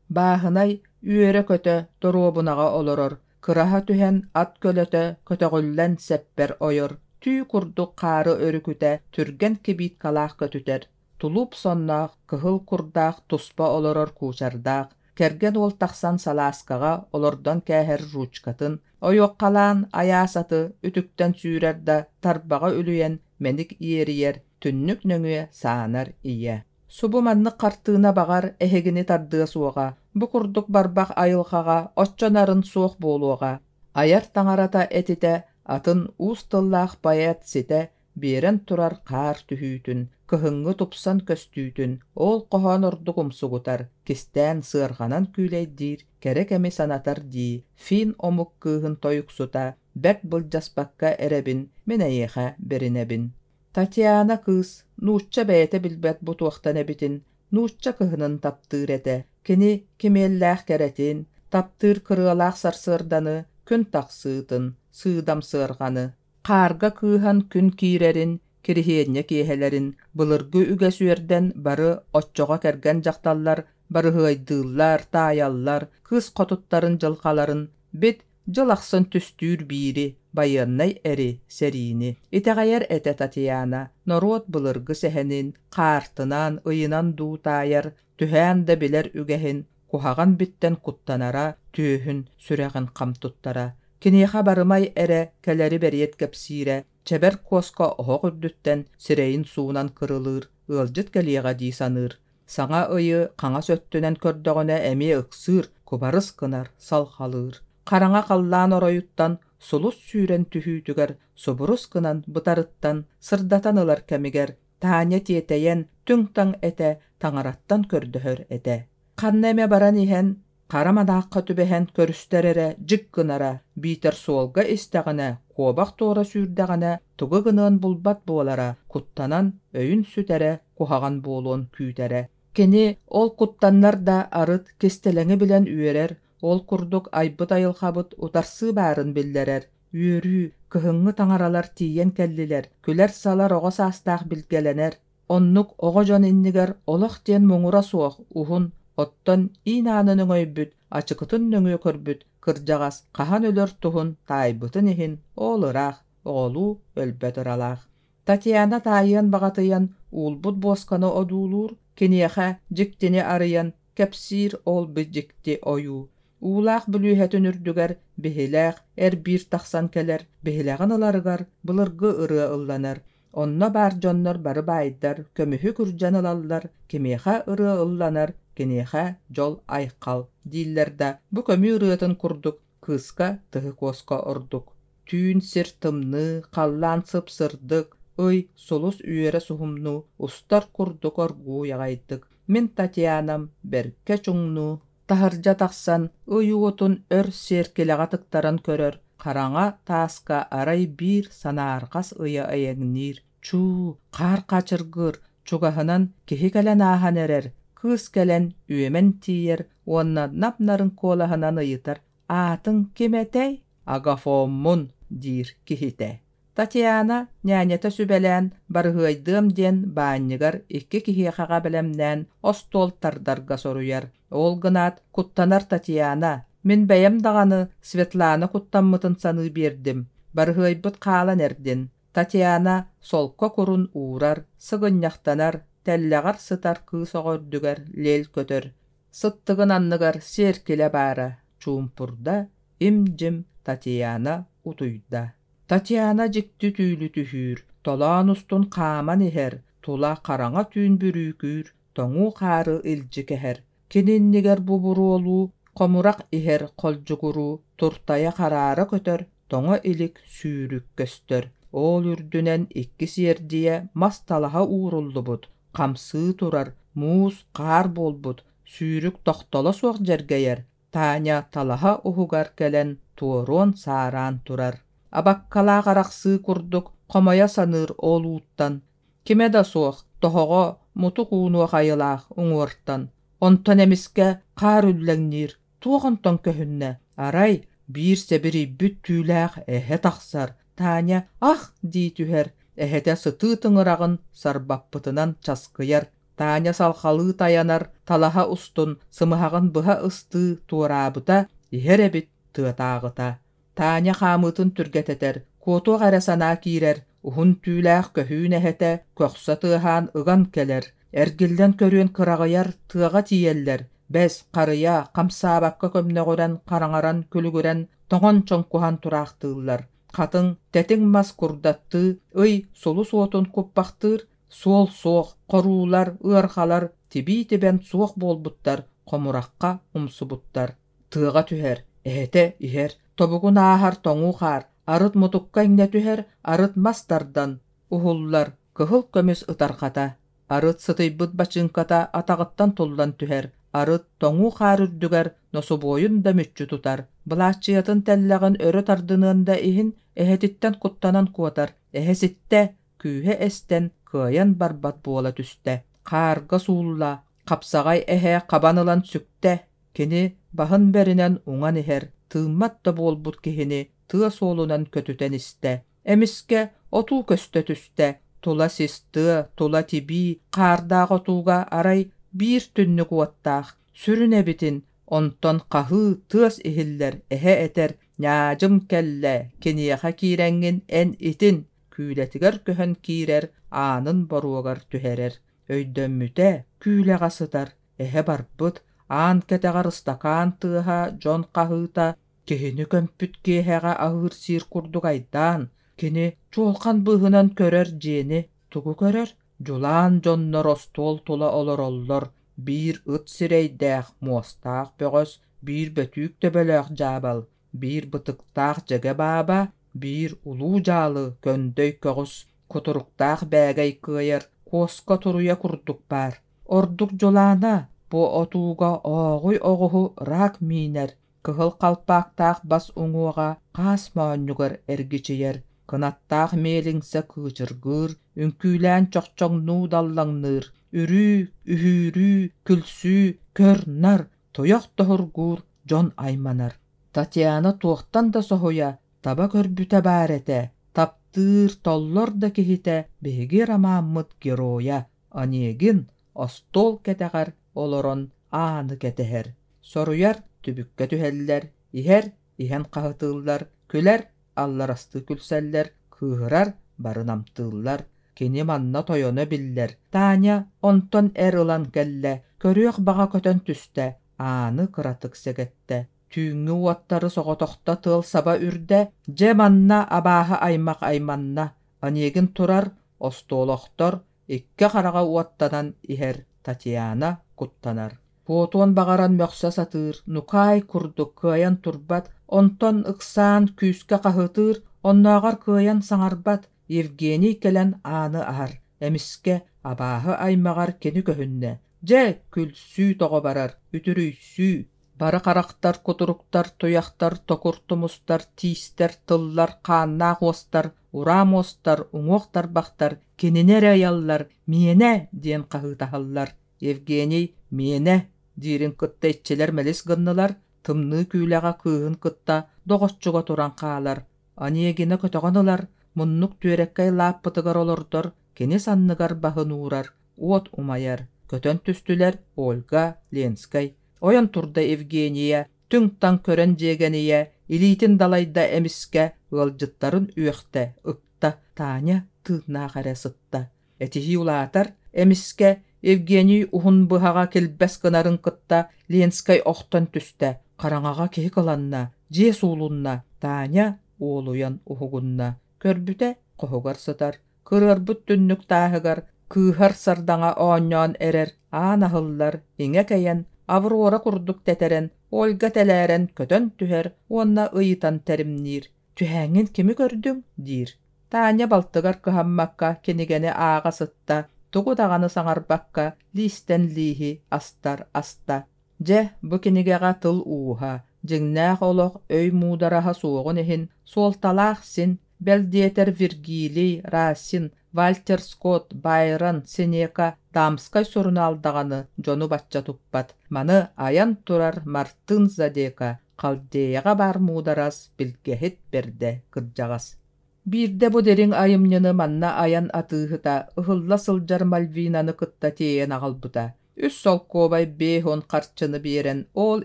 Бааһынай үөрэ-көтө доруобунаҕа олорор, кыраһа түһэн ат көлөтө көтөҕүллэн сэппэр ойор, түү курдук хаары өрүкүтэ түргэн кибиткалаах көтүтэр, тулууп сонноох, кыһыл курдаах туспа олорор куучардаах, кэргэн уол тахсан салааскаҕа олордон кээһэр ручкатын, ойуоххалаан айаас аты үтүктэн сүүрэр да тарбаҕа үлүйэн мэник иэрийэр, түннүк нөҥүө саанар ийэ. Субу маннык хартыына баҕар эһигини тардыа суоҕа, бу курдук барбах айылҕаҕа оччо нарын суох буолуоҕа. Айар таҥарата этитэ атын уус тыллаах поэт ситэ биэрэн турар хаар түһүүтүн, кыһыҥҥы тупсан көстүүтүн ол хоһоон ордук умсугутар, кистээн сыарҕанан күүлэйдиир, кэрэ кэми санатар дии, фин омук кыыһын тойуксута бэрт былдьаспакка эрэбин, мин эйиэхэ бэринэбин. Татьяна кыыс нуучча бэйэтэ билбэт бу туохтан эбитин, нуучча кыһынын таптыыр этэ. Кини кимиэллээх кэрэтин, таптыыр кырыалаах сарсыарданы, күн тахсыытын, сыыдам сыарҕаны. Хаарга кыыһан күн киирэрин, кириһиэнньэ киэһэлэрин, былыргы үгэс үөрдэн бары оччоҕо кэргэн дьахталлар барыһыайдыыллар, таайаллар, кыыс хотуттарын дьылҕаларын, бит дьыл ахсын түстүүр биири, байыаннай эри, сэриини. Итэҕэйэр этэ Татьяна, норуот былыргы сэһэнин, хаартынан, ыйынан дуу таайар, түһээн да билэр үгэһин, куһаҕан биттэн куттанара, түөһүн, сүрэҕин хам туттара. Киниэхэ барымай эрэ кэлэри бэриэт кэпсиирэ, чэбэр куоска оһох үрдүттэн сирэйин суунан кырылыыр, ыалдьыт кэлиэҕэ дии саныыр. Саҥа ыйы хаҥас өттүнэн көрдөҕүнэ эмиэ ыксыыр, кубарыс гынар, салҕалыыр. Хараҥа халлаан оройуттан сулус сүүрэн түһүүтүгэр субурус гынан бытарыттан сырдатан ылар кэмигэр Таня тиэтэйэн түҥ-таҥ этэ таҥараттан көрдөһөр этэ. Ханна эмэ баран иһэн хара манаахха түбэһэн көрүстэр эрэ дьик гынара, биитэр суолга истэҕинэ, куобах туора сүүрдэҕинэ тугу гыныан булбат буолара, куттанан өйүн сүтэрэ, куһаҕан буолуон күүтэрэ. Кини ол куттаннар да арыт кистэлэҥи билэн үөрэр, ол курдук айбыт айылҕабыт утарсыы баарын биллэрэр. Үөрүү, кыһыҥҥы таҥаралар тиийэн кэллилэр, күлэр-салар оҕо саастаах билгэлэнэр. Оннук оҕо дьон иннигэр олох диэн муҥура суох, уһун, оттон иин аанын өҥөйбүт, ачыкытын нөҥүө көрбүт кырдьаҕас хаһан өлөр туһун таайбытын иһин ол ыраах, оҕолуу өлбөт ыралаах. Татьяна таайыан баҕатыйан уулбут буосканы одуулуур, киниэхэ дьиктини арыйан кэпсиир ол би дьикти ойуу. Уулаах бүлүүһэтин үрдүгэр биһилэх эр-биир тахсан кэлэр, биһилэҕин ыларыгар былыргы ырыа ылланар. Онно баар дьоннор бары баайдар, көмүһү күрдьэн ылаллар, кимиэхэ ырыа ылланар, киниэхэ дьол айхал дииллэр да, бу көмүү ырыатын курдук кыыска тыһы куоска ордук. Түүн сир тымныы, халлаан сып-сырдык, ый, сулус үөрэ суһумнуу, устар курдук оргууй аҕайдык. Мин Татьянам бэркэ чуҥнуу, таһырдьа тахсан ый уотун өр сиэркилэҕэ тыктаран көрөр, хараҥа тааска арай биир санаарҕас ыйа эйэҥниир. Чуу, хаар хаачыргыыр, чугаһынан киһи кэлэн ааһан эрэр, кыыс кэлэн үөмэн тиийэр уонна нап-нарын куолаһынан ыйытар: «Аатыҥ ким этэй?» «Агафоммун», диир киһитэ. Татьяна ньээньэтэ сүбэлээн барыһыайдыам диэн баанньыгар икки киһиэхэҕэ бэлэмнээн остуол тардарга соруйар. Ол гынаат куттанар Татьяна, мин бэйэм даҕаны Светлана куттаммытын саныы биэрдим, барыһыайбыт хаалан эрдин. Татьяна солко курун уурар, сыгынньахтанар, тэллэҕэр сытар кыыс оҕо үрдүгэр лиэл көтөр. Сыттыгын анныгар сиэркилэ баара, чуумпурда, им-дьим Татьяна утуйда. Татьяна дьикти түүлү түһүүр, толоон устун хааман иһэр, тула хараҥа түүн бүрүүкүүр, тоҥуу хаары илдьи кэһэр. Кини иннигэр бу буруолуу, хомурах иһэр холдьугуруу, туртайа хараара көтөр, тоҥо илик сүүрүк көстөр. Ол үрдүнэн икки сиэрдийэ мас талаһа ууруллубут, хамсыы турар, муус, хаар буолбут, сүүрүк тохтоло суох дьэргэйэр, Таня талаһа уһугар кэлэн туоруон саараан турар. Абаккалаах арахсыы курдук хомойо саныыр ол ууттан. Кимэ да суох, тоһоҕо мутук уунуох айылаах уҥуортан. Онтон эмискэ хаар үллэҥниир, туох онтон көһүннэ? Арай биир сэбирийбит түүлээх эһэ тахсар. Таня ах дии түһэр, эһэтэ сытыы тыҥыраҕын сарбаппытынан часкыйар. Таня салҕалыы тайанар, талаһа устун, сымыһаҕын быһа ыстыы туораабыта, иһэр эбит тыатааҕыта. Таня хаамыытын түргэтэтэр, куотуох эрэ санаа киирэр, уһун түүлээх көһүүн эһэтэ көхсө тыаһаан ыган кэлэр, эргиллэн көрүөн кыраҕыйар тыаҕа тиийэллэр, бэс, харыйа, хамсаабакка көмнөҕүрэн, хараҥаран, күлүгүрэн, тоҥон чоҥкуһан тураахтыыллар. Хатыҥ, тэтиҥ мас курдаттыы, ый, сулус уотун куппахтыыр, Суол суох, хоруулар, ыарҕалар тибии тибэн суох буолбуттар, хомурахха умсубуттар. Тыаҕа түһэр, эһэтэ иһэр, тобугун ааһар тоҥуу хаар, арыт мутукка иҥнэ түһэр, арыт мас тардан, уһуллар, кыһыл көмүс ытарҕата, арыт сытыйбыт бачыыҥката атаҕыттан туллан түһэр, арыт тоҥуу хаар үрдүгэр носубуойун да мүччү тутар, былааччыйатын тэллэҕин өрө тардыныан да иһин эһэтиттэн куттанан куотар, эһэ ситтэ, күүһэ эстэн, кыайан барбат буола түстэ. Хаарга суулла, хапсаҕай эһэ хабан ылан сүктэ. Кини баһын бэринэн уҥан иһэр. тыыммат да буолбут киһини тыа суолунан көтүтэн истэ. Эмискэ отуу көстө түстэ. Тула сис тыа, тула тибии, хаардаах отууга арай биир түннүк уоттаах. Сүрүн эбитин, онтон хаһыы, тыас иһиллэр, эһэ этэр: «Ньаадьым кэллэ, киниэхэ киирэҥҥин эн итин» күүлэтигэр көһөн киирэр, аанын боруогар түһэрэр. Өйдөммүтэ, күүлэҕэ сытар, эһэ барбыт, аан кэтэҕэр ыстакаан тыаһа, дьон хаһыыта, киһини көмпүт киэһэҕэ аһыыр-сиир курдук айдаан. Кини чуолҕан быыһынан көрөр дьиэни тугу көрөр? Дьулаан дьоннор остуол тула олороллор, биир ыт сирэйдээх, муостаах бөҕөс, биир бөтүүк төбөлөөх дьаабал, биир бытыктаах дьэгэ бааба, биир улуу дьаалы көндөй көҕүс, кутуруктаах бээгэй кыайар, куоска туруйа курдук баар. Ордук дьулаана, бу отууга ооҕуй оҕуһу рак миинэр, кыһыл халпаактаах бас уҥуоҕа хаас моонньугар эргичийэр, кынаттаах миэлиҥсэ кыычыргыыр, үҥкүүлээн чохчоҥнуу даллаҥныыр, үрүү, үһүүрүү, күлсүү, көр-нар, туйах тоһургуур, дьон айманар. Татьяна туохтан да соһуйа, таба көрбүтэ баар этэ, таптыыр, толлор да киһитэ биһиги ромаммыт геройа Онегин остуол кэтэҕэр олорон ааны кэтэһэр, соруйар түбүккэ түһэллэр, иһэр иһэн хаһытыыллар, күлэр алларастыы күлсэллэр, кыыһырар бары намтыыллар. Кини манна тойоно биллэр. Таня онтон эр ылан кэллэ, көрүөх баҕа көтөн түстэ, ааны кыратык сэгэттэ. Түүҥҥү уоттары соҕотохто тыал саба үрдэ, дьэ манна абааһы аймах айманна. Онегин турар, остуолохтор, икки хараҕа уоттанан иһэр Татьяна куттанар. Куотуон баҕаран мөхсө сатыыр, нукаай курдук кыайан турбат, онтон ыксаан күүскэ хаһытыыр, оннооҕор кыайан саҥарбат. Евгений кэлэн ааны аһар. Эмискэ абааһы аймаҕар кини көһүннэ. Дьэ, күлсүү тоҕо барар, үтүрүйсүү. Бары харахтар, кутуруктар, туйахтар, токур тумустар, тиистэр, тыллар, хааннаах уостар, ураа муостар, уҥуох тарбахтар кинини эрэ ыйаллар, «Миэнэ!» диэн хаһыытаһаллар. Евгений «Миэнэ!» диирин кытта иччилэр мэлис гыннылар, тымныы күүлэҕэ кыыһын кытта доҕоччуга туран хаалар. Онегина көтөҕөн ылар, муннук түөрэккэй лааппытыгар олордор, кини санныгар баһын уурар, уот умайар. Көтөн түстүлэр Ольга, Ленскэй. Ойон турда Евгения, түҥ-таҥ көрөн дьиэгэнийэ, илиитин далайда эмискэ, ыалдьыттарын үөхтэ, ыкта, Таня тыыннаах эрэ сытта. Этиһии улаатар, эмискэ Евгений уһун быһаҕа килбэс гынарын кытта Ленскэй охтон түстэ, хараҥаҕа киһи кыланна, дьиэ суулунна, Таня уолуйан уһугунна. Көрбүтэ, хоһугар сытар, кырыарбыт түннүк тааһыгар кыыһар сардаҥа оонньоон эрэр аан аһыллар, иҥэ кэйэн, Аврора курдук тэтэрэн, Ольга тэлээрэн көтөн түһэр уонна ыйытан тэримниир: «Түһээҥҥин кими көрдүҥ?» диир. Таня балтыгар кыһаммакка кинигэни ааҕа сытта, тугу даҕаны саҥарбакка лиистэн лииһи астар аста. Дьэ, бу кинигэҕэ тыл ууһа, дьиҥнээх олох өй муудараһа суоҕун иһин суолталаах син, бэл диэтэр Вергилий, Расин, Вальтер Скотт, Байрон, Сенека, Дамскай сурунаал даҕаны дьону бачча туппат. Маны айан турар Мартын Задека Халдеяҕа баар муударас, билгэһит бэрдэ кырдьаҕас. Биирдэ бу дириҥ айымньыны манна айан атыыһыта ыһылла сылдьар Мальвинаны кытта тиэйэн аҕалбыта. Үс солкуобай 50 харчыны биэрэн ол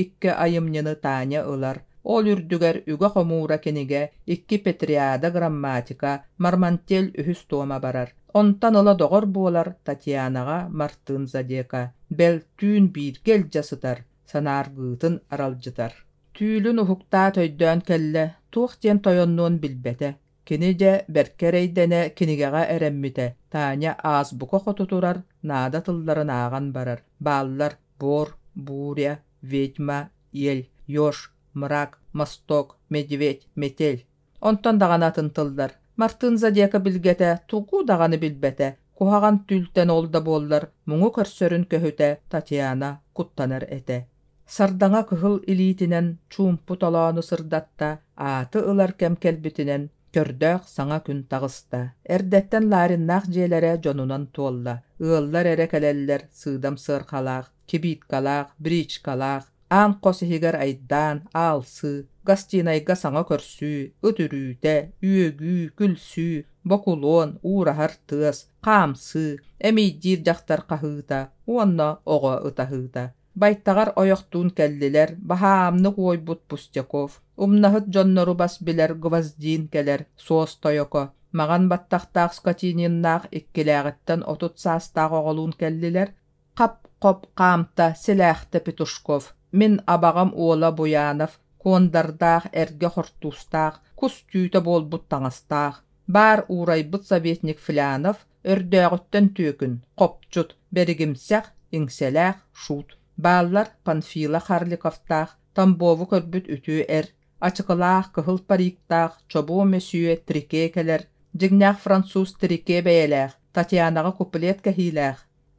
икки айымньыны Таня ылар. Ол үрдүгэр үгэ хомуура кинигэ, икки Петриада грамматика, Мармантель үһүс туома барар. Онтон ыла доҕор буолар Татьянаҕа Мартын Задека. Бэл, түүн бииргэ илдьэ сытар, санааргыытын аралдьытар. Түүлүн уһуктаат өйдөөн кэллэ, туох диэн тойоннуон билбэтэ. Кини дьэ бэркэ эрэйдэнэ кинигэҕэ эрэммитэ, Таня азбука хоту турар, наада тылларын ааҕан барар, бааллар бор, буря, ведьма, ель, еж, мрак, мосток, медведь, метель. Онтон даҕаны атын тыллар. Мартын Зодиака билгэтэ тугу даҕаны билбэтэ, куһаҕан түүлтэн ол да буоллар муҥу көрсөрүн көһүтэ Татьяна куттанар этэ. Сардаҥа кыһыл илиитинэн чуумпу толоону сырдатта, ааты ылар кэм кэлбитинэн көрдөөх саҥа күн таҕыста. Эрдэттэн Лариннаах дьиэлэрэ дьонунан туолла. Ыаллар эрэ кэлэллэр сыыдам сыарҕалаах, кибиткалаах, бричкалаах. Аан хос иһигэр айдаан, аалсыы, гостинайга саҥа көрсүү, ыт үрүүтэ, үөгүү, күлсүү, бокулуон, уураһар тыас, хаамсыы, эмиийдиир дьахтар хаһыыта уонна оҕо ытаһыыта. Байтаҕар ойохтуун кэллилэр, баһаамнык уойбут Пустяков, умнаһыт дьоннору бас билэр Гвоздин кэлэр, суос тойоко, маҕан баттахтаах Скотининнаах иккилээҕиттэн 30 саастаах оҕолуун кэллилэр, Хап-хоп хаамта Силээхтэ Петушков, мин абаҕам уола Буянов, куондардаах, эргэ хортуустаах, кус түүтэ буолбут таҥастаах, баар уурайбыт советник Флянов, өрдөөҕүттэн түөкүн, хопчут, бэригимсэх, иҥсэлээх шут. Бааллар Панфила Харликовтаах, Тамбову көрбүт үтүө эр, ачыкылаах, кыһыл париктаах, чобуо мөсүө Трике кэлэр, дьиҥнээх француз Трике бэйэлээх, Татьянаҕа куплет кэһиилээх,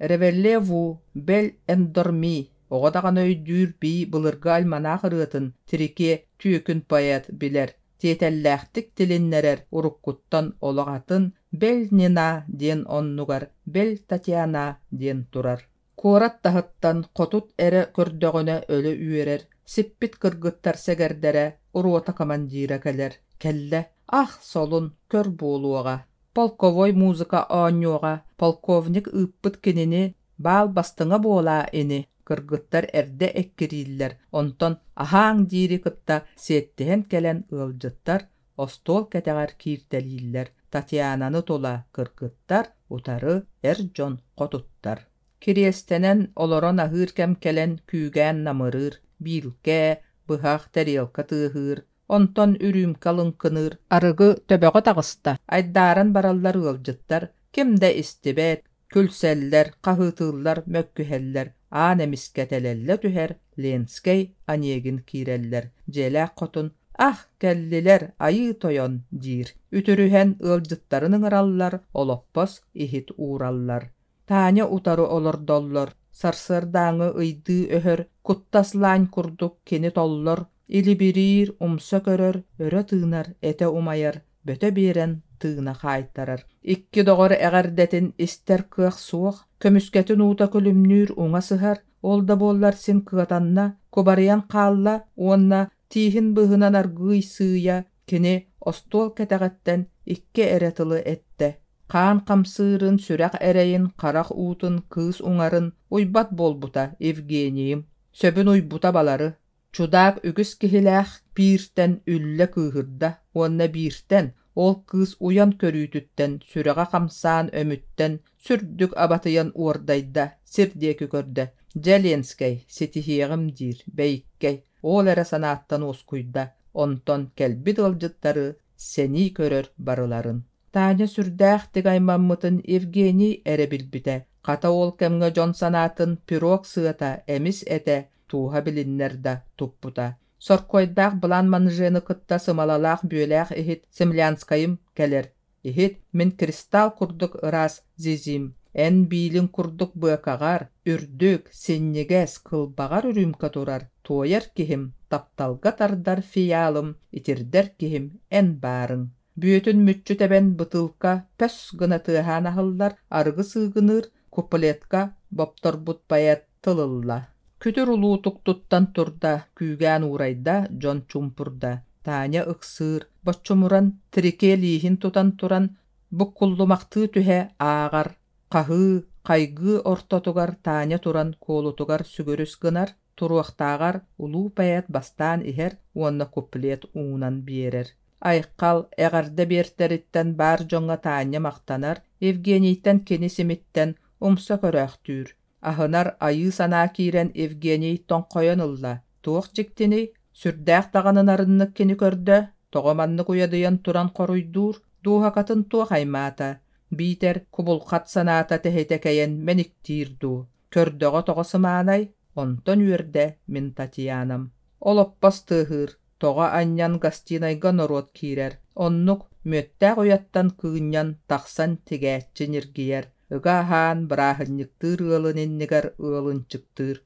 Ревелле-ву, бэл эндорми, оҕо даҕаны өйдүүр бии былыргы альманах ырыатын Трике түөкүн поэт билэр, тиэтэллээхтик тилиннэрэр уруккуттан олох атын бэл Нина диэн оннугар бэл Татьяна диэн турар. Куорат таһыттан хотут эрэ көрдөҕүнэ өлө үөрэр, сиппит кыргыттар сэгэрдэрэ рота командира кэлэр. Кэллэ, ах, солун, көр буолуоҕа. Полковой музыка оонньуоҕа, полковник ыыппыт кинини, баал бастыҥа буолаа ини. Кыргыттар эрдэ эккирииллэр, онтон аһааҥ диири кытта сиэттиһэн кэлэн ыалдьыттар остуол кэтэҕэр кииртэлииллэр. Татьянаны тула кыргыттар, утары эр дьон хотуттар. Кириэстэнэн олорон аһыыр кэм кэлэн күүгээн намырыыр, биилкэ, быһах, тэриэлкэ тыаһыыр, онтон үрүүмкэ лыҥкыныыр, арыгы төбөҕө таҕыста, айдааран бараллар ыалдьыттар, ким да истибэт, күлсэллэр, хаһыытыыллар, мөккүһэллэр, аан эмискэ тэлэллэ түһэр, Ленскэй, Онегин киирэллэр, дьиэлээх хотун «Ах, кэллилэр, айыы тойон!» диир, үтүрүһэн ыалдьыттарын ыҥыраллар, олоппос, иһит уураллар. Таня утары олордоллор, сарсыардааҥы ыйдыы өһөр, куттас лаань курдук кини толлор, илибириир, умса көрөр, өрө тыынар, этэ умайар, бөтө биэрэн тыына хаайтарар. Икки доҕор эҕэрдэтин истэр кыах суох, көмүскэтин уута күлүмнүүр уҥа сыһар, ол да буоллар син кыатанна, кубарыйан хаалла уонна тииһин быыһынан аргыый сыыйа кини остуол кэтэҕиттэн икки эрэ тылы эттэ: Хаан хамсыырын, сүрэх эрэйин, харах уутун, кыыс уҥарын уйбат буолбута Евгенийим, сөбүн уйбута балары. Чудаак үгүс киһилээх бииртэн үллэ кыыһырда уонна бииртэн, ол кыыс уйан көрүүтүттэн, сүрэҕэ хамсаан өмүттэн, сүрдүк абатыйан уордайда, сир диэки көрдө. Дьэ, Ленскэй, ситиһиэҕим диир, бэйиккэй, ол эрэ санааттан уоскуйда, онтон кэлбит ыалдьыттары сэнии көрөр барыларын. Таня сүрдээхтик аймаммытын Евгений эрэ билбитэ. Хата ол кэмҥэ дьон санаатын пирог сыата эмис этэ, тууһа билиннэр да туппута. Соркуойдаах былаан манжены кытта сымалалаах бүөлээх иһит Землянскайым кэлэр. Иһит мин кристалл курдук ыраас зизим, эн биилин курдук быакаҕар, үрдүк, синньигэс, кылбаҕар үрүүмкэ турар, туойар киһим, тапталга тардар фиалым, итирдэр киһим эн баарыҥ. Бүөтүн мүччү тэбэн бытыылка пөс гына тыаһаан аһыллар, арыгы сыыгыныыр, куплетка бопторбут поэт тыл ылла. Күтүр улуутук туттан турда, күүгээн уурайда, дьон чуумпурда. Таня ыксыыр, боччумуран, трике лииһин тутан туран, буккуллумахтыы түһэ ааҕар. Хаһыы, хайгыы ортотугар Таня туран куолутугар сүгүрүс гынар, туруохтааҕар улуу поэт бастаан иһэр уонна куплет уунан биэрэр. Айхал, эҕэрдэ биэртэриттэн баар дьоҥҥо Таня махтанар, Евгенийтэн кини симиттэн умса көрөөхтүүр. Аһынар айыы санаа киирэн Евгений тоҥхойон ылла. Туох дьиктиний? Сүрдээх даҕаны нарыннык кини көрдө, тоҕо маннык уйадыйан туран хоруйдуур, дууһакатын туох аймаата? Биитэр кубулхат санаата тэһитэ кэйэн мэниктиир дуу? Көрдөҕө тоҕо сымаанай? Онтон үөрдэ мин Татьянам. Олоппос тыаһыыр, тоҕо анньан гостинайга норуот киирэр. Оннук мүөттээх уйаттан кыынньан тахсан тигээччи ньиргийэр. Ыга аһаан бырааһынньыктыыр ыалын иннигэр ыалынчыктыыр.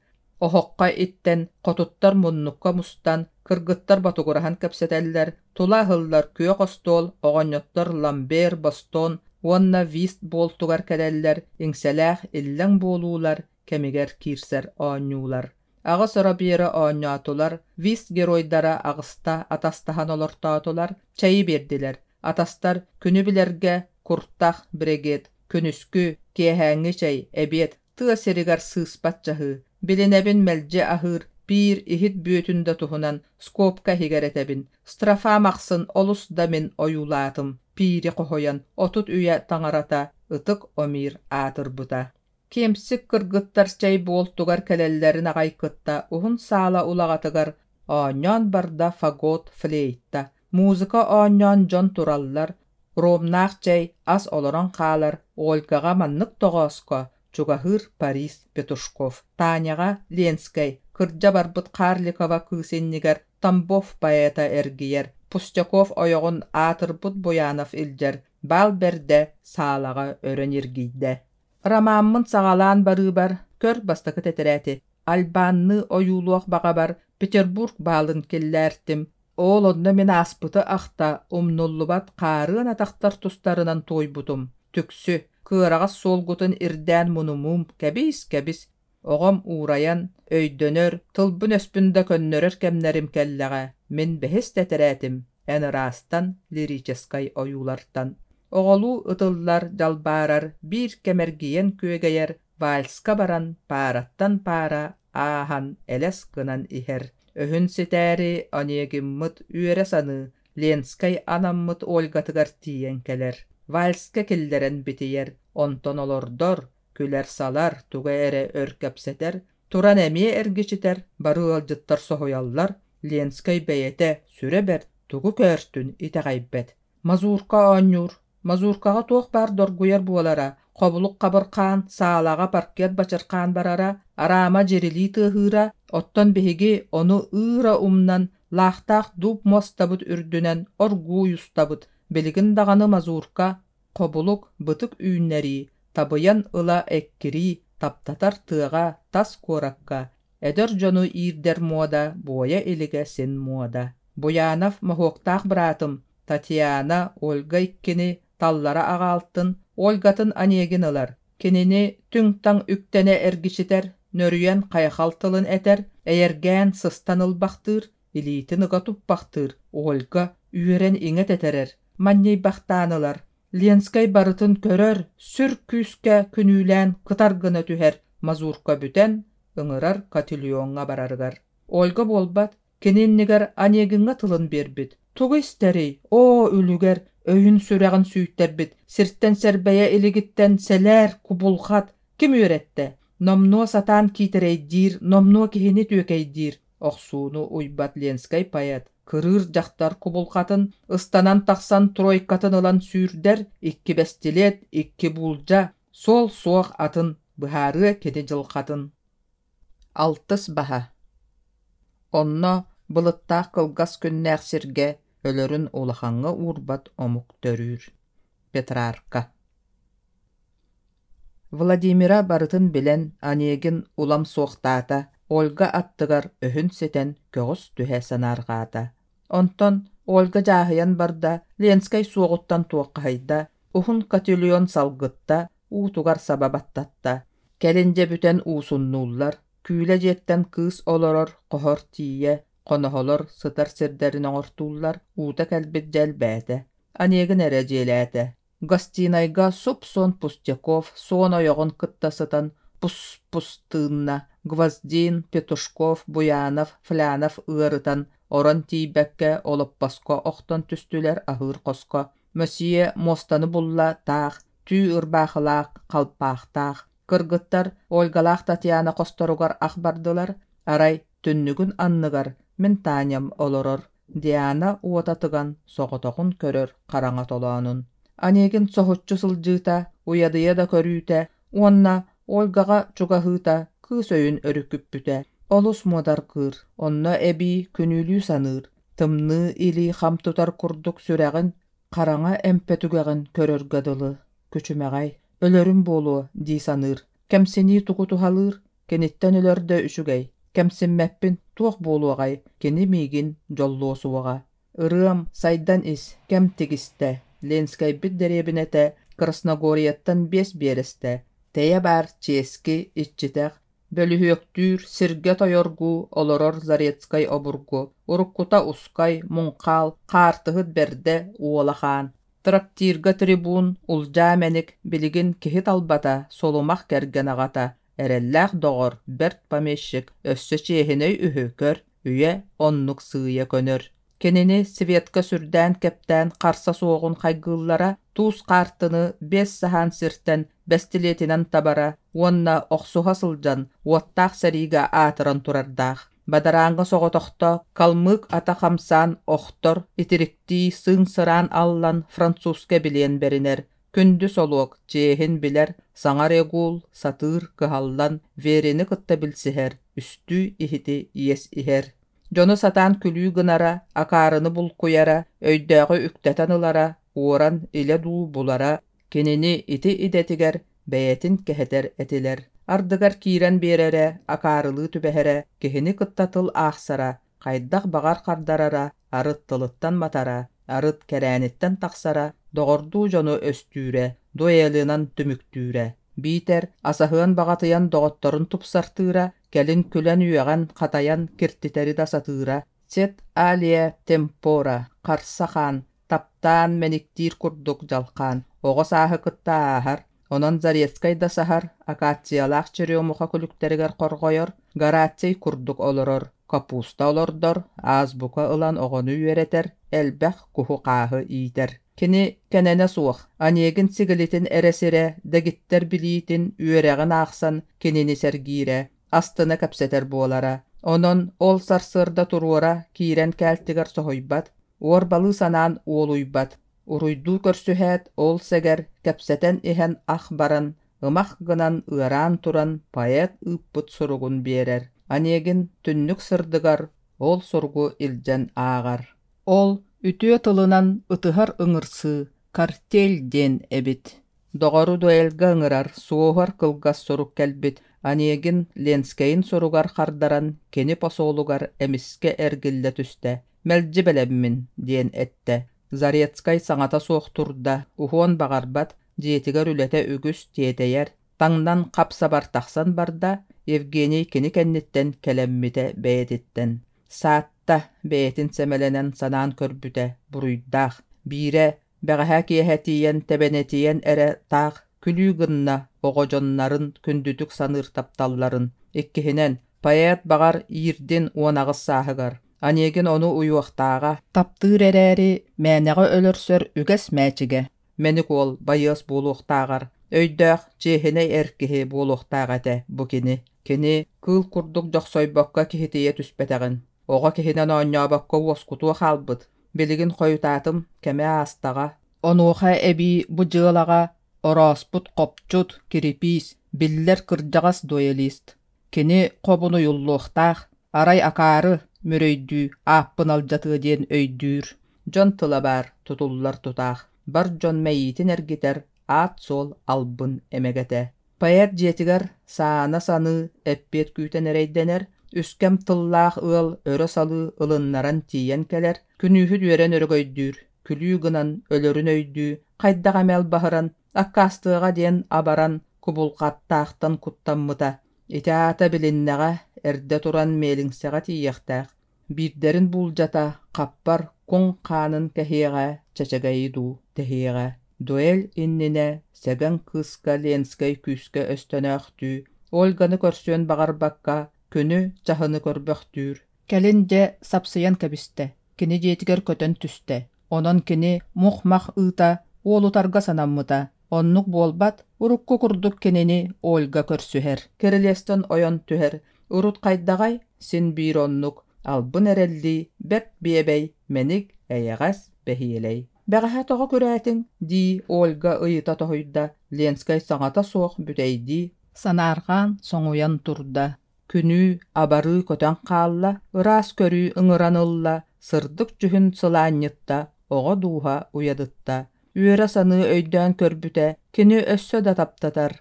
Оһоххо иттэн, хотуттар муннукка мустан, кыргыттар ботугураһан кэпсэтэллэр, тула аһыллар күөх остуол, оҕонньоттор ламбер, бостон уонна вист буолтугар кэлэллэр, иҥсэлээх иллэҥ буолуулар, кэмигэр киирсэр оонньуулар. Аҕыс робьеры оонньоотулар, вист геройдара аҕыста атастаһан олортоотулар, чэйи биэрдилэр. Атастар күнү билэргэ куртах, брегет, күнүскү, киэһээҥҥи чэй, эбиэт, тыа сиригэр сыыспат дьаһыы. Билинэбин мэлдьи аһыыр, пиир, иһит бүөтүн да туһунан скобка иһигэр этэбин. Строфам ахсын олус да мин ойуулаатым, пиири хоһуйан 30 үйэ таҥарата ытык Омир аатырбыта. Киэмсик кыргыттар чэй буолтугар кэлэллэрин аҕай кытта уһун саала улаҕатыгар оонньоон барда фагот, флейта. Музыка оонньоон дьон тураллар, ромнаах чэй, ас олорон хаалар Ольгаҕа маннык тоҕооско чугаһыыр Парис Петушков, Таняҕа Ленскэй, кырдьа барбыт Карликова кыыс иннигэр Тамбов поэта эргийэр, Пустяков ойоҕун аатырбыт Буянов илдьэр, баал бэрдэ саалаҕа өрө ньиргийдэ. Ромаммын саҕалаан барыыбар, көр бастакы тэтэрээти, альбанныы ойуулуох баҕабар Петербург баалын киллээртим. Ол онно мин ааспыты ахта, умнуллубат хаарыан атахтар тустарынан туойбутум. Түксү, кыараҕас суолгутун ирдээн мунумуум, кэбис-кэбис. Оҕом уурайан, өйдөнөр, тылбын-өспүн да көннөрөр кэмнэрим кэллэҕэ. Мин бэһис тэтэрээтим, эн ыраастан, лирическай ойуулартан. Оҕолуу ытыллар, дьалбаарар, биир кэм эргийэн күөгэйэр, вальска баран, паараттан паара ааһан элэс гынан иһэр. Өһүн ситээри Онегиммыт үөрэ саныы, Ленскэй анаммыт Ольгатыгар тиийэн кэлэр. Вальска киллэрэн битийэр, онтон олордор, күлэр-салар, тугу эрэ өр кэпсэтэр, туран эмиэ эргичитэр, бары ыалдьыттар соһуйаллар, Ленскэй бэйэтэ сүрэ бэрт, тугу көөртүн итэҕэйбэт. Мазурка оонньуур, мазуркаҕа туох баар доргуйар буолара, хобулук хабырхаан, саалаҕа паркет бачырхаан барара, араама дьирилии тыаһыыра, оттон биһиги ону ыыра умнан, лаахтаах дууп муостабыт үрдүнэн оргууй устабыт. Билигин даҕаны мазурка Хобулук, бытык үүннэрии, табыйан ыла эккирии, таптатар тыаҕа, тас куоракка, эдэр дьону иирдэр муода буойа илигэ син муода. Буянов моһуоктаах быраатым Татьяна, Ольга иккини таллара аҕаалтын, Ольгатын Онегин ылар, кинини түҥ-таҥ үктэнэ эргичитэр, нөрүйэн хайхал тылын этэр, эйэргээн сыстан ылбахтыыр, илиитин ыга туппахтыыр, Ольга үөрэн иҥэ тэтэрэр, манньыйбахтаан ылар. Ленскэй барытын көрөр, сүр күүскэ күнүүлээн кытар гына түһэр, мазурка бүтэн, ыҥырар котельоҥҥа барарыгар. Ольга буолбат, кини иннигэр Онегиҥҥа тылын биэрбит. Тугу истэрий, оо, үлүгэр, өйүн-сүрэҕин сүүйтэрбит, сиртэн сэрбэйэ илигиттэн сэлээр, кубулҕат, ким үөрэттэ? Номнуо сатаан киитэрэйдиир, номнуо киһини түөкэйдиир, охсууну уйбат Ленскэй поэт кырыыр дьахтар кубулҕатын ыстанан тахсан тройкатын ылан сүүрдэр, икки бэстилиэт, икки буулдьа, суол суох атын быһаарыа кини дьылҕатын. Алтыс баһа. Онно былыттаах кылгас күннээх сиргэ өлөрүн улахаҥҥа уурбат омук төрүүр. Петрарка. Владимира барытын билэн, Онегин улам суохтаата, Ольга аттыгар өһүн ситэн көҕүс түһэ санаарҕаата. Онтон Ольга дьааһыйан барда, Ленскэй суоҕуттан туоххаһыйда, уһун котельон салгытта, уутугар саба баттатта. Кэлин дьэ бүтэн уусуннууллар, күүлэ дьиэттэн кыыс олорор, хоһор тиийэ, хоноһолор сытар сирдэрин оҥортууллар, уута кэлбит дьэ элбээтэ. Онегин эрэ дьиэлээтэ. Гостинайга суп-суон Пустяков суон ойоҕун кытта сытан пус-пус тыынна, Гвоздин, Петушков, Буянов, Флянов ыарытан, орон тиийбэккэ олоппоско охтон түстүлэр аһыыр хоско. Мөсүйэ муостаны булла таах, түү ырбаахылаах, халпаахтаах. Кыргыттар Ольгалаах Татьяна хосторугар ах бардылар, арай түннүгүн анныгар мин Таням олорор, Диана уота тыган соҕотоҕун көрөр хараҥа толоонун. Онегин соһуччу сылдьыыта, уйадыйа да көрүүтэ уонна Ольгаҕа чугаһыыта кыыс өйүн өрүкүппүтэ. Олус муодаргыыр, онно эбии күнүүлүү саныыр, тымныы илии хам тутар курдук сүрэҕин хараҥа эмпэ түгэҕин көрөргө дылы, күчүмэҕэй, өлөрүм буолуо дии саныыр. Кэмсинии тугу туһалыыр, киниттэн өлөрдө үчүгэй, кэмсиммэппин, туох буолуоҕай, кини миигин дьоллуо суоҕа. Ырыам, сайдан ис, кэм тигистэ, Ленскэйбит дэриэбинэтэ Красногорьеттан 5 биэрэстэ, тэйэ баар чиэски, иччитэх, Бөлүһүөктүүр, сиргэ тойоргуу олорор Зарецкай обургу, уруккута ускай, муҥхаал, хаартыһыт бэрдэ уола хаан. Трактирга трибун, улдьаа мэник, билигин киһи талбата, сулумах кэргэн аҕата, эрэллээх доҕор, бэрт помещик, өссө чиэһинэй үһү, көр, үйэ оннук сыыйа көнөр. Кинини Светка сүрдээн-кэптээн харса суоҕун хайгыыллара, туус хаартыны биэс саһаан сиртэн бэстилиэтинэн табара уонна охсуһа сылдьан уоттаах сэриигэ аатыран турардаах. Бадарааҥҥа соҕотохто калмык ата хамсаан охтор, итириктии сыыҥ-сыраан аллан французка билиэн бэринэр, күндү солуок, чиэһин билэр, саҥа регул, сатыыр, кыһаллан Верины кытта билсиһэр, үстүү иһити иэс иһэр. Дьону сатаан күлүү гынара, акаарыны булкуйара, өйдөөҕү үктэтэн ылара, уоран илэ дуу булара кинини ити идэтигэр бэйэтин кэһэтэр этилэр. Ардыгар киирэн биэрэрэ, акаарылыы түбэһэрэ, киһини кытта тыл аахсара, хайдах баҕар хардарара, арыт тылыттан матара, арыт кэрээниттэн тахсара, доҕордуу дьону өстүүрэ, дуэлынан түмүктүүрэ. Биитэр асаһыан баҕатыйан доҕотторун тупсартыыра, кэлин күлэн-үөҕэн, хатайан киртитэри да сатыыра. Сет алия темпора, харса хаан, таптаан мэниктиир курдук дьалхаан, оҕо сааһы кытта ааһар, онон Зарецкай да саһар, акациялаах черемуха күлүктэригэр хорҕойор, Гораций курдук олорор, капуста олордор, азбука ылан оҕону үөрэтэр, элбэх куһу-хааһы иитэр. Кини кэнэнэ суох, Онегин сигилитин эрэ сирэ, дэгиттэр билиитин, үөрэҕин аахсан кинини сэргиирэ, астына кэпсэтэр буолара. Онон ол сарсыарда туруора киирэн кээлтигэр соһуйбат, уорбалыы санаан уолуйбат. Уруйдуу көрсүһээт, ол сэгэр, кэпсэтэн иһэн ах баран, ымах гынан ыараан туран поэт ыыппыт суругун биэрэр. Онегин түннүк сырдыгар ол суругу илдьэн ааҕар. Ол үтүө тылынан ытыһар ыҥырсыы картель диэн эбит. Доҕору дуэльга ыҥырар суоһар кылгас сурук кэлбит Онегин Ленскэйин суругар хардаран кини посолугар эмискэ эргиллэ түстэ, «Мэлдьи бэлэммин» диэн эттэ. Зарецкай саҥата суох турда, уһуон баҕарбат, дьиэтигэр үлэтэ үгүс, тиэтэйэр, таҥнан хап-сабар тахсан барда, Евгений кини кэнниттэн кэлэммитэ бэйэтиттэн. Саатта, бэйэтин сэмэлэнэн санаан көрбүтэ, буруйдаах. Биирэ, бэҕэһээ киэһэ тиийэн тэбэнэтийэн эрэ таах күлүү гынна оҕо дьоннорун күндүтүк саныыр тапталларын. Иккиһинэн, поэт баҕар иирдин 18 сааһыгар. Онегин ону уйуохтааҕа. Таптыыр эрээри, мээнэҕэ өлөрсөр үгэс мээчигэ. Мэник уол байыас буолуохтааҕар, өйдөөх, чиэһинэй эр киһи буолуохтаах этэ бу кини. Кини кыыл курдук дьохсойбокко киһитийэ түспэтэҕин, оҕо киһинэн оонньообокко уоскутуо хаалбыт. Билигин хойутаатым, кэмэ аастаҕа. Онуоха эбии бу дьыалаҕа орооспут хопчут, кирипиис, биллэр кырдьаҕас дуэлист. Кини хобунуйуллуохтаах, арай акаары, мөрөйдүү, ааппын алдьатыа диэн өйдүүр. Дьон тыла баар, тутуллар тутаах, бар дьон мэйиитин эргитэр аат-суол албын эмэгэтэ. Поэт дьиэтигэр саана саныы, эппиэт күүтэн эрэйдэнэр, үскэм тыллаах ыал өрө салыы ылыннаран тиийэн кэлэр, күнүүһүт үөрэн өрөгөйдүүр, күлүү гынан өлөрүн өйдүү, хайдах эмэ албаһыран, аккаастыаҕа диэн абаран, кубулҕаттаахтан куттаммыта. Ити аата билиннэҕэ, эрдэ туран миэлиҥсэҕэ тиийиэхтээх. Биирдэрин буулдьата хаппар куҥ хаанын кэһиэҕэ, чэчэгэйи дуу тэһиэҕэ. Дуэль иннинэ Сэгэн кыыска Ленскэй күүскэ өстөнөөхтүү, Ольганы көрсүөн баҕарбакка, күнү, чаһыны көрбөхтүүр. Кэлин дьэ сапсыйан кэбистэ, кини дьиэтигэр көтөн түстэ. Онон кини мух-мах ыыта уолутарга санаммыта. Оннук буолбат, урукку курдук кинини Ольга көрсүһэр. Кирилиэстэн ойон түһэр. Урут хайдаҕай, син биир оннук, албын эрэллии, бэрт биэбэй, мэник, эйэҕэс, бэһиэлэй. «Бэҕэһээ тоҕо күрээтиҥ?» дии Ольга ыйыта тоһуйда, Ленскэй саҥата суох бүтэйдии, санаарҕаан соҥуйан турда. Күнүү, абарыы көтөн хаалла, ыраас көрүү ыҥыран ылла, сырдык дьүһүн сылаанньытта, оҕо дууһа уйадытта. Үөрэ саныы өйдөөн көрбүтэ, кини өссө да таптатар.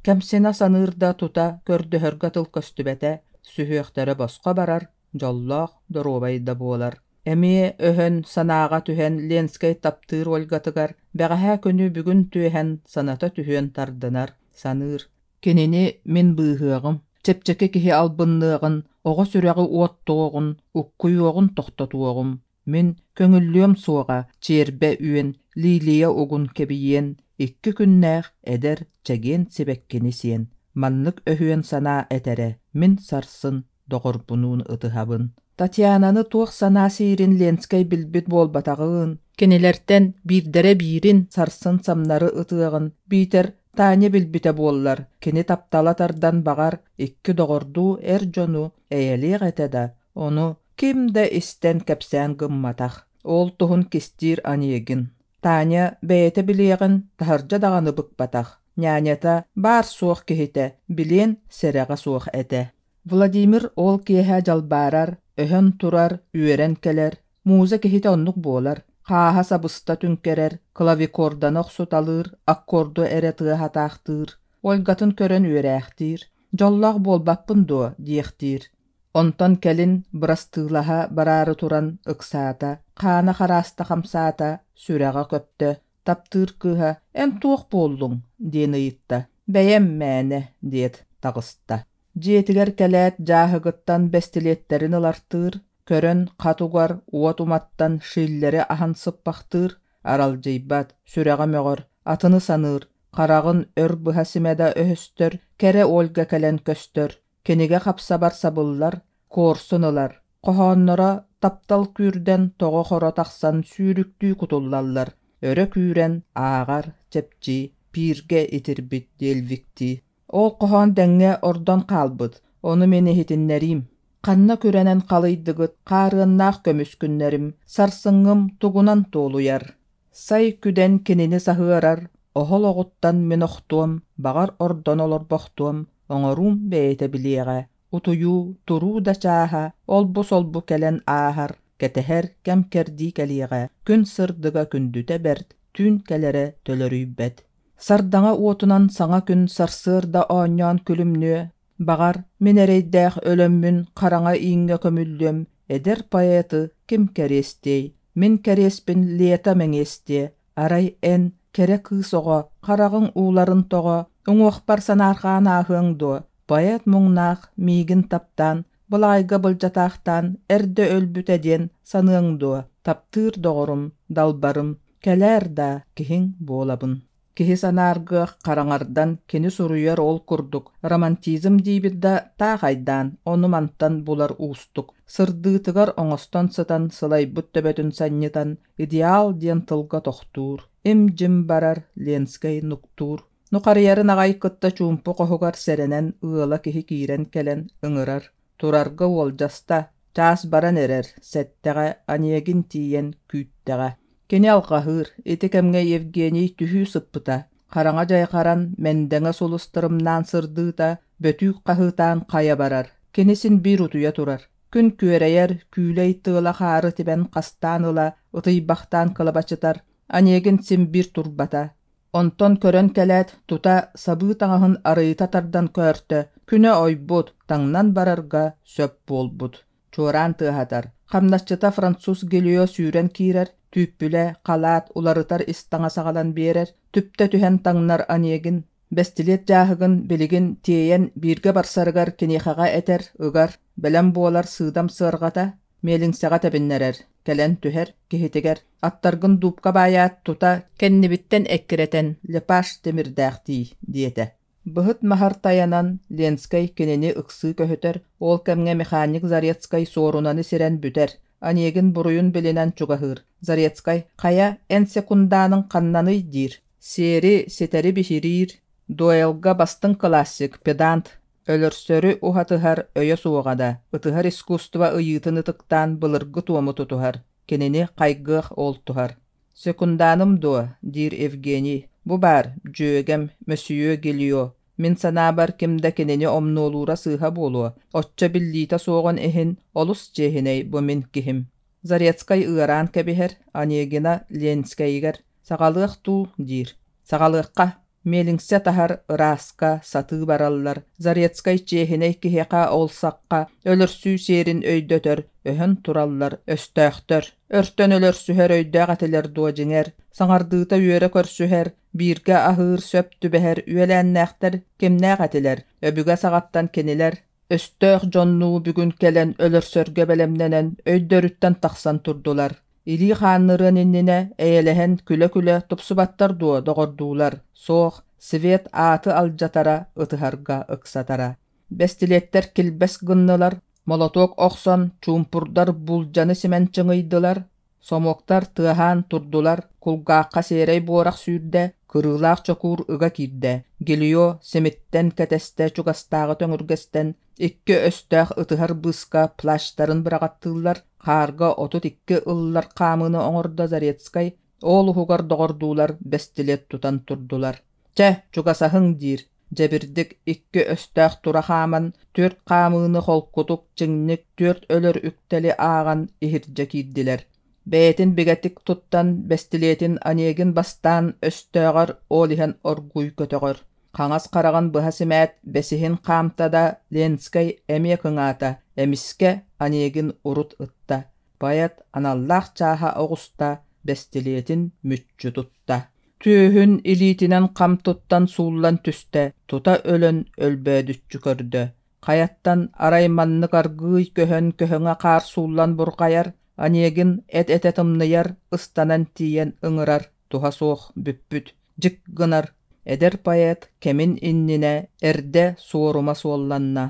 Кэмсинэ саныыр да тута көрдөһөргө тыл көстүбэтэ, сүһүөхтэрэ босхо барар, дьоллоох, доруобай да буолар. Эмиэ өһөн, санааҕа түһэн Ленскэй таптыыр Ольгатыгар бэҕэһээ күнү бүгүн түөһэн саната түһүөн тардынар, саныыр. Кинини мин быыһыаҕым. Чэпчэки киһи албынныаҕын, оҕо сүрэҕи уоттуоҕун, уккуйуоҕун тохтотуоҕум. Мин көҥүллүөм суоҕа чиэрбэ үөн, лилия угун кэбийиэн, икки күннээх эдэр чэгиэн сибэккини сиэн. Маннык өһүөн санаа этэрэ, мин сарсын доҕорбунуун ытыһабын. Татьянаны туох санаа сиирин Ленскэй билбит буолбатаҕын, кинилэртэн биирдэрэ биирин сарсын самнары ытыаҕын, биитэр Таня билбитэ буоллар, кини таптала тардан баҕар икки доҕордуу эр дьону эйэлиэх этэ да, ону ким да истэн кэпсээн гымматах. Ол туһун кистиир Онегин. Таня бэйэтэ билиэҕин таһырдьа даҕаны быкпатах, нянята баар-суох киһитэ, билиэн сэрэҕэ суох этэ. Владимир ол киэһэ дьалбаарар, өһөн турар, үөрэн кэлэр, муза киһитэ оннук буолар, хааһа сабыста түҥкэрэр, клавикорданы охсуталыыр, аккорду эрэ тыаһатаахтыыр, Ольгатын көрөн үөрээхтиир, дьоллоох буолбаппын дуо диэхтиир. Онтон кэлин бырастыылаһа бараары туран ыксаата, хаана харааста хамсаата, сүрэҕэ көптө, таптыыр кыыһа «Эн туох буоллуҥ?» диэн ыйытта. «Бэйэм мээнэ» диэт таҕыста. Дьиэтигэр кэлээт дьааһыгыттан бэстилиэттэрин ылартыыр, көрөн хат угар, уот уматтан шиллэри аһан сыппахтыыр, аралдьыйбат, сүрэҕэ мөҕөр, атыны саныыр, хараҕын өр быһа симэ да өһөстөр, кэрэ Ольга кэлэн көстөр, кинигэ хапсабар сабыллар, куорсун ылар, хоһоонноро таптал күүрдэн тоҕо-хоро тахсан сүүрүктүү кутуллаллар, өрө күүрэн ааҕар, чэпчии, пииргэ итирбит дельвиктии. Ол хоһоон дэҥҥэ ордон хаалбыт, ону мин иһитиннэриим. Ханна күрэнэн халыйдыгыт, хаарыаннаах көмүс күннэрим, сарсыҥҥым тугунан туолуйар? Сай күдэн кинини саһыарар, оһол оҕуттан мин охтуом, баҕар ордон олорбохтуом, оҥоруум бэйэтэ билиэҕэ. Утуйуу, туруу да чааһа, олбу-солбу кэлэн ааһар, кэтэһэр кэм-кэрдии кэлиэҕэ, күн сырдыга күндүтэ бэрт, түүн кэлэрэ төлөрүйбэт. Сардаҥа уотунан саҥа күн сарсыарда оонньоон күлүмнүө, баҕар, мин эрэйдээх өлөммүн хараҥа ииҥҥэ көмүллүөм, эдэр поэты ким кэриэстиэй, мин кэриэспин Лета мэҥиэстиэ, арай эн, кэрэ кыыс оҕо, хараҕыҥ ууларын тоҕо, уҥуохпар санаарҕаан ааһыаҥ дуо, поэт муҥнаах миигин таптаан, былаайга былдьатаахтаан эрдэ өлбүтэ диэн саныаҥ дуо, таптыыр доҕорум, далбарым, кэлээр даа, киһиҥ буолабын. Киһи санааргыах хараҥардан кини суруйар ол курдук романтизм диибит да таах айдаан ону-мантан булар уустук. Сырдыытыгар оҥостон сытан сылайбыт төбөтүн санньытан идеал диэн тылга тохтуур, им-дьим барар, Ленскэй нуктуур. Нухарыйарын аҕай кытта чуумпу хоһугар сэрэнэн ыала киһи киирэн кэлэн ыҥырар. Турарга уолдьаста, чаас баран эрэр, сэттэҕэ Онегин тиийэн күүттэҕэ. Кини алҕаһыыр, ити кэмҥэ Евгений түһүү сыппыта, хараҥа дьайҕаран, мэндэҥэ сулус тырымнаан сырдыыта, бөтүүк хаһыытаан хайа барар. Кини син биир утуйа турар. Күн күөрэйэр, күүлэй тыала хаары тибэн хастаан ыла, ытыйбахтаан кылабачытар, Онегин син биир турбата. Онтон көрөн кэлээт, тута сабыы таҥаһын арыйыта тардан көөртө, күнэ ойбут, таҥнан барарга сөп буолбут. Чуораан тыаһатар, хамнасчыта француз Гелио сүүрэн киирэр, түүппүлэ, халаат, уларытар ис таҥас аҕалан биэрэр, түптэ түһэн таҥнар Онегин, бэстилиэт дьааһыгын билигин тиэйэн бииргэ барсарыгар киниэхэҕэ этэр, ыгар, бэлэм буолар сыыдам сыарҕата, миэлиҥсэҕэ тэбиннэрэр, кэлэн түһэр, киһитигэр аттаргын дуупка баайаат тута кэннибиттэн эккирэтэн Лепаш тимирдээхтии диэтэ. Быһыт маһар тайанан Ленскэй кинини ыксыы көһүтэр, ол кэмҥэ механик Зарецкай суорунаны сирэн бүтэр, Онегин буруйун билинэн чугаһыыр. Зарецкай «Хайа, эн секундааныҥ ханнаный?» диир. Сиэри ситэри биһириир, дуэлга бастыҥ классик, педант, өлөрсөрү уһатыһар өйө суоҕа да, ытыһар искусство ыйыытын ытыктаан былыргы туому тутуһар, кинини хайгыах ол туһар. «Секундааным дуо?» диир Евгений. «Бу баар, дьүөгэм, мөсүйүө Гильо. Мин санаабар ким да кинини омнуолуура сыыһа буолуо, оччо биллиитэ суоҕун иһин олус чиэһинэй бу мин киһим». Зарецкай ыараан кэбиһэр, Онегина Ленскэйигэр «Саҕалыах дуу?» диир. «Саҕалыахха!» Миэлиҥсэ таһар ырааска сатыы бараллар, Зарецкай чиэһинэй киһиэхэ ол сахха өлөрсүү сиэрин өйдөтөр, Өһөн тураллар өстөөхтөр. Өртөн өлөрсүһэр өйдөөх этилэр дуо дьиҥэр, саҥардыыта үөрэ көрсүһэр, бииргэ аһыыр сөп түбэһэр үөлээннээхтэр кимнээх этилэр? Өбүгэ саҕаттан кинилэр өстөөх дьоннуу бүгүн кэлэн өлөрсөргө бэлэмнэнэн өйдөрүттэн тахсан турдулар. Илии хааннырыан иннинэ эйэлэһэн күлэ-күлэ тупсубаттар дуо доҕордуулар? Суох, Свет ааты алдьатара, ытыһарга ыксатара. Бэстилиэттэр килбэс гыннылар, молотуок охсон чуумпурдар булдьаны симэн чыҥыйдылар, сомуоктар тыаһаан турдулар, кулгаахха сиэрэй буорах сүүрдэ, кырыылаах чокуур ыга киирдэ, Гелио симиттэн кэтэстэ чугастааҕы төҥүргэстэн икки өстөөх ытыһар быыска плащтарын быраҕаттыыллар, хаарга 32 ыллар хаамыыны оҥордо Зарецкай, ол уһугар доҕордуулар бэстилиэт тутан турдулар. Чэ, чугасаһыҥ диир, дьэбирдик икки өстөөх тура хааман, түөрт хаамыыны холкутук, чиҥник, түөрт өлөр үктэли ааҕан иһирдьэ киирдилэр. Бэйэтин бигэтик туттан, бэстилиэтин Онегин бастаан өстөөҕөр ол иһэн оргууй көтөҕөр. Хаҥас хараҕын быһа симээт, бэсиһин хаамта да, Ленскэй эмиэ кыҥаата, эмискэ Онегин урут ытта. Поэт аналлаах чааһа оҕуста, бэстилиэтин мүччү тутта. Түөһүн илиитинэн хам туттан сууллан түстэ, тута өлөн өлбөөдүччү көрдө. Хайаттан арай маннык аргыый көһөн көһөҥө хаар сууллан бурҕайар, Онегин эт-этэ тымныйар, ыстанан тиийэн ыҥырар, туһа суох бүппүт, дьик гынар. Эдэр поэт кэмин иннинэ эрдэ суорума суолланна.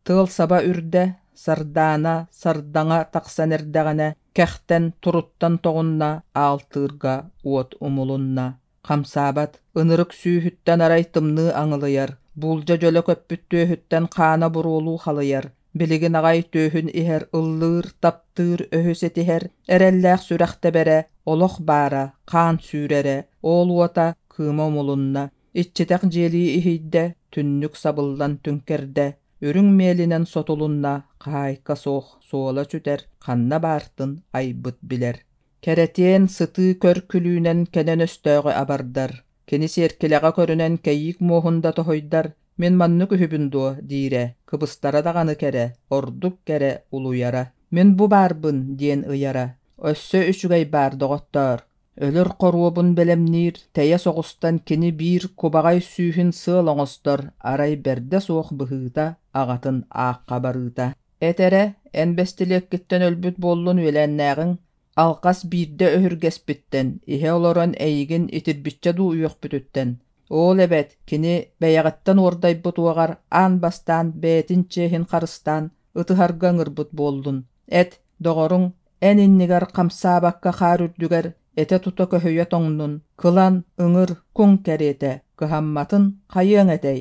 Тыал саба үрдэ, сардаана сардаҥа тахсан эрдэҕинэ, кэхтэн, туруттан тоҕунна, аалтыырга уот умулунна. Хамсаабат, ынырык сүүһүттэн арай тымныы аҥылыйар, буулдьа дьөлө көппүт түөһүттэн хаана буруолуу халыйар, билигин аҕай түөһүн иһэр ыллыыр, таптыыр, өһү ситиһэр, эрэллээх сүрэх тэбэрэ, олох баара, хаан сүүрэрэ, ол уота кыыма умулунна, иччитэх дьиэлии иһийдэ, түннүк сабыллан түҥкэрдэ, үрүҥ миэлинэн сотулунна, хаһаайка суох, суола сүтэр, ханна баартын айбыт билэр. Кэрэтиэн сытыы көр күлүүнэн кэнэн өстөөҕү абардар, кини сиэркилэҕэ көрүнэн кэйиик муоһун да тоһуйдар, мин маннык үһүбүн дуо диирэ, кыбыстара даҕаны кэрэ, ордук кэрэ улуйара. Мин бу баарбын диэн ыйара. Өссө үчүгэй баар доҕоттоор, Өлөр хоруобун бэлэмниир, тэйэ соҕустан кини биир кубаҕай сүүһүн сыал оҥостор, арай бэрдэ суох быһыыта, аҕатын аахха барыыта. Эт эрэ, эн бэстилиэккиттэн өлбүт буоллун үөлээннээҕиҥ, алҕас биирдэ өһүргэспиттэн, иһэ олорон эйигин итирбиччэ дуу үөхпүтүттэн. Ол эбэт, кини бэйэҕиттэн уордайбыт уоҕар аан бастаан бэйэтин чиэһин харыстаан, ытыһарга ыҥырбыт буоллун. Эт, доҕоруҥ, эн иннигэр хамсаабакка хаар үрдүгэр этэ тута көһүйэ тоҥнун, кылан, ыҥыр, куҥ кэриэтэ, кыһамматын хайыаҥ этэй?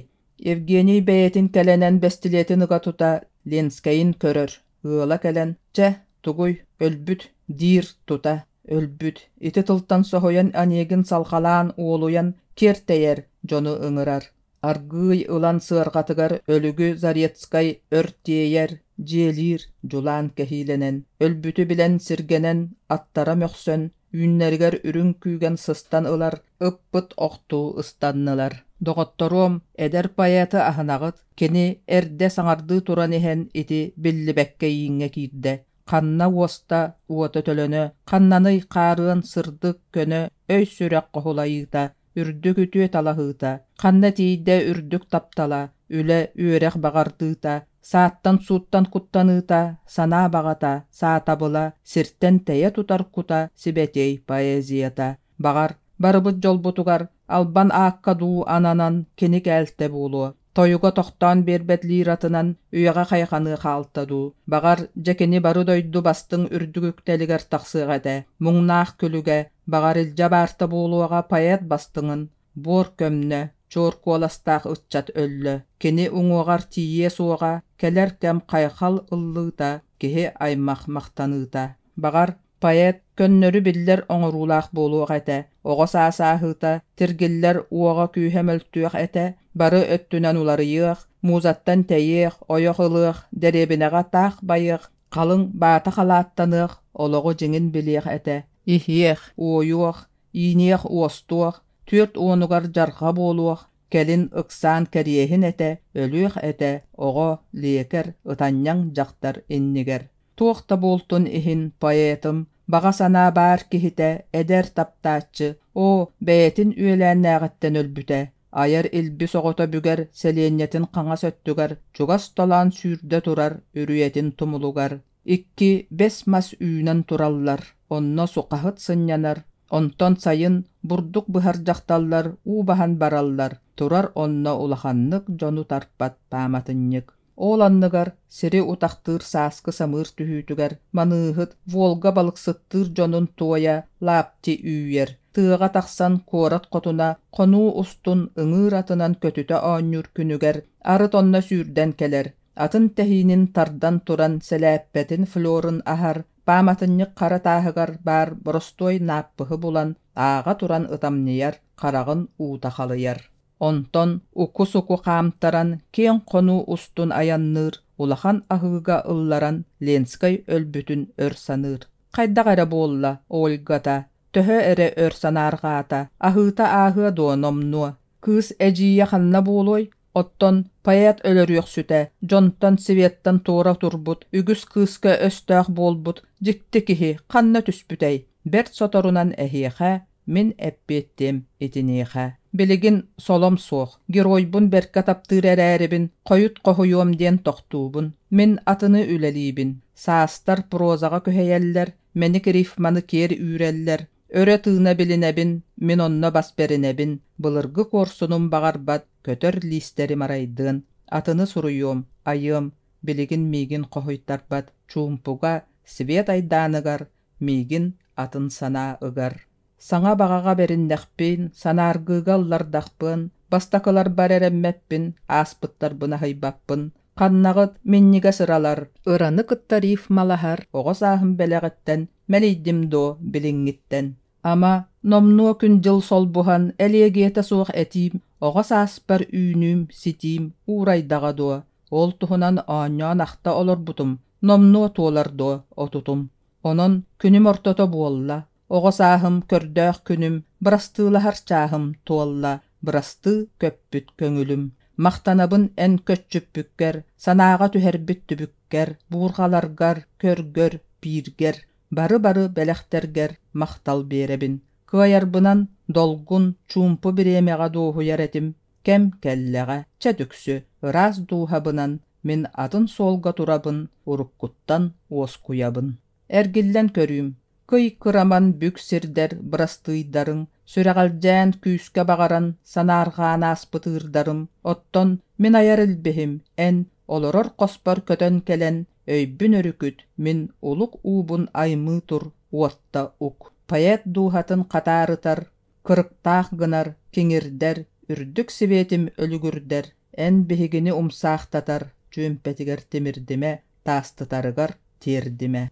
Евгений бэйэтин кэлэнэн бэстилиэтин ыга тута Ленскэйин көрөр, ыала кэлэн, «Чэ, тугуй, өлбүт» диир тута, өлбүт. Ити тылтан соһуйан Онегин салҕалаан уолуйан киэр тэйэр, дьону ыҥырар. Аргыый ылан сыарҕатыгар өлүгү Зарецкай өр тиэйэр, дьиэлиир, дьулаан кэһиилэнэн, өлбүтү билэн сиргэнэн, аттара мөхсөн, үүннэригэр үрүҥ күүгэн сыстан ылар, ыппыт охтуу ыстаннылар. Доҕотторуом, эдэр поэты аһынаҕыт, кини эрдэ саҥардыы туран иһэн ити биллибэккэ ииҥҥэ киирдэ. Ханна уоста, уота төлөнө, ханнаный хаарыан сырдык, көнө, өй-сүрэх хоһулайыыта, үрдүк үтүө талаһыыта, ханна тиийдэ үрдүк таптала, үлэ, үөрэх баҕардыыта, сааттан-сууттан куттаныыта, санаа баҕата, саатабыла, сиртэн тэйэ тутар кута сибэтиэй поэзията. Баҕар, барыбыт дьолбутугар албан аакка дуу ананан кини кээлтэ буолуо. Тойуга тохтоон биэрбэт лиратынан үйэҕэ хайҕаныы хаалта дуу. Баҕар, дьэ кини бары дойду бастыҥ үрдүк үктэлигэр тахсыах этэ. Муҥнаах күлүгэ, баҕар илдьэ баарта буолуоҕа поэт бастыҥын, буор көмнө, чуор куоластаах ыччат өллө. Кини уҥуоҕар тиийиэ суоҕа, кэлэр кэм хайҕал ыллыыта, киһи аймах махтаныыта. Баҕар, Поэт көннөрү биллэр оҥоруулаах буолуох этэ, оҕо саас ааһыыта, тиргиллэр уоҕа-күүһэ мөлтүөх этэ, бары өттүнэн уларыйыах, музаттан тэйиэх, ойох ылыах, дэриэбинэҕэ таах байыах, халыҥ баата халааттаныах, олоҕу дьиҥин билиэх этэ, иһиэх, уойуох, ииниэх-уостуох, 40-угар дьарҕа буолуох, кэлин ыксаан кэриэһин этэ, өлүөх этэ, оҕо, лиэкэр, ытанньаҥ дьахтар иннигэр. Туох да буолтун иһин поэтым, баҕа санаа баар киһитэ, эдэр таптааччы, оо, бэйэтин үөлээннээҕиттэн өлбүтэ. Айар илбис оҕото бүгэр сэлиэнньэтин хаҥас өттүгэр чугас толоон сүүрдэ турар үрүйэтин тумулугар икки бэс мас үүнэн тураллар, онно сухаһыт сынньанар, онтон сайын бурдук быһар дьахталлар уу баһан бараллар, турар онно улаханнык дьону тарпат пааматынньык. Ол анныгар сири утахтыыр сааскы самыыр түһүүтүгэр маныыһыт Волга балыксыттыыр дьонун туойа лаапти үүйэр, тыаҕа тахсан куорат хотуна хонуу устун ыҥыыр атынан көтүтэ оонньуур күнүгэр арыт онно сүүрдэн кэлэр, атын тэһиинин тардан туран сэлээппэтин флерын аһар, пааматынньык хара тааһыгар баар боростуой нааппыһы булан ааҕа туран ытамньыйар, хараҕын уута халыйар. Онтон уку-суку хаамтаран киэҥ хонуу устун айанныыр, улахан аһыыга ылларан Ленскэй өлбүтүн өр саныыр. Хайдах эрэ буолла Ольгата, төһө эрэ өр санаарҕаата, аһыыта ааһыа дуо номнуо. Кыыс эдьиийэ ханна буолуой? Оттон поэт өлөрүөхсүтэ, дьонтон Светтан туора турбут, үгүс кыыска өстөөх буолбут дьикти киһи ханна түспүтэй? Бэрт соторунан эһиэхэ мин эппиэттиэм итиниэхэ. Билигин солом суох, геройбун бэркэ таптыыр эрээрибин хойут хоһуйуом диэн тохтуубун. Мин атыны үлэлиибин. Саастар прозаҕа күһэйэллэр, мэник рифманы киэр үүрэллэр, өрө тыына билинэбин, мин онно бас бэринэбин, былыргы куорсунум баҕарбат, көтөр лиистэри марайдыан, атыны суруйуом, айыам, билигин миигин хоһуйтарбат, чуумпуга, свет айдааныгар миигин атын санаа ыгар. Саҥа баҕаҕа бэриннэхпин, санааргыыга ыллардахпын, бастакыларбар эрэммэппин, ааспыттарбын аһыйбаппын. Ханнаҕыт минньигэс ыралар, ыраны кытта рифмалаһар оҕо сааһым бэлэҕиттэн мэлийдим дуо билиҥҥиттэн. Ама, номнуо күн-дьыл солбуһан, элиэгийэтэ суох этиим, оҕо сааспар үүнүүм, ситиим уурайдаҕа дуо? Ол туһунан оонньоон ахта олорбутум, номнуо туолар дуо отутум. Онон күнүм ортото буолла, оҕо сааһым, көрдөөх күнүм, бырастыылаһар чааһым туолла, бырастыы көппүт көҥүлүм. Махтанабын эн көччүппүккэр, санааҕа түһэрбит түбүккэр, буурҕаларгар, көргөр, бииргэр, бары-бары бэлэхтэргэр махтал биэрэбин. Кыайарбынан долгун, чуумпу бириэмэҕэ дуоһуйар этим, кэм кэллэҕэ, чэ түксү, ыраас дууһабынан мин атын суолга турабын, уруккуттан уоскуйабын. Эргиллэн көрүүм, кый кыраман бүк сирдэр бырастыйдарыҥ, сүрэҕэлдьээн күүскэ баҕаран санаарҕаан ааспыт ыырдарым, оттон мин айар илбиһим, эн олорор хоспор көтөн кэлэн өйбүн өрүкүт, мин улук уубун аймыы тур, уотта ук. Поэт дууһатын хатаарытар, кырыктаах гынар, киҥирдэр, үрдүк сибиэтим өлүгүрдэр, эн биһигини умсаахтатар, чүөмпэтигэр тимирдимэ, таастытарыгар тиэрдимэ.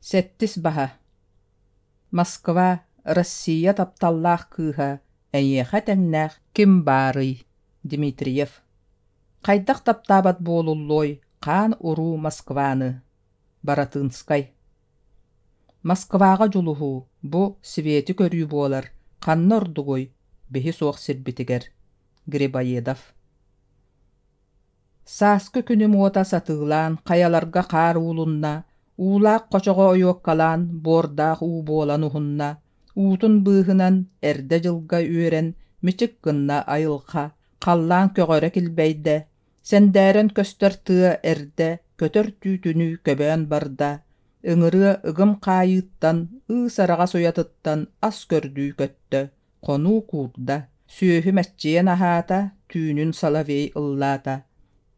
Сэттис баһа. Москва, Россия тапталлаах кыыһа, эйиэхэ тэҥнээх ким баарый? Дмитриев. Хайдах таптаабат буолуллуой хаан уруу Москваны? Баратынскай. Москваҕа дьулуһуу, бу свети көрүү буолар, ханна ордугуй, биһи суох сирбитигэр. Грибоедов. Сааскы күнүм уота сатыылаан, хайаларга хаар уулунна, уулаах хочоҕо ойуоккалаан, буордаах уу буолан уһунна, уутун быыһынан эрдэ дьылга үөрэн, мичик гынна айылҕа, халлаан көҕөрө килбэйдэ, сэндээрэн көстөр тыа эрдэ көтөр түүтүнүү көбөөн барда, ыҥырыа ыгым хаайыыттан, ыыс араҕас уйатыттан ас көрдүү көттө, хонуу куурда, сүөһү мэччийэн аһаата, түүнүн соловей ыллаата.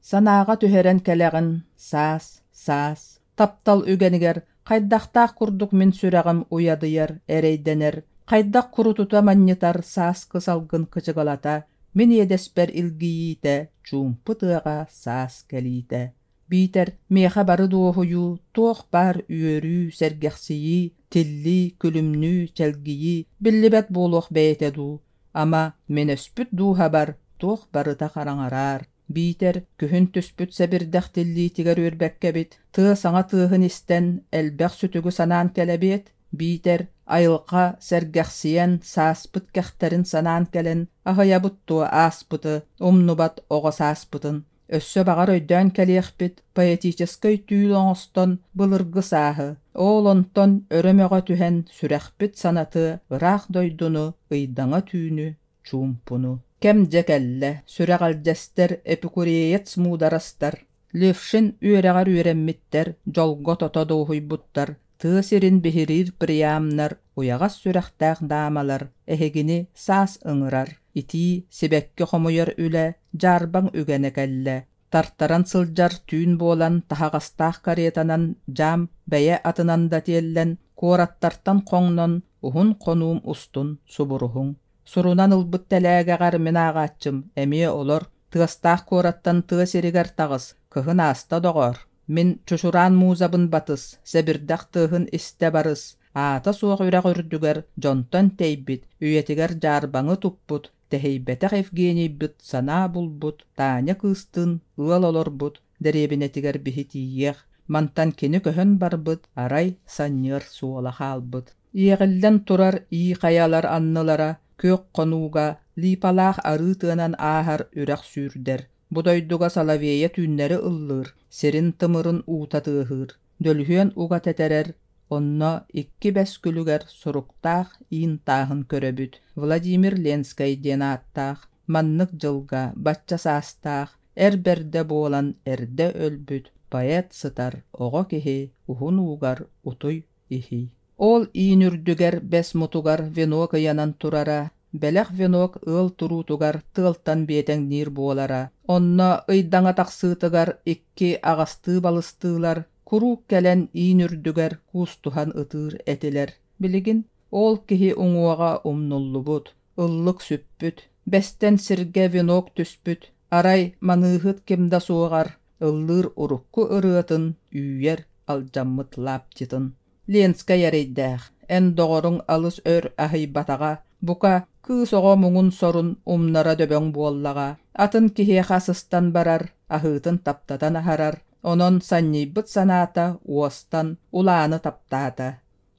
Санааҕа түһэрэн кэлэҕин, саас, саас, таптал үгэнигэр хайдахтаах курдук мин сүрэҕим уйадыйар, эрэйдэнэр, хайдах курутута манньытар сааскы салгын кычыгалата, мин иэдэспэр илгийиитэ, чуумпу тыаҕа саас кэлиитэ. Биитэр миэхэ бары дуоһуйуу, туох баар үөрүү, сэргэхсийии, тиллии, күлүмнүү, чэлгийии биллибэт буолуох бэйэтэ дуу, ама, мин өспүт дууһабар туох барыта хараҥараар, биитэр күһүн түспүт сэбирдэх тиллиитигэр үөрбэккэбит, тыа саҥа тыаһын истэн, элбэх сүтүгү санаан кэлэбиэт, биитэр айылҕа сэргэхсийэн, сааспыт кэхтэрин санаан кэлэн, аһыйабыт дуо ааспыты, умнубат оҕо сааспытын. Өссө баҕар өйдөөн кэлиэхпит, поэтическай түүл оҥостон былыргы сааһы, ол онтон өрө мөҕө түһэн сүрэхпит санатыа ыраах дойдуну, ыйдаҥа түүнү, чуумпуну. Кэм дьэ кэллэ, сүрэҕэлдьэстэр, эпикуреец муударастар, Левшин үөрэҕэр үөрэммиттэр, дьолго тото дуоһуйбуттар, тыа сирин биһириир приамнар, уйаҕас сүрэхтээх даамалар эһигини саас ыҥырар, итии, сибэкки хомуйар үлэ, дьаарбаҥ үгэнэ кэллэ. Тартаран сылдьар түүн буолан таһаҕастаах каретанан дьаам бэйэ атынан да тиэллэн, куораттартан хоҥнон, уһун хонуум устун субуруһуҥ. Сурунан ылбыт тэлээгэҕэр мин ааҕааччым, эмиэ олор, тыастаах куораттан тыа сиригэр таҕыс, кыһын ааста доҕоор. Мин чучураан музабын батыс, сэбирдэх тыаһын истэ барыс, аата суох үрэх үрдүгэр дьонтон тэйбит, үйэтигэр дьаарбаҥы туппут, тэһийбэтэх Евгенийбит санаа булбут, Таня кыыстыын ыал олорбут дэриэбинэтигэр биһи тиийиэх, мантан кини көһөн барбыт, арай санньыар суола хаалбыт. Иэҕиллэн турар ии хайалар аннылара күөх хонууга липалаах арыы тыанан ааһар үрэх сүүрдэр. Бу дойдуга Соловея түүннэри ыллыыр, сирин тымырын уута тыаһыыр, дөлүһүөн уга тэтэрэр, онно икки бэс күлүгэр суруктаах иин тааһын көрөбүт. Владимир Ленскэй диэн ааттаах, маннык дьылга бачча саастаах, эр бэрдэ буолан эрдэ өлбүт поэт сытар оҕо киһи уһун уугар утуй иһий. Ол иин үрдүгэр бэс мутугар венок ыйанан турара, бэлэх венок ыал туруутугар тыалтан биэтэҥниир буолара. Онно ыйдаҥа тахсыытыгар икки аҕастыы балыстыылар куруук кэлэн иин үрдүгэр куустуһан ытыыр этилэр. Билигин ол киһи уҥуоҕа умнуллубут, ыллык сүппүт, бэстэн сиргэ венок түспүт, арай маныыһыт ким да суоҕар ыллыыр урукку ырыатын үүйэр алдьаммыт лаптитын. Ленскэй эрэйдээх, эн доҕоруҥ алыс өр аһыйбатаҕа, бука, кыыс оҕо муҥун-сорун умнара дөбөҥ буоллаҕа, атын киһиэхэ сыстан барар, аһыытын таптатан аһарар, онон санньыйбыт санаата уостан Улааны таптаата.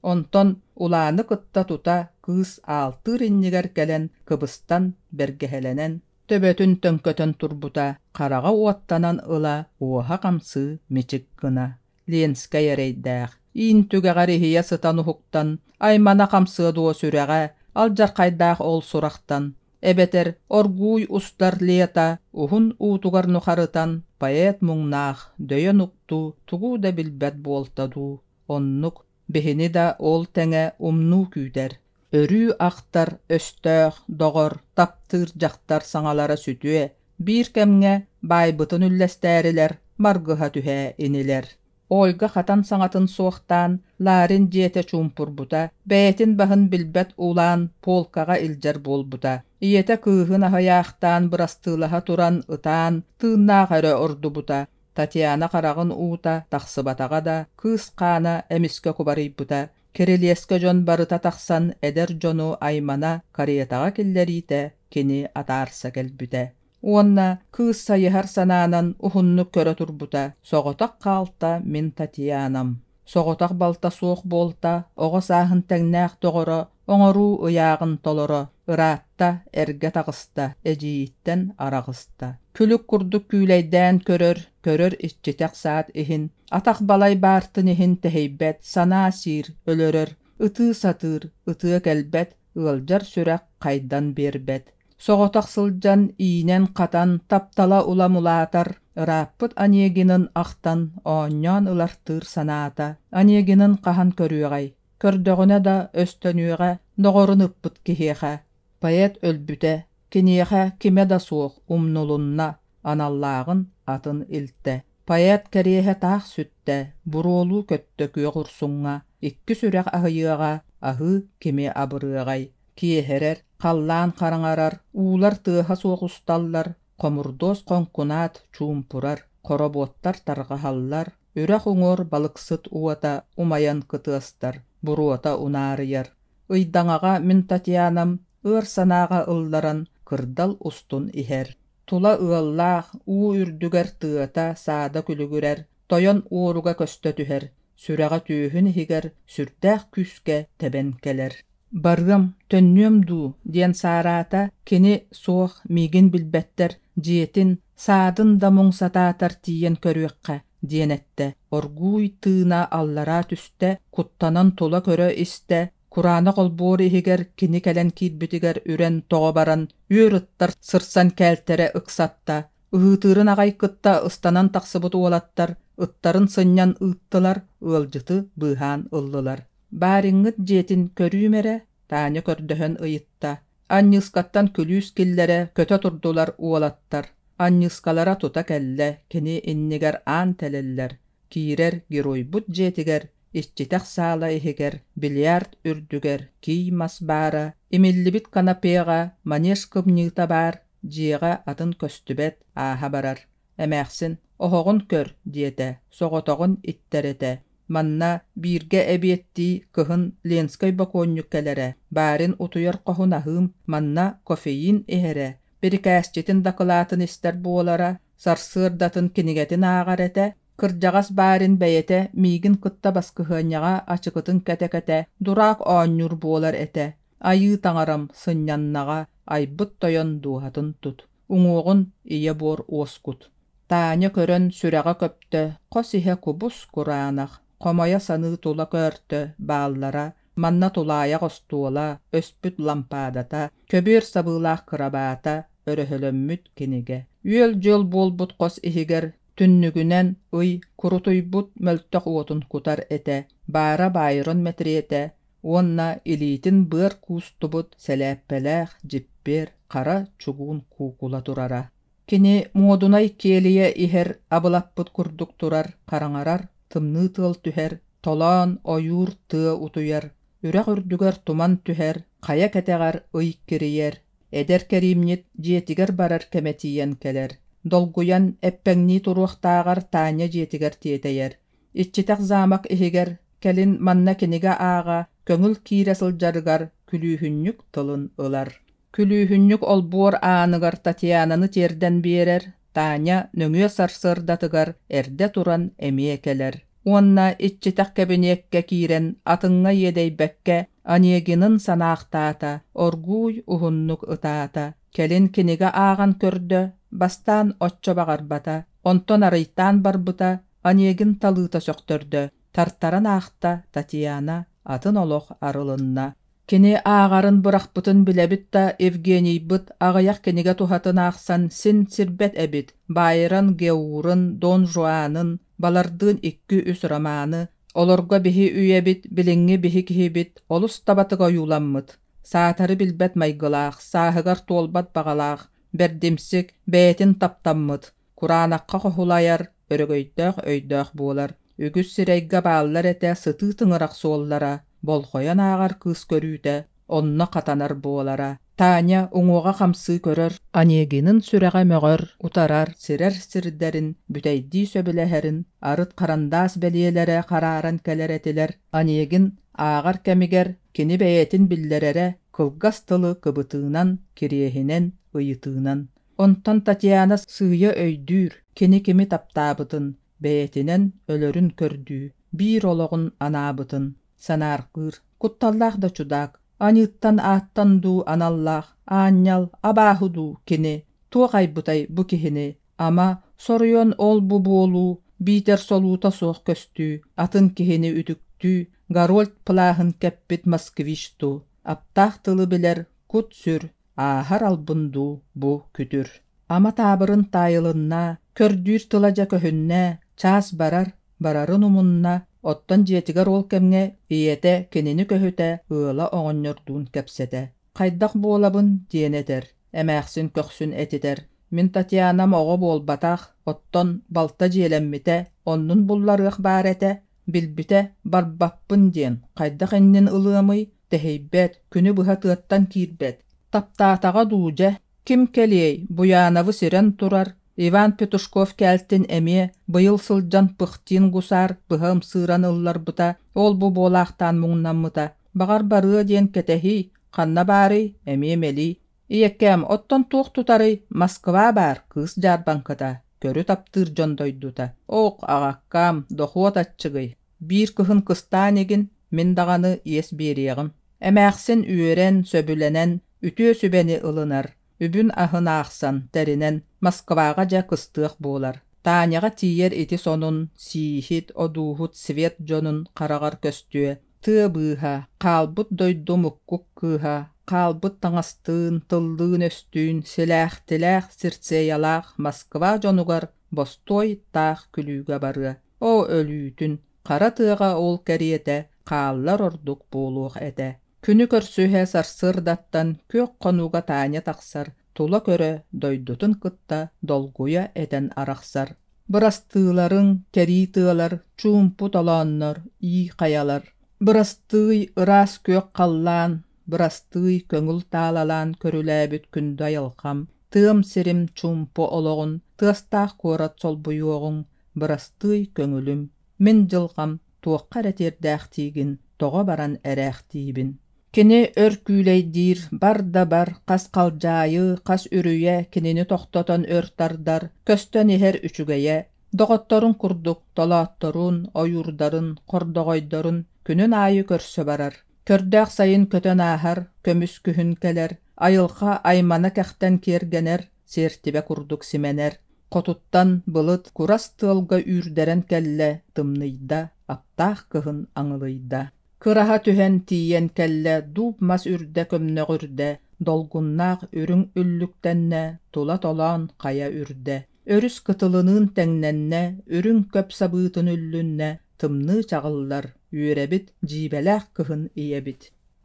Онтон Улааны кытта тута кыыс аалтыыр иннигэр кэлэн кыбыстан, бэргэһэлэнэн, төбөтүн төҥкөтөн турбута, хараҕа уоттанан ыла уоһа хамсыы мичик гына. Ленскэй эрэйдээх, иин түгэҕэр иһийэ сытан уһуктан, аймана хамсыа дуо сүрэҕэ, алдьархайдаах ол сурахтан, эбэтэр оргууй устар лета уһун уутугар нухарытан поэт муҥнаах дөйөн уктуу тугу да билбэт буолта дуу, оннук биһини да ол тэҥэ умнуу күүтэр. Өрүү ахтар, өстөөх, доҕор, таптыыр дьахтар саҥалара сүтүө, биир кэмҥэ баайбытын үллэстээрилэр маргыһа түһээ инилэр. Ольга хатан саҥатын суохтаан, Ларин дьиэтэ чуумпурбута, бэйэтин баһын билбэт уулаан полкаҕа илдьэр буолбута. Ийэтэ кыыһын аһыйаахтаан бырастыылаһа туран ытаан, тыыннаах эрэ ордубута. Татьяна хараҕын уута тахсыбатаҕа да, кыыс хаана эмискэ кубарыйбыта. Кирилиэскэ дьон барыта тахсан эдэр дьону аймана каретаҕа киллэриитэ кини атаарса кэлбитэ. Уонна кыыс сайыһар санаанан уһуннук көрө турбута, соҕотох хаалта мин Татьянам. Соҕотох балта суох буолта, оҕо сааһын тэҥнээх доҕоро, оҥоруу ыйааҕын толоро, ыраатта, эргэ таҕыста, эдьиийиттэн араҕыста. Күлүк курдук күүлэйдээн көрөр, көрөр иччитэх саат иһин, атах балай баартын иһин тэһийбэт, санаа сиир, өлөрөр, ытыы сатыыр, ытыа кэлбэт, ыалдьар сүрэх хайдан биэрбэт. Соҕотох сылдьан, иинэн-хатан, таптала улам улаатар, ырааппыт Онегинын ахтан, оонньоон ылартыыр санаата Онегинын хаһан көрүөҕэй, көрдөҕүнэ да өстөнүөҕэ доҕорун ыппыт киһиэхэ. Поэт өлбүтэ, киниэхэ кимэ да суох умнулунна, аналлааҕын атын илтэ. Поэт кэриэһэ таах сүттэ, буруолуу көттө күөх урсуҥҥа, икки сүрэх аһыйыаҕа, аһыы кими абырыаҕай. Киэһэрэр, халлаан хараҥарар, уулар тыаһа суох усталлар, хомурдуос хоҥкунаат чуумпурар, хоробуоттар тарҕаһаллар, үрэх уҥуор балыксыт уота умайан кытыастар, буруота унаарыйар. Ыйдаҥаҕа мин Татьянам ыар санааҕа ылларан кырдал устун иһэр. Тула ыаллаах, уу үрдүгэр тыата саада күлүгүрэр, тойон уоруга көстө түһэр, сүрэҕэ түөһүн иһигэр сүрдээх күүскэ тэбэн кэлэр. Барыам, төннүөм дуу диэн саараата, кини суох, миигин билбэттэр, дьиэтин, Саадын да муҥ сатаатар тиийэн көрүөххэ, диэн эттэ. Оргууй тыына аллараа түстэ, куттанан тула көрө-истэ, кураанах олбуор иһигэр кини кэлэн киирбитигэр үрэн тоҕо баран, үөр ыттар сырсан кээлтэрэ ыксатта. Ыһыытыырын аҕай кытта ыстанан тахсыбыт уолаттар ыттарын сынньан ыыттылар, ыалдьыты быыһаан ыллылар. «Баарыҥҥыт дьиэтин көрүүм эрэ?» Таня көрдөһөн ыйытта. Анньыыскаттан күлүүс киллэрэ көтө турдулар уолаттар. Анньыыскалара тута кэллэ, кини иннигэр аан тэлэллэр. Киирэр геройбут дьиэтигэр, иччитэх саала иһигэр, бильярд үрдүгэр кий мас баара, имиллибит канапеҕа манеж кымньыыта баар, дьиэҕэ атын көстүбэт, ааһа барар. Эмээхсин, оһоҕун көр, диэтэ, соҕотоҕун иттэр этэ. Манна бииргэ эбиэттии кыһын Ленскэй бокуонньук кэлэрэ, барин утуйар хоһун аһыым, манна кофеин иһэрэ, бирикээсчитин дакылаатын истэр буолара, сарсыардатын кинигэтин ааҕар этэ, кырдьаҕас барин бэйэтэ миигин кытта баскыһыанньаҕа ачыкытын кэтэ-кэтэ дураак оонньуур буолар этэ. Айыы таҥарам сынньаннаҕа, айбыт тойон дууһатын тут, уҥуоҕун ийэ буор уоскут. Таня көрөн сүрэҕэ көптө, хос иһэ кубус-кураанах, хомойо саныы тула көөртө бааллара, манна тулаайах остуола, өспүт лампаадата, көбүөр сабыылаах кырабаата, өрөһөлөммүт кинигэ. Үөл-дьүөл буолбут хос иһигэр түннүгүнэн ый курутуйбут мөлтөх уотун кутар этэ, баара Байрон мэтириэтэ уонна илиитин быар куустубут сэлээппэлээх дьиппиэр хара чугуун куукула турара. Кини муодунай киэлийэ иһэр абылаппыт курдук турар, хараҥарар, тымныы тыал түһэр, толоон, ойуур, тыа утуйар, үрэх үрдүгэр туман түһэр, хайа кэтэҕэр ый кирийэр, эдэр кэриимньит дьиэтигэр барар кэмэ тиийэн кэлэр. Долгуйан, эппэҥнии туруохтааҕар Таня дьиэтигэр тиэтэйэр. Иччитэх замок иһигэр, кэлин манна кинигэ ааҕа, көҥүл киирэ сылдьарыгар күлүүһүнньүк тылын ылар. Күлүүһүнньүк олбуор ааныгар Татьянаны тиэрдэн биэрэр, Таня нөҥүө сарсыардатыгар эрдэ туран эмиэ кэлэр уонна иччитэх кэбиниэккэ киирэн атыҥҥа иэдэйбэккэ Онегинын санаахтаата, оргууй уһуннук ытаата. Кэлин кинигэ ааҕан көрдө, бастаан оччо баҕарбата, онтон арыйтаан барбыта, Онегин талыыта сөхтөрдө, тартаран аахта Татьяна, атын олох арылынна. Кини ааҕарын бырахпытын билэбит да, Евгенийбыт аҕыйах кинигэ туһатын аахсан син сирбэт эбит, Байрон Геурын, Дон Жуанын, балардыын икки-үс романы, олорго биһи үйэбит, билиҥҥи биһи киһибит олус табатык ойууламмыт, саатары билбэт майгылаах, сааһыгар туолбат баҕалаах, бэрдимсик, бэйэтин таптаммыт, кураанахха хоһулайар, өрөгөйдөөх өйдөөх буолар. Үгүс сирэйгэ бааллар этэ сытыы тыҥырах суоллара, болҕойон ааҕар кыыс көрүүтэ онно хатанар буолара. Таня уҥуоҕа хамсыы көрөр, Онегинын сүрэҕэ мөҕөр, утарар, сирэр сирдэрин бүтэйдии сөбүлэһэрин арыт харандаас бэлиэлэрэ харааран кэлэр этилэр. Онегин ааҕар кэмигэр кини бэйэтин биллэрэрэ кылгас тылы кыбытыынан, кириэһинэн, ыйытыынан. Онтон Татьяна сыыйа өйдүүр, кини кими таптаабытын, бэйэтинэн өлөрүн көрдүү, биир олоҕун анаабытын санааргыыр, кутталлаах да чудаак, аньыыттан ааттан дуу аналлаах аанньал, абааһы дуу кини, туох айбытай бу киһини, ама, соруйан ол-бу буолуу, биитэр солуута суох көстүү, атын киһини үтүктүү, Гарольд плаһын кэппит москвич дуу, аптаах тылы билэр кут-сүр, ааһар албын дуу бу күтүр. Ама таабырын таайылынна, көрдүүр тыла дьэ көһүннэ, чаас барар, барарын умунна, оттон дьиэтигэр ол кэмҥэ ийэтэ кинини көһүтэ, ыала оҕонньордуун кэпсэтэ. Хайдах буолабын диэн этэр, эмээхсин көхсүн этитэр. Мин Татьянам оҕо буолбатах, оттон балта дьиэлэммитэ, оннун булларыах баар этэ, билбитэ, барбаппын диэн, хайдах иннин ылыамый, тэһийбэт, күнү быһа тыаттан киирбэт. Таптаатаҕа дуу дьэ, ким кэлиэй, Буяновы сирэн турар, Иван Петушков кээлтин эмиэ быйыл сылдьан Пыхтин гусар быһа ымсыыран ылларбыта, ол-бу буолаахтаан муҥнаммыта. Баҕар барыа диэн кэтэһии, ханна баарый, эмиэ мэлий. Ийэккээм, оттон туох тутарый, Москва баар, кыыс дьаарбаҥката, көрү таптыыр дьон дойдута. Ок, аҕаккаам, дохуот аччыгый. Биир кыһын кыстаан игин, мин даҕаны иэс биэриэҕим. Эмээхсин үөрэн, сөбүлэнэн, үтүө сүбэни ылынар, үбүн-аһын аахсан, тэринэн. Москваҕа дьэ кыстыах буолар. Таняҕа тиийэр ити сонун, сииһит, одууһут свет дьонун хараҕар көстүө. Тыа быыһа, хаалбыт дойду муккук кыыһа, хаалбыт таҥастыын, тыллыын-өстүүн, силээхтилээх, сирцеялаах Москва дьонугар бостуой таах күлүүгэ барыа. Оо, өлүүтүн, хара тыаҕа ол кэриэтэ хааллар ордук буолуох этэ. Күнү көрсүһэ сарсыардаттан күөх хонууга Таня тахсар, тула көрө, дойдутун кытта долгуйа этэн арахсар. Бырастыыларыҥ, кэрии тыалар, чуумпу толооннор, ии хайалар. Бырастыый, ыраас күөх халлаан, бырастыый, көҥүл таалалаан көрүлээбит күндү айылҕам, тыам сирим чуумпу олоҕун, тыастаах куорат солбуйуоҕуҥ, бырастыый көҥүлүм. Мин дьылҕам туохха эрэ тиэрдээхтиигин, тоҕо баран эрээхтиибин. Кини өр күүлэйдиир, бар да бар, хас халдьаайы, хас үрүйэ кинини тохтотон өр тардар, көстөн иһэр үчүгэйэ, доҕотторун курдук толоотторун, ойуурдарын, хордоҕойдорун күнүн аайы көрсө барар. Көрдөөх сайын көтөн ааһар, көмүс күһүн кэлэр, айылҕа аймана кэхтэн киэргэнэр, сиэртибэ курдук симэнэр. Хотуттан былыт курас тыалга үүрдэрэн кэллэ, тымныйда, аптаах кыһын аҥылыйда. Кыраһа түһэн тиийэн кэллэ, дууп мас үрдэ көмнөҕүрдэ, долгуннаах үрүҥ үллүктэннэ, тула толоон хайа үрдэ. Өрүс кытылыныын тэҥнэннэ, үрүҥ көп сабыытын үллүннэ, тымныы чаҕыллар, үөрэбит, дьиибэлээх кыһын ийэбит.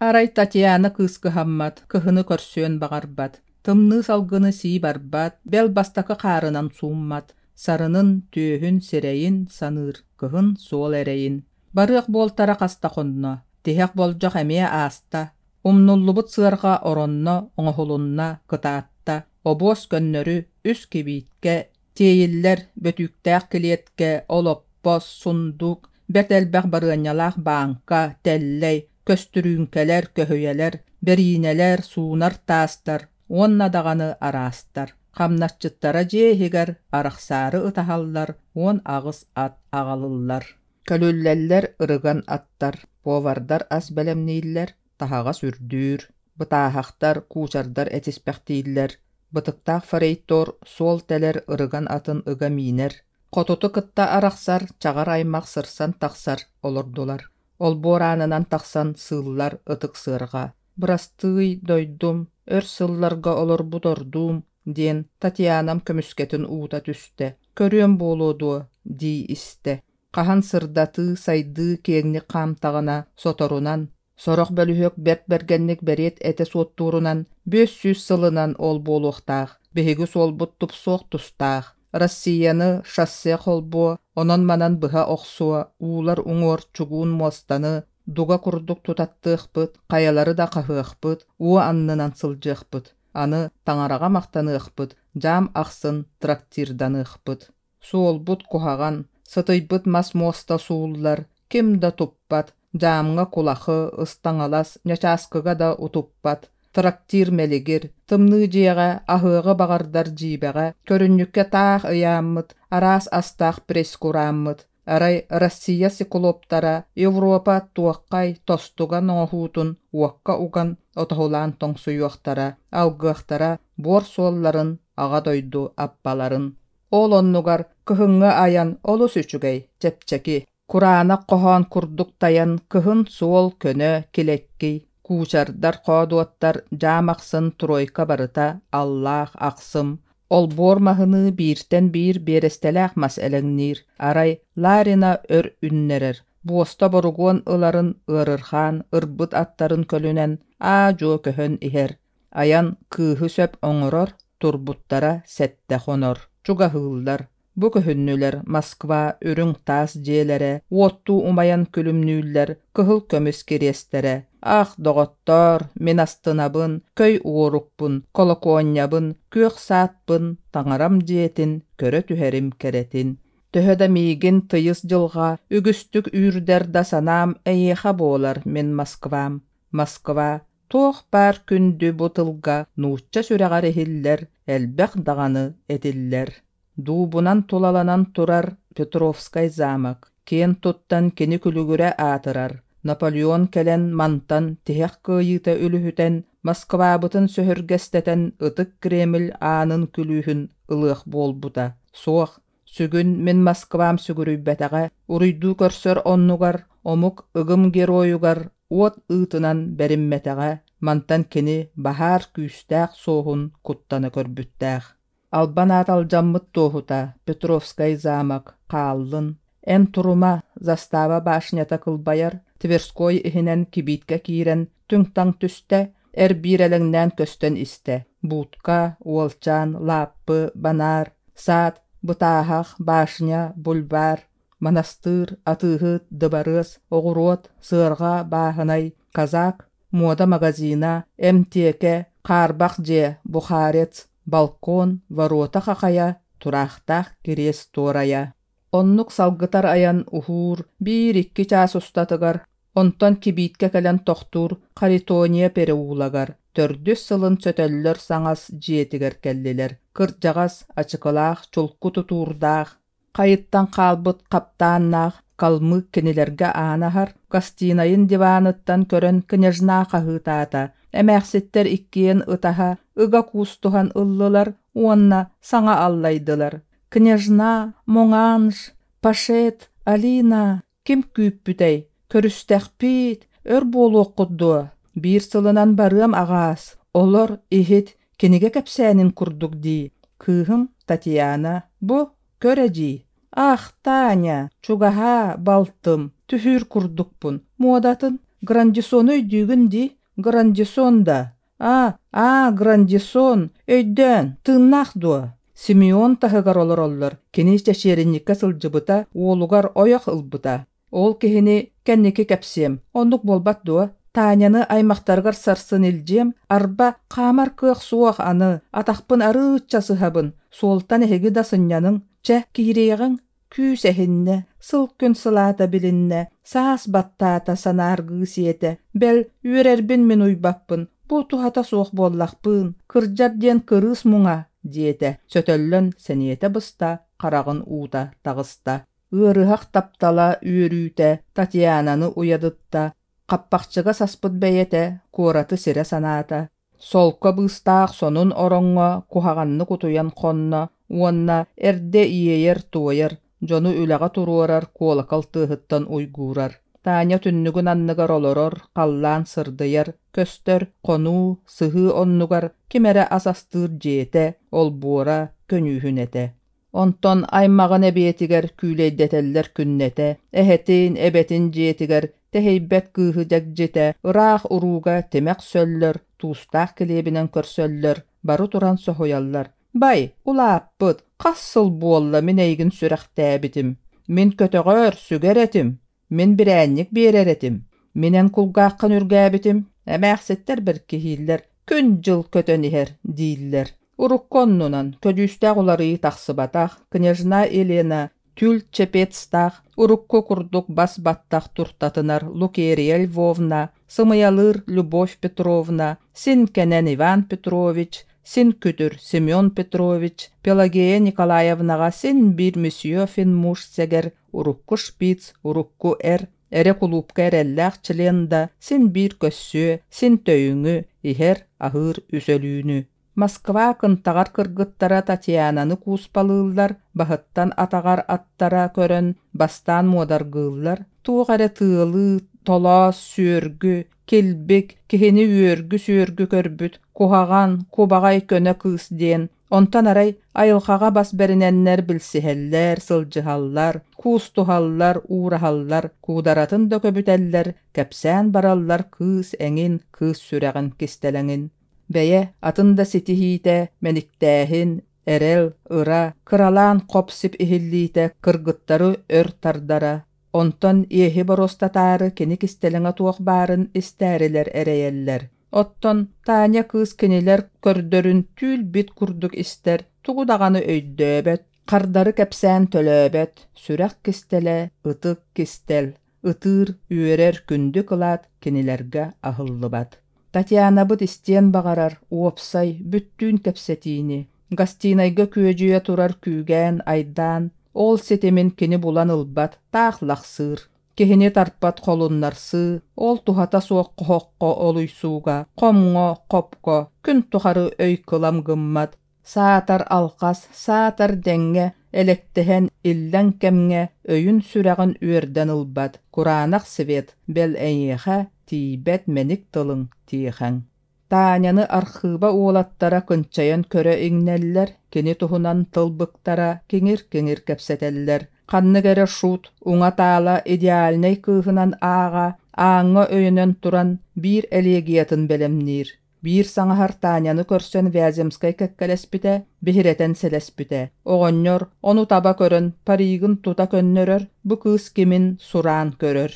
Арай Татьяна кыыс кыһаммат, кыһыны көрсүөн баҕарбат, тымныы салгыны сии барбат, бэл бастакы хаарынан сууммат, сарынын, түөһүн, сирэйин саныыр, кыһын суол эрэйин. Барыах буолтара хаста хонно, тиһэх болдьох эмиэ ааста, умнуллубут сыарҕа оронно, оҥоһулунна, кытаатта, обуос көннөрү, үс кибииткэ, тиэйиллэр бөтүүктээх килиэткэ, олоппос, сундуук, бэрт элбэх барыанньалаах бааҥка, тэллэй, көстүрүүҥкэлэр, көһүйэлэр, бэриинэлэр, суунар таастар уонна даҕаны араастар. Хамнасчыттара дьиэ иһигэр арахсаары ытаһаллар, 18 ат аҕалыллар. Көлүллэллэр ырыган аттар, повардар ас бэлэмнииллэр, таһаҕас үрдүүр, бытааһахтар, куучардар этиспэхтииллэр, бытыктаах форейтор суол тэлэр ырыган атын ыга миинэр, хотуту кытта арахсар, чаҕар аймах сырсан тахсар олордулар. Олбуор аанынан тахсан сыыллар ытык сыарҕа. «Бырастыый, дойдум, өр сылларга олорбут ордуум» диэн Татьянам көмүскэтин уута түстэ. «Көрүөм буолуо дуо?» дии истэ. Хаһан сырдатыы, сайдыы киэҥник хаамтаҕына, соторунан, сорох бөлүһүөк бэрт бэргэнник бэриэт этэ суоттуурунан, 500 сылынан ол буолуохтаах, биһиги суолбут тупсуох тустаах. Россияны шоссе холбуо, онон-манан быһа охсуо, уулар уҥуор чугуун муостаны дуга курдук тутаттыахпыт, хайалары да хаһыахпыт, уу аннынан сылдьыахпыт. Аны таҥараҕа махтаныахпыт, дьаам ахсын трактирданыахпыт. Суолбут куһаҕан, сытыйбыт мас муоста сууллар, ким да туппат, дьаамҥа кулахы, ыстаҥалас, ньачааскыга да утуппат, трактир мэлигир, тымныы дьиэҕэ аһыаҕы баҕардар дьиибэҕэ, көрүнньүккэ таах ыйааммыт, араас астаах пресс-курааммыт, арай Россия циклоптара Европа туоххай тостуган оҥоһуутун уокка уган отоһулаан тоҥсуйуохтара, алгыахтара буор суолларын, Аҕа дойду аппаларын. Ол оннугар кыһыҥҥы айан олус үчүгэй, чэпчэки. Кураанах хоһоон курдук тайан кыһын суол көнө, килэккий, куучардар, хоодуоттар, дьаам ахсын тройка барыта аллаах, ахсым, олбуор маһыныы бииртэн биир биэрэстэлээх мас элэҥниир, арай Ларина өр үннэрэр, буоста боругуон ыларын ыарырҕаан ырбыт аттарын көлүнэн аа-дьуо көһөн иһэр, Айан кыыһы сөп оҥорор, турбуттара сэттэ хонор, чугаһыыллар. Бу көһүннүлэр Москва үрүҥ таас дьиэлэрэ, уоттуу умайан күлүмнүүллэр кыһыл көмүс кириэстэрэ. Ах, доҕоттоор, мин астынабын, көй уорукпун, колокуонньабын, күөх саатпын, таҥарам дьиэтин көрө түһэрим кэрэтин. Төһө да миигин тыйыс дьылҕа үгүстүк үүрдэр да санаам эйиэхэ буолар мин Москвам. Москва Туох баар күндү бу тылга нуучча сүрэҕэр иһиллэр, элбэх даҕаны этиллэр. Дуубунан тулаланан турар Петровскай замок, киэн туттан кини күлүгүрэ аатырар. Наполеон кэлэн мантан тиһэх кыайыыта үлүһүтэн, Москвабытын сөһүргэстэтэн ытык Кремль аанын күлүүһүн ылыах буолбута. Суох, сүгүн мин Москвам сүгүрүйбэтэҕэ, уруйдуу көрсөр оннугар омук ыгым геройугар уот ыытынан бэриммэтэҕэ, мантан кини баһаар күүстээх суоһун куттана көрбүттээх. Албан аат алдьаммыт туоһута Петровскай замок хааллын, эн турума, застава башнята кылбайар, Тверской иһинэн кибииткэ киирэн түҥ-таҥ түстэ, эр-биир элэҥнээн көстөн истэ: будка, уолчаан, лааппы, банаар, саад, бытааһах, башня, бульвар, манастыыр, атыыһыт, дыбарыас, оҕуруот, сыарҕа, бааһынай, казак, муода магазина, эмтиэкэ, хаарбах дьиэ, бухарец, балкон, ворота хахайа, тураахтаах кириэс туорайа. Оннук салгытар айан уһуур биир-икки чаас устатыгар, онтон кибииткэ кэлэн тохтуур Харитония переулагар төрдүс сылын сөтөллөр саҥас дьиэтигэр кэллилэр. Кырдьаҕас, ачыкылаах, чулку тутуурдаах, хайыттан хаалбыт хаптааннаах калмык кинилэргэ аан аһар, гостинайын диваныттан көрөн княжна хаһыытаата, эмээхситтэр иккиэн ытаһа ыга куустуһан ыллылар уонна саҥа аллайдылар: «Княжна, Моҥанж, Пашет, Алина, ким күүппүтэй, көрүстэхпиит, өр буолуоххут дуо? Биир сылынан барыам аҕаас, олор, иһит, кинигэ кэпсээнин курдук дии. Кыыһым Татьяна, бу, көр эдьиий, ах, Таня, чугаһаа, балтым, түһүүр курдукпун, муодатын, Грандисону өйдүүгүн дии, Грандисон да, Аа, аа, Грандисон, өйдөөн, тыыннаах дуо? Симеон таһыгар олороллор, кини чэчиэринньиккэ сылдьыбыта, уолугар ойох ылбыта. Ол киһини кэнники кэпсиэм, оннук буолбат дуо? Таняны аймахтарыгар сарсын илдьиэм, арба, хаамар кыах суох аны, атахпын арыычча сыһабын, суолтан эһиги да сынньаныҥ, чэ, киириэҕиҥ, Күүс эһиннэ, сыл күн сылаата билиннэ, саас баттаата санааргыы сиэтэ, бэл, үөрэрбин мин уйбаппын, бу туһата суох буоллахпыын, кырдьар диэн кырыыс муҥа, диэтэ, сөтөллөн сэниэтэ быста, хараҕын уута таҕыста. Ыарыһах таптала, үөрүүтэ Татьянаны уйадытта, хаппахчыга саспыт бэйэтэ куораты сирэ санаата, Солко быыстаах сонун ороҥҥо куһаҕаннык утуйан хонно уонна эрдэ иэйэр-туойар, дьону үлэҕэ туруорар куолакал тыаһыттан уйгуурар. Таня түннүгүн анныгар олорор, халлаан сырдыйар, көстөр, хонуу, сыһыы оннугар ким эрэ ас астыыр дьиэтэ, олбуора, көньүүһүн этэ. Онтон аймаҕын эбиэтигэр күүлэйдэтэллэр күннэтэ, эһэтин, эбэтин дьиэтигэр тэһийбэт кыыһы дьэгдьитэ, ыраах урууга тимэх сөллөр, туустаах килиэбинэн көрсөллөр, бары туран соһуйаллар: «Бай, улааппыт, хас сыл буолла мин эйигин сүрэхтээбитим? Мин көтөҕөр, сүгэр этим, мин бирээнньик биэрэр этим, мин эн кулгааххын үргээбитим, эмээхситтэр бэркиһииллэр, күн-дьыл көтөн иһэр» дииллэр. Урукку оннунан көдьүүстээх уларыйыы тахсыбатах, княжна Елена тюль чепецтаах, урукку курдук бас-баттах туртатынар Лукерия Львовна, сымыйалыыр Любовь Петровна, син кэнэн Иван Петрович, син күтүр Семен Петрович, Пелагея Николаевнаҕа син биир месье Финмуш сэгэр, урукку шпиц, урукку эр, эрэ кулуупка эрэллээх член да син биир көссүө, син төйүҥү, иһэр, аһыыр үс өлүүнү. Москва кынтаҕар кыргыттара Татьянаны кууспалыыллар, баһыттан атаҕар аттара көрөн бастаан муодаргыыллар, туох эрэ тыалыы, толоос, сүөргү, килбик, киһини үөргү-сүөргү көрбүт, куһаҕан, кубаҕай көнө кыыс диэн, онтон арай айылҕаҕа бас бэринэннэр билсиһэллэр, сылдьыһаллар, куустуһаллар, уураһаллар, куударатын да көбүтэллэр, кэпсээн бараллар кыыс эҥин, кыыс сүрэҕин кистэлэҥин. Бэйэ атын да ситиһиитэ, мэниктээһин, эрэл, ыра, кыралаан хоп-сип иһиллиитэ кыргыттары өр тардара, онтон иэһи боруостатаары кини кистэлэҥэ туох баарын истээрилэр эрэйэллэр. Оттон Таня кыыс кинилэр көрдөрүн түүл-бит курдук истэр, тугу даҕаны өйдөөбөт, хардары кэпсээн төлөөбөт, сүрэх кистэлэ, ытык кистэл, ытыыр, үөрэр күндү кылаат кинилэргэ аһыллыбат. Татьянабыт истиэн баҕарар уопсай, бүттүүн кэпсэтиини, гостинайга күөдьүйэ турар күүгээн, айдаан, ол ситимин кини булан ылбат, таах лахсыыр. Киһини тарпат холуннарсыы, ол туһата суох хоһоххо олуйсууга, хомҥо, хопко күн тухары өй кылам гыммат, саатар алҕас, саатар дэҥҥэ элэктэһэн иллэҥ кэмҥэ өйүн-сүрэҕин үөрдэн ылбат кураанах свет бэл эйиэхэ тиийбэт мэник тылыҥ тиэхэҥ. Таняны архыыба уолаттара кынчайан көрө иҥнэллэр, кини туһунан тылбыктара киҥир-киҥир кэпсэтэллэр. Ханнык эрэ шут уҥа-таала идеальнай кыыһынан ааҕа, ааҥҥа өйөнөн туран биир элегиятын бэлэмниир. Биир саҥаһар Таняны көрсөн Вяземскай кэккэлэспитэ, биһирэтэн сэлэспитэ. Оҕонньор ону таба көрөн паригын тута көннөрөр, бу кыыс кимин сураан көрөр.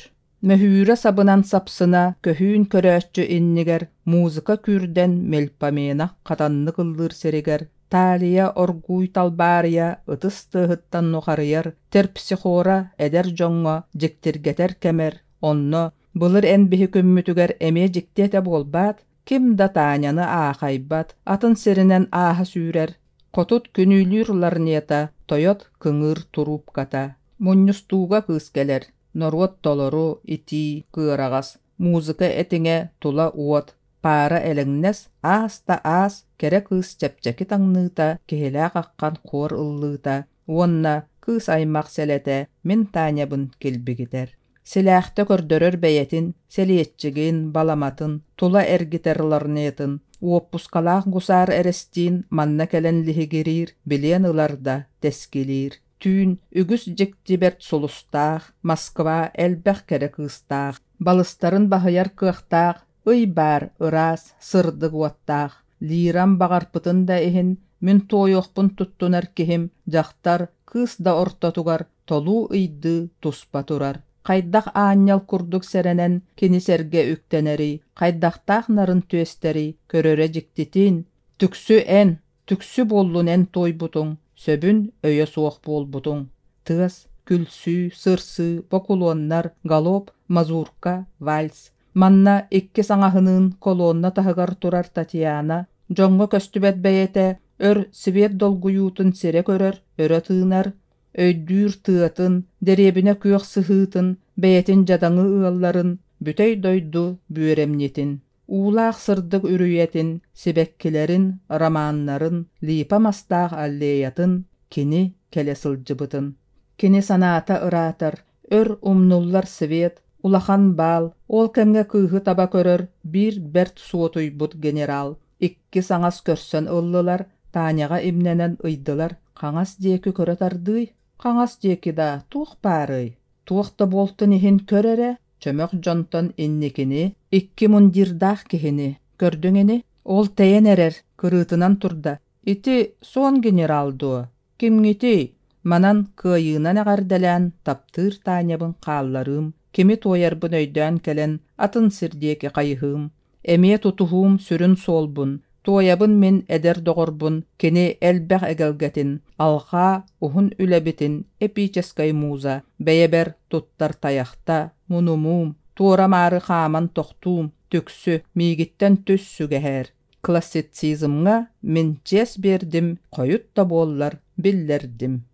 Мөһүүрэ сабынан сапсына, көһүүн көрөөччү иннигэр музыка күүрдэн Мельпомена хатаннык ыллыыр сиригэр Талия оргууй талбаарыйа ытыс тыаһыттан нухарыйар терпсихора эдэр дьоҥҥо дьиктиргэтэр кэмэр, онно былыр эн биһи күммүтүгэр эмиэ дьикти этэ буолбаат, ким да Таняны аахайбат, атын сиринэн ааһа сүүрэр, хотут күнүүлүүр ларнета, тойот кыҥыыр туруупката. Мунньустууга кыыс кэлэр, норуот толору, итии, кыараҕас, музыка этиҥэ тула уот, паара элэҥнэс, аас да аас, кэрэ кыыс чэпчэки таҥныыта, киһилээх аххан хуор ыллыыта уонна кыыс аймах сэлэтэ мин Танябын килбигитэр. Силээхтэ көрдөрөр бэйэтин, сэлиэччигин, баламатын, тула эргитэр ларнетын, уоппускалаах гусар эрэстиин манна кэлэн лиһигириир, билиэн ылар да тэскилиир. Түүн үгүс дьикти бэрт сулустаах, Москва элбэх кэрэ кыыстаах, балыстарын баһыйар кыахтаах, ый баар ыраас, сырдык уоттаах. Лирам баҕарпытын да иһин, мин туойуохпун туттунар киһим, дьахтар, кыыс да ортотугар толуу ыйдыы туспа турар. Хайдах аанньал курдук сэрэнэн кини сэргэ үктэнэрий, хайдахтаах нарын түөстэрий, көрөрө дьиктитин, түксү эн, Түксү буоллун эн туойбутуҥ, сөбүн өйө суох буолбутуҥ. Тыас, күлсүү, сырсыы, бокулуоннар, галоп, мазурка, вальс. Манна икки саҥаһыныын колонна таһыгар турар Татьяна, дьоҥҥо көстүбэт бэйэтэ, өр свет долгуйуутун сирэ көрөр, өрө тыынар, өйдүүр тыатын, дэриэбинэ күөх сыһыытын, бэйэтин дьадаҥы ыалларын, бүтэй дойду бүөрэмньитин. Уулаах сырдык үрүйэтин, сибэккилэрин, романнарын, липа мастаах аллеятын кини кэлэ сылдьыбытын. Кини санаата ыраатар, өр умнуллар свет, улахан баал, ол кэмҥэ кыыһы таба көрөр биир бэрт суотуйбут генерал икки саҥас көрсөн ыллылар, Таняҕа имнэнэн ыйдылар, хаҥас диэки көрө тардыый, хаҥас диэки да туох баарый? Туох да буолтун иһин көр эрэ, чөмөх дьонтон инникини, икки мундирдаах киһини көрдүҥ ини? Ол тэйэн эрэр, кырыытынан турда. Ити суон генерал дуо? Кимҥитий? Манан кыайыынан эҕэрдэлээн таптыыр Танябын хаалларыым, кими туойарбын өйдөөн кэлэн атын сир диэки хайыһыым. Эмиэ тутуһуум сүрүн суолбун, туойабын мин эдэр доҕорбун, кини элбэх эгэлгэтин, алҕаа уһун үлэбитин эпическай муза, бэйэбэр туттар тайахта, мунумуум, туора-маары хааман тохтуум, түксү, миигиттэн түс сүгэһээр. Классицизмҥа мин чиэс биэрдим, хойут да буоллар биллэрдим.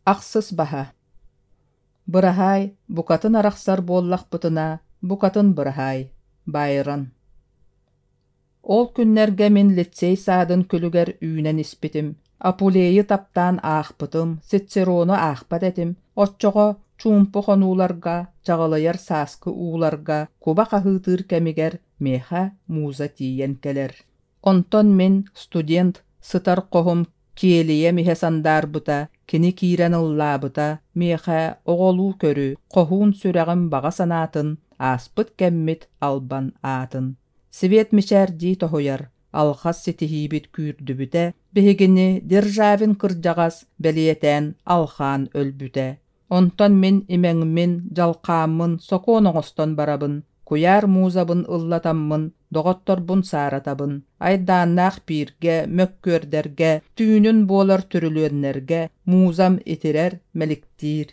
Ахсыс баһа Быраһаай, букатын арахсар буоллахпытына, букатын быраһаай, Байрон. Ол күннэргэ мин лицей саадын күлүгэр үүнэн испитим. Апулейы таптаан аахпытым, Цицерону аахпат этим. Оччоҕо чуумпу хонууларга, чаҕылыйар сааскы ууларга куба хаһыытыыр кэмигэр миэхэ муза тиийэн кэлэр. Онтон мин, студент, сытар хоһум киэлийэм иһэ сандаарбыта, кини киирэн ыллаабыта, миэхэ оҕолуу көрү, хоһуун сүрэҕим баҕа санаатын, ааспыт кэммит албан аатын. Свет мичээрдии тоһуйар, алҕас ситиһиибит күүрдүбүтэ, биһигини Державин кырдьаҕас бэлиэтээн алҕаан өлбүтэ. Онтон мин имэҥмин, дьалхааммын сокуон оҥостон барабын, куйаар музабын ыллатаммын, доҕотторбун сааратабын, айдааннаах пииргэ, мөккүөрдэргэ, түүнүн буолар түрүлүөннэргэ музам итирэр, мэликтиир.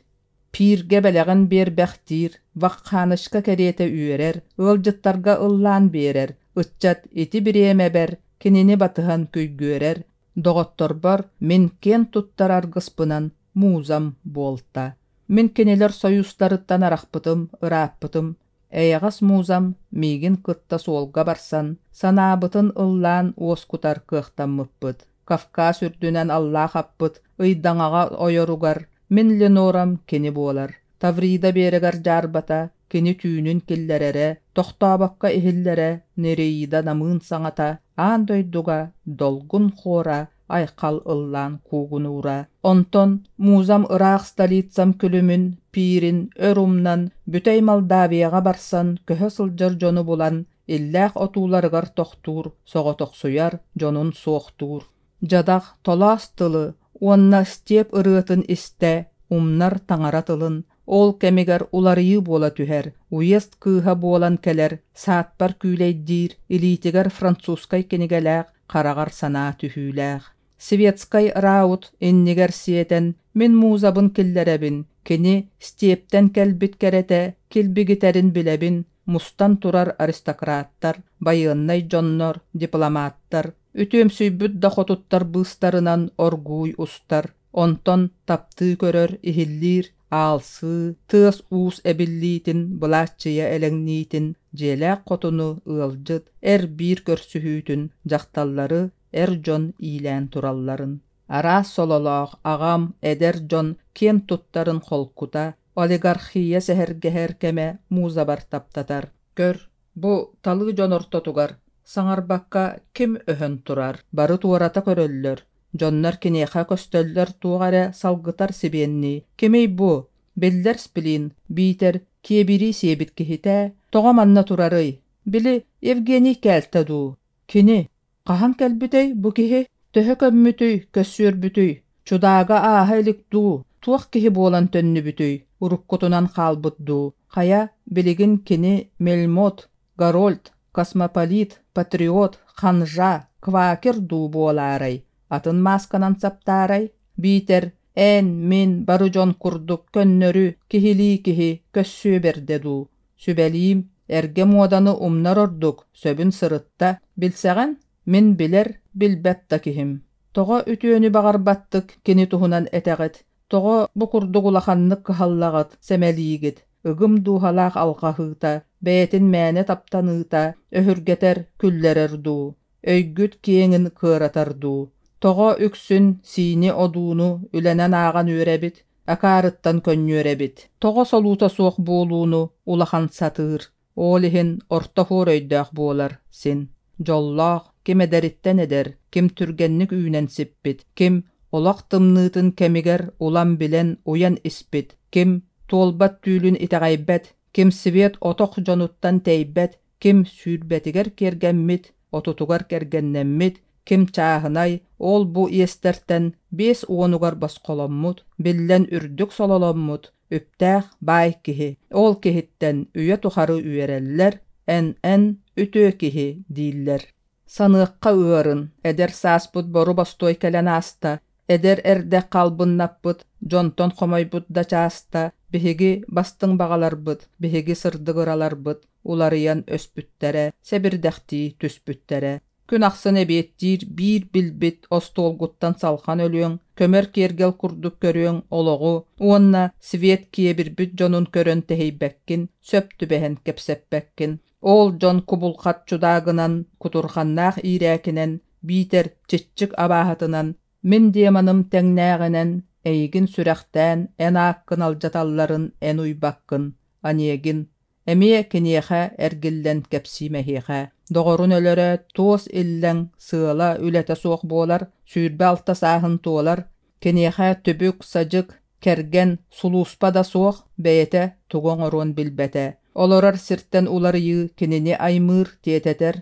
Пииргэ бэлэҕин биэрбэхтиир, вахханочка кэриэтэ үөрэр, ыалдьыттарга ыллаан биэрэр, ыччат ити бириэмэбэр кинини батыһан күйгүөрэр, доҕотторбор мин киэн туттар аргыспынан музам буолта. Мин кинилэр сойуустарыттан арахпытым, ырааппытым. Эйэҕэс музам миигин кытта суолга барсан, санаабытын ыллаан уоскутар кыахтаммыппыт. Кавказ үрдүнэн аллаах аппыт ыйдаҥаҕа ойоругар мин Ленорам кини буолар. Таврида биэрэгэр дьаарбата, кини түүнүн киллэрэрэ, тохтообокко иһиллэрэ, Нереида намыын саҥата, аан дойдуга долгун хуора айхал ыллаан куугунуура. Онтон музам ыраах столицам күлүмүн, пиирин өр умнан, бүтэй Молдавияҕа барсан көһө сылдьар дьону булан, иллээх отууларыгар тохтуур, соҕотохсуйар, дьонун суохтуур. Дьадах толоос тылы уонна степ ырыатын истэ, умнар таҥара тылын, ол кэмигэр уларыйыы буола түһэр, уезд кыыһа буолан кэлэр, саатпар күүлэйдиир, илиитигэр французскай кинигэлээх, хараҕар санаа түһүүлээх. Светскай раут иннигэр сиэтэн мин музабын киллэрэбин, кини стептэн кэлбит кэрэтэ килбигитэрин билэбин, мустан турар аристократтар, байыаннай дьоннор, дипломаттар, үтүөмсүйбүт да хотуттар быыстарынан оргууй устар, онтон таптыы көрөр, иһиллиир, аалсыы, тыас-уус эбиллиитин, былааччыйа элэҥниитин, дьиэлээх хотуну ыалдьыт, эр-биир көрсүһүүтүн, дьахталлары эр дьон иилээн туралларын. Араас сололоох аҕам, эдэр дьон киэн туттарын холкута, олигархия сэһэргэһэр кэмэ музабар таптатар. Көр, бу талыы дьон ортотугар саҥарбакка ким өһөн турар, бары туората көрөллөр, дьоннор киниэхэ көстөллөр туох эрэ салгытар сибиэннии. Кимий бу? Биллэр сплин, биитэр киэбирии сиэбит киһитэ, тоҕо манна турарый? Били Евгений кээлтэ дуу? Кини хаһан кэлбитэй бу киһи? Төһө көммүтүй, көссүөрбүтүй? Чудаага ааһа илик дуу? Туох киһи буолан төннүбүтүй? Уруккутунан хаалбыт дуу? Хайа, билигин кини Мельмот, Гарольд, космополит, патриот, ханжа, квакер дуу буолаарай? Атын маасканан саптаарай? Биитэр эн, мин, бары дьон курдук көннөрү, киһилии киһи көссүө бэрдэ дуу? Сүбэлиим, эргэ муоданы умнар ордук, сөбүн сырытта, билсэҕин? Мин билэр, билбэт да киһим. Тоҕо үтүөнү баҕарбаттык кини туһунан этэҕит? Тоҕо бу курдук улаханнык кыһаллаҕыт, сэмэлиигит? Ыгым дууһалаах алҕаһыыта, бэйэтин мээнэ таптаныыта өһүргэтэр, күллэрэр дуу? Өйгүт киэҥин кыаратар дуу? Тоҕо үксүн сиини-одууну үлэнэн ааҕан үөрэбит, акаарыттан көнньүөрэбит? Тоҕо солуута суох буолууну улахан сатыыр, ол иһин орто хуор өйдөөх буолар син. Дьоллоох, ким эдэриттэн эдэр, ким түргэнник үүнэн сиппит, ким олох тымныытын кэмигэр улам билэн уйан испит, ким туолбат түүлүн итэҕэйбэт, ким свет отох дьонуттан тэйбэт, ким сүүрбэтигэр киэргэммит, отутугар кэргэннэммит, ким чааһынай, ол-бу иэстэртэн 50-угар босхоломмут, биллэн үрдүк сололоммут, үптээх баай киһи. Ол киһиттэн үйэ тухары үөрэллэр, эн-эн үтүө киһи дииллэр. Саныахха ыарын, эдэр сааспыт бору-бостуой кэлэн ааста, эдэр эрдэх халбыннаппыт, дьонтон хомойбут да чааста, биһиги бастыҥ баҕаларбыт, биһиги сырдык ыраларбыт уларыйан өспүттэрэ, сэбирдэхтии түспүттэрэ. Күн ахсын эбиэттиир биир билбит остуолгуттан салхан өлүөҥ, көмөр киэргэл курдук көрүөҥ олоҕу уонна свет киэбирбит дьонун көрөн тэһийбэккин, сөп түбэһэн кэпсэппэккин. Ол дьон кубулхат чудаагынан, кутурҕаннаах иирээкинэн, биитэр чиччик абааһытынан, мин демоным тэҥнээҕинэн, эйигин сүрэхтээн эн ааккын алдьаталларын эн уйбаккын, Онегин, эмиэ киниэхэ эргиллэн кэпсиим эһиэхэ. Доҕорун өлөрө туос иллэҥ, сыала, үлэтэ суох буолар, 26 сааһын туолар, киниэхэ түбүк-садьык, кэргэн, сулууспа да суох, бэйэтэ тугу оҥоруон билбэтэ. Олорор сиртэн уларыйыы кинини аймыыр, тиэтэтэр.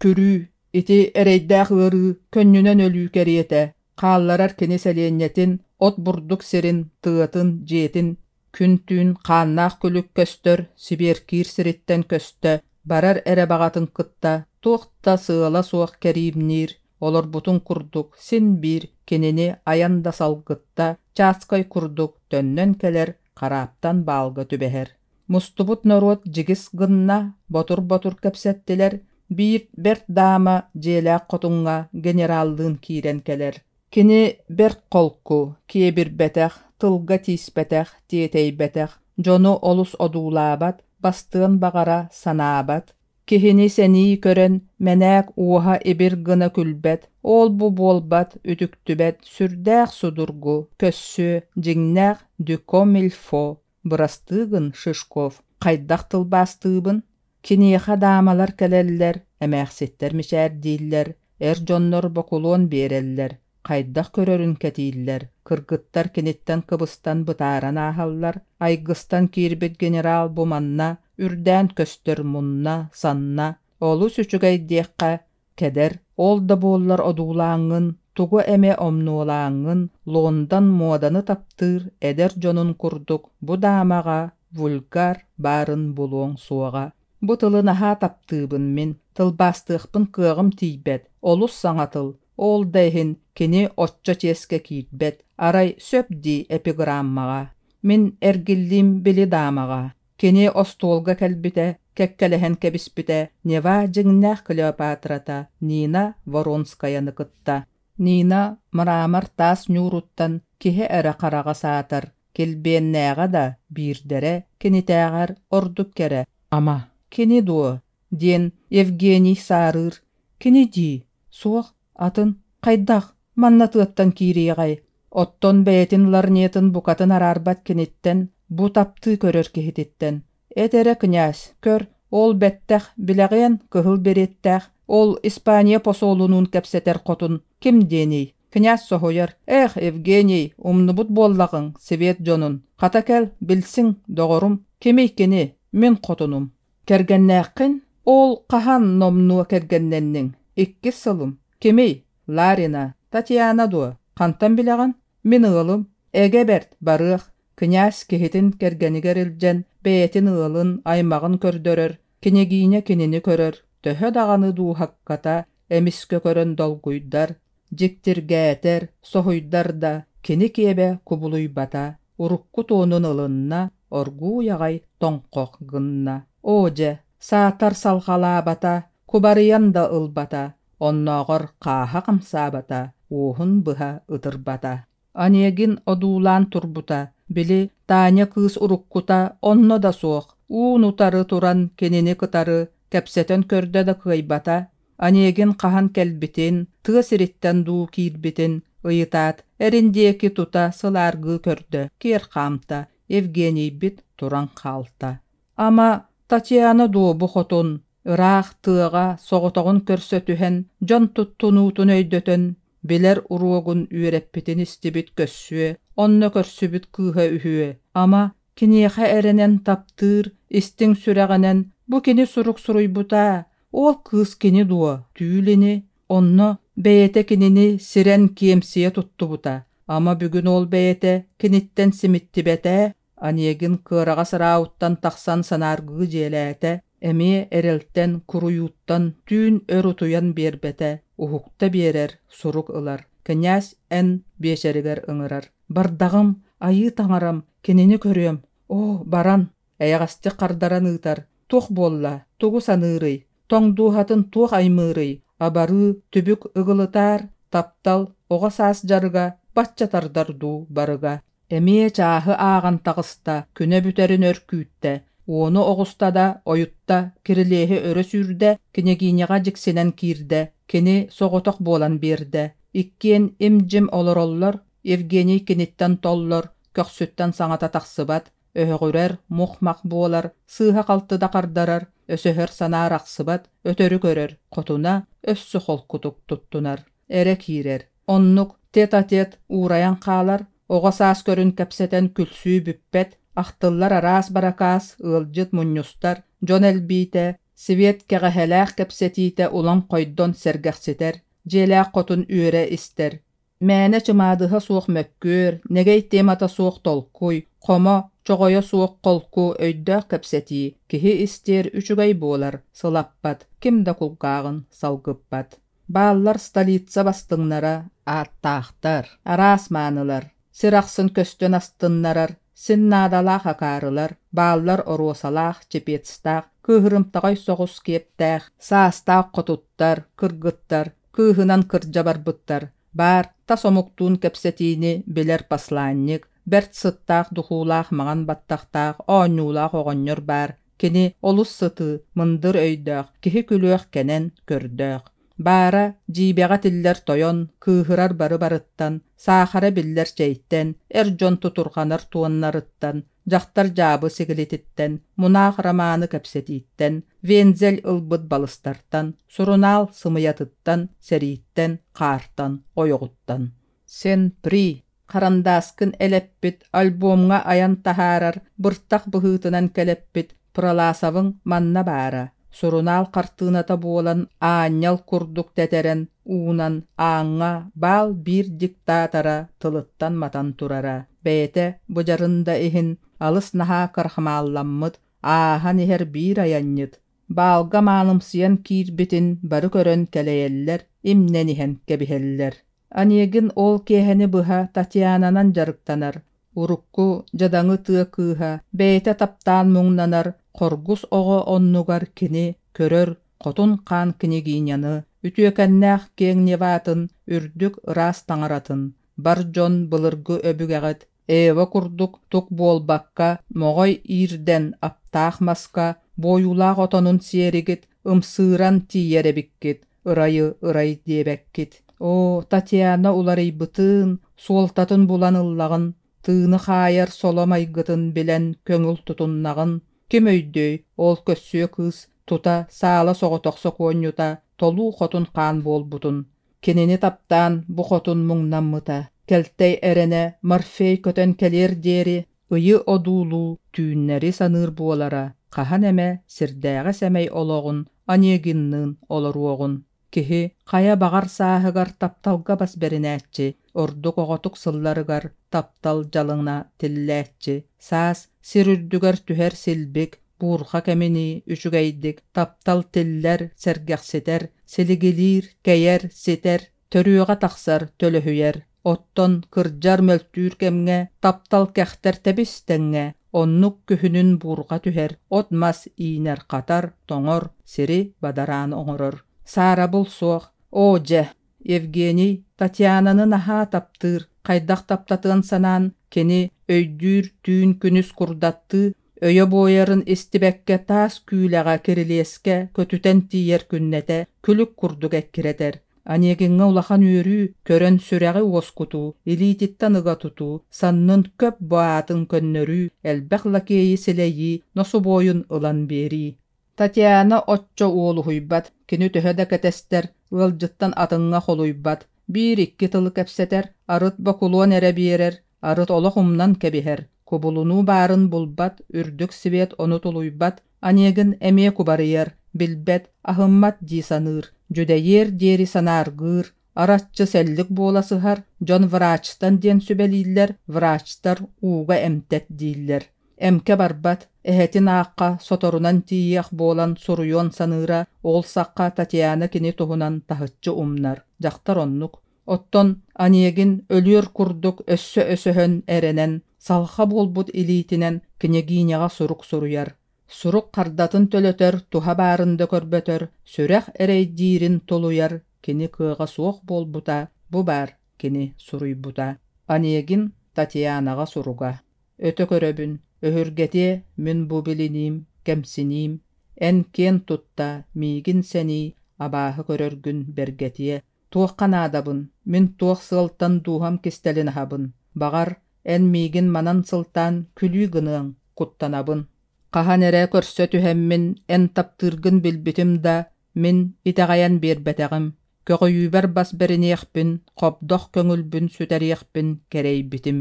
Күрүү, ити эрэйдээх ыарыы көнньүнэн өлүү кэриэтэ, хаалларар кини сэлиэнньэтин, от-бурдук сирин, тыатын, дьиэтин, күн-түүн хааннаах күлүк көстөр, сибиэркиир сириттэн көстө, барар эрэ баҕатын кытта туох да сыала суох кэриимниир, олорбутун курдук син биир кинини айан да салгытта, чааскай курдук төннөн кэлэр, хараптан баалга түбэһэр. Мустубут норуот дьигис гынна, ботур-ботур кэпсэттилэр, биир бэрт даама дьиэлээх хотуҥҥа генераллыын киирэн кэлэр. Кини бэрт холку, киэбирбэтэх, тылга тииспэтэх, тиэтэйбэтэх, дьону олус одуулаабат, бастыан баҕара санаабат. Киһини сэнии көрөн, мэнээк уоһа ибир гына күлбэт, ол-бу буолбат, үтүктүбэт, сүрдээх судургу, көссүө, дьиҥнээх дюкомильфо, бырастыы гын, Шишков, хайдах тылбаастыыбын? Киниэхэ даамалар кэлэллэр, эмээхситтэр мичээрдииллэр, эр дьоннор бокулуон биэрэллэр, хайдах көрөрүн кэтииллэр, кыргыттар киниттэн кыбыстан бытааран ааһаллар, айгыстан киирбит генерал бу манна, үрдээн көстөр мунна, санна, олус үчүгэй диэххэ, кэдэр, ол да буоллар одуулааҥҥын, тугу эмэ омнуолааҥҥын, Лондон муоданы таптыыр эдэр дьонун курдук бу даамаҕа вульгар баарын булуоҥ суоҕа. Бу тылы наһаа таптыыбын мин, тылбаастыахпын кыаҕым тиийбэт, олус саҥа тыл, ол да иһин кини оччо чиэскэ киирбэт, арай сөп дии эпиграммаҕа. Мин эргиллиим били даамаҕа. Кини остуолга кэлбитэ, кэккэлэһэн кэбиспитэ Нева дьиҥнээх Клеопатрата Нина Воронскаяны кытта. Нина мрамор таас ньууруттан киһи эрэ хараҕа саатар, килбиэннээҕэ да биирдэрэ кинитээҕэр ордук кэрэ. Ама, кини дуо? диэн Евгений саарыыр. Кини дии, суох, атын, хайдах, манна тыаттан киириэҕэй? Оттон бэйэтин ларнетын букатын араарбат киниттэн, бу таптыы көрөр киһититтэн. Эт эрэ, князь, көр, ол бэттэх, билэҕиэн, кыһыл береттээх, ол Испания посолунуун кэпсэтэр хотун ким диэний? Князь соһуйар: «Эх, Евгений, умнубут буоллаҕыҥ, свет дьонун. Хата кэл, билсиҥ, доҕорум, кимий кини, мин хотунум». Кэргэннээххин? Ол хаһан номнуо кэргэннэнниҥ? Иккис сылым. Кимий? Ларина, Татьяна дуо? Хантан билэҕин? Мин ыалым. Эгэ бэрт, барыах. Князь киһитин кэргэнигэр илдьэн, бэйэтин ыалын, аймаҕын көрдөрөр, княгиня кинини көрөр, төһө даҕаны дууһакката эмискэ көрөн долгуйдар, дьиктиргээтэр, соһуйдар да, кини киэбэ кубулуйбата, урукку туонун ылынна, оргууй аҕай тоҥхох гынна. Оо дьэ, саатар салҕалаабата, кубарыйан да ылбата, оннооҕор хааһа хамсаабата, уоһун быһа ытырбата. Онегин одуулаан турбута, били Таня кыыс уруккута онно да суох, уун-утары туран кинини кытары кэпсэтэн көрдө да кыайбата, Онегин хаһан кэлбитин, тыа сириттэн дуу киирбитин ыйытаат, эрин диэки тута сылааргыы көрдө, киэр хаамта, Евгенийбит туран хаалта. Ама, Татьяна дуо бу хотун, ыраах тыаҕа соҕотоҕун көрсө түһэн, дьон туттунуутун өйдөтөн, билэр уруогун үөрэппитин истибит көссүө, онно көрсүбүт кыыһа үһүө, ама, киниэхэ эрэнэн таптыыр, истиҥ сүрэҕинэн бу кини сурук суруйбута, ол кыыс кини дуо, түүл ини, онно бэйэтэ кинини сирэн киэмсийэ туттубута, ама бүгүн ол бэйэтэ киниттэн симиттибэтэ, Онегин кыараҕас ырааҕыттан тахсан санааргыы дьиэлээтэ, эмиэ эрэлтэн, куруйууттан түүн өр утуйан биэрбэтэ, уһукта биэрэр, сурук ылар. Князь Н биэчэригэр ыҥырар. Бардаҕым, айыы таҥарам, кинини көрүөм. Оо, баран! Эйэҕэстик хардаран ыытар. Туох буолла? Тугу саныырый? Тоҥ дууһатын туох аймыырый? Абарыы, түбүк ыгылытаар, таптал, оҕо саас дьарыга бачча тардар дуу барыга. Эмиэ чааһы ааҕан таҕыста, күнэ бүтэрин өр күүттэ, уону оҕуста да ойутта, кирилиэһи өрө сүүрдэ, княгиняҕа дьиксинэн киирдэ, кини соҕотох буолан биэрдэ. Иккиэн им-дьим олороллор, Евгений киниттэн толлор, көхсүттэн саҥата тахсыбат, өһөҕүрэр, мух-мах буолар, сыыһа-халты да хардарар, өсөһөр санаа арахсыбат, өтөрү көрөр, хотуна өссө холкутук туттунар. Эрэ киирэр. Оннук тет-а-тет уурайан хаалар, оҕо саас көрүн кэпсэтэн күлсүү бүппэт, ахтыллар араас баракаас, ыалдьыт мунньустар, дьон элбиитэ, свет кэҕэһэлээх кэпсэтиитэ улам хойдон сэргэхситэр, дьиэлээх хотун үөрэ истэр. Мээнэ чымаадыһа суох мөккүөр, нэгэй темата суох толкуй, хомо, чоҕойо суох холку өйдөөх кэпсэтии киһи истиэр үчүгэй буолар, сылаппат, ким да кулгааҕын салгыппат. Бааллар столица бастыҥнара, ааттаахтар, араас маанылар, сир ахсын көстөн астыннарар, син наадалаах акаарылар, бааллар оруосалаах, чепецтаах, кыыһырымтаҕай соҕус киэптээх, саастаах хотуттар, кыргыттар, кыыһынан кырдьа барбыттар, баар тас омуктуун кэпсэтиини билэр посланник, Бэрт сыттаах духуулаах маҥан баттахтаах оонньуулаах оҕонньор баар. Кини олус сытыы, мындыр өйдөөх, киһи күлүөх кэнэн, көрдөөх. Баара, дьиибэҕэ тиллэр тойон, кыыһырар бары барыттан, саахара биллэр чэйтэн, эр дьон тутурҕанар туоннарыттан, дьахтар дьаабы сигилититтэн, мунаах романы кэпсэтииттэн, вензель ылбыт балыстартан, сурунаал сымыйатыттан, сэрииттэн, хаартан, ойоҕуттан. Сен-при харандааскын элэппит, альбомҥа айан таһаарар, быртах быһыытынан кэлэппит Проласовыҥ манна баара, сурунаал хартыыната буолан аанньал курдук тэтэрэн, уунан, ааҥҥа баал биир диктатора тылыттан матан турара. Бэйэтэ быдьарын да иһин алыс наһаа крахмалламмыт, ааһан иһэр биир айанньыт, баалга маанымсыйан киирбитин бары көрөн кэлэйэллэр, имнэн иһэн кэбиһэллэр. Онегин ол киэһэни быһа Татьянанан дьарыктанар, урукку дьадаҥы тыа кыыһа бэйэтэ таптаан муҥнанар хоргус оҕо оннугар кини көрөр хотун хаан княгиняны, үтүөкэннээх киэҥ Неватын, үрдүк ыраас таҥаратын, бар дьон былыргы өбүгэҕит Эва курдук тук буолбакка моҕой иирдэн аптаах маска буойуулаах отонун сиэригит ымсыыран тиийэр эбиккит, ырайы ырай диэбэккит. Оо, Татьяна уларыйбытын, суолтатын булан ыллаҕын, тыыны хаайар соло майгытын билэн көҥүл тутуннаҕын, ким өйдүөй, ол көссүө кыыс тута саала соҕотох сокуонньута толуу хотун хаан буолбутун. Кинини таптаан бу хотун муҥнаммыта, кэлтэй эрэнэ Морфей көтөн кэлиэр диэри ыйы одуулуу түүннэри саныыр буолара, хаһан эмэ сирдээҕи сэмэй олоҕун Онегинныын олоруоҕун. Киһи хайа баҕар сааһыгар тапталга бас бэринээччи, ордук оҕотук сылларыгар таптал дьалыҥна тиллээччи, саас сир үрдүгэр түһэр силбик, буурҕа кэминии үчүгэйдик таптал тиллэр, сэргэхситэр, силигилиир, кэйэр, ситэр, төрүөҕэ тахсар, төлөһүйэр. Оттон кырдьар мөлтүүр кэмҥэ таптал кэхтэр тэбис тэҥҥэ, оннук күһүнүн буурҕа түһэр, от-мас иинэр-хатар, тоҥор, сири бадараан оҥорор. Саарабыл суох, оо дьэ, Евгений Татьянаны наһаа таптыыр, хайдах таптатыан санаан, кини өйдүүр түүн күнүс курдаттыы өйө буойарын истибэккэ таас күүлэҕэ кирилиэскэ көтүтэн тиийэр күннэтэ күлүк курдук эккирэтэр. Онегиҥҥа улахан үөрүү, көрөн сүрэҕи уоскутуу, илиититтэн ыга тутуу, саннын көп бу аатын көннөрүү, элбэх лакейы силэйии, носубуойун ылан биэрии. Татьяна оччо уолуһуйбат, кини төһө да кэтэстэр, ыалдьыттан атыҥҥа холуйбат, биир-икки тылы кэпсэтэр, арыт бокулуон эрэ биэрэр, арыт олох умнан кэбиһэр, кубулунуу баарын булбат, үрдүк свет ону тулуйбат, Онегин эмиэ кубарыйар, билбэт, аһыммат дии саныыр, дьүдэйиэр диэри санааргыыр, араччы сэллик буола сыһар, дьон врачтан диэн сүбэлииллэр, врачтар ууга эмтэт дииллэр. Эмкэ барбат, эһэтин аахха соторунан тиийиэх буолан суруйуон саныыра, ол сахха Татьяна кини туһунан таһыччы умнар, дьахтар оннук. Оттон Онегин өлүөр курдук өссө өсөһөн эрэнэн, салха буолбут илиитинэн княгиняҕа сурук суруйар. Сурук хардатын төлөтөр, туһа баарын да көрбөтөр, сүрэх эрэйдиирин тулуйар кини кыаҕа суох буолбута, бу баар кини суруйбута. Онегин Татьянаҕа суруга. Өтө көрөбүн, өһүргэтиэ мин бу билиниим, кэмсиниим, эн киэн тутта, миигин сэний, абааһы көрөргүн бэргэтиэ. Туохха наадабын, мин туох сыалтан дууһам кистэлин аһабын, баҕар, эн миигин манан сылтаан күлүү гыныаҥ, куттанабын. Хаһан эрэ көрсө түһэммин эн таптыыргын билбитим да, мин итэҕэйэн биэрбэтэҕим, көҕүйүүбэр бас бэриниэхпин, хобдох көҥүлбүн сүтэриэхпин кэрэйбитим.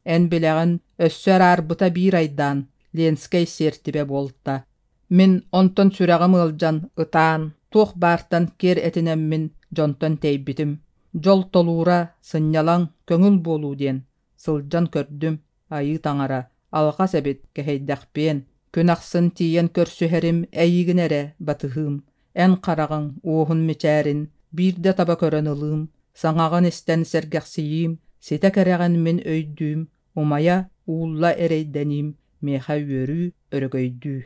Эн билэҕин, өссө араарбыта биир айдаан, Ленскэй сиэртибэ буолта. Мин онтон сүрэҕим ыалдьан, ытаан, туох баартан киэр этинэммин дьонтон тэйбитим. Дьол толуура, сынньалаҥ, көҥүл буолуу диэн. Сылдьан көрдүм, айыы таҥара, алҕас эбит, кэһэйдэхпиэн. Күн ахсын тиийэн көрсүһэрим эйигин эрэ батыһыым. Эн хараҕыҥ, уоһун мичээрин биирдэ таба көрөн ылыым, саҥаҕын истэн сэргэхсийиим, ситэ кэрэҕин мин өйдүүм, умайа, уулла эрэйдэниим, миэхэ үөрүү, өрөгөйдүү.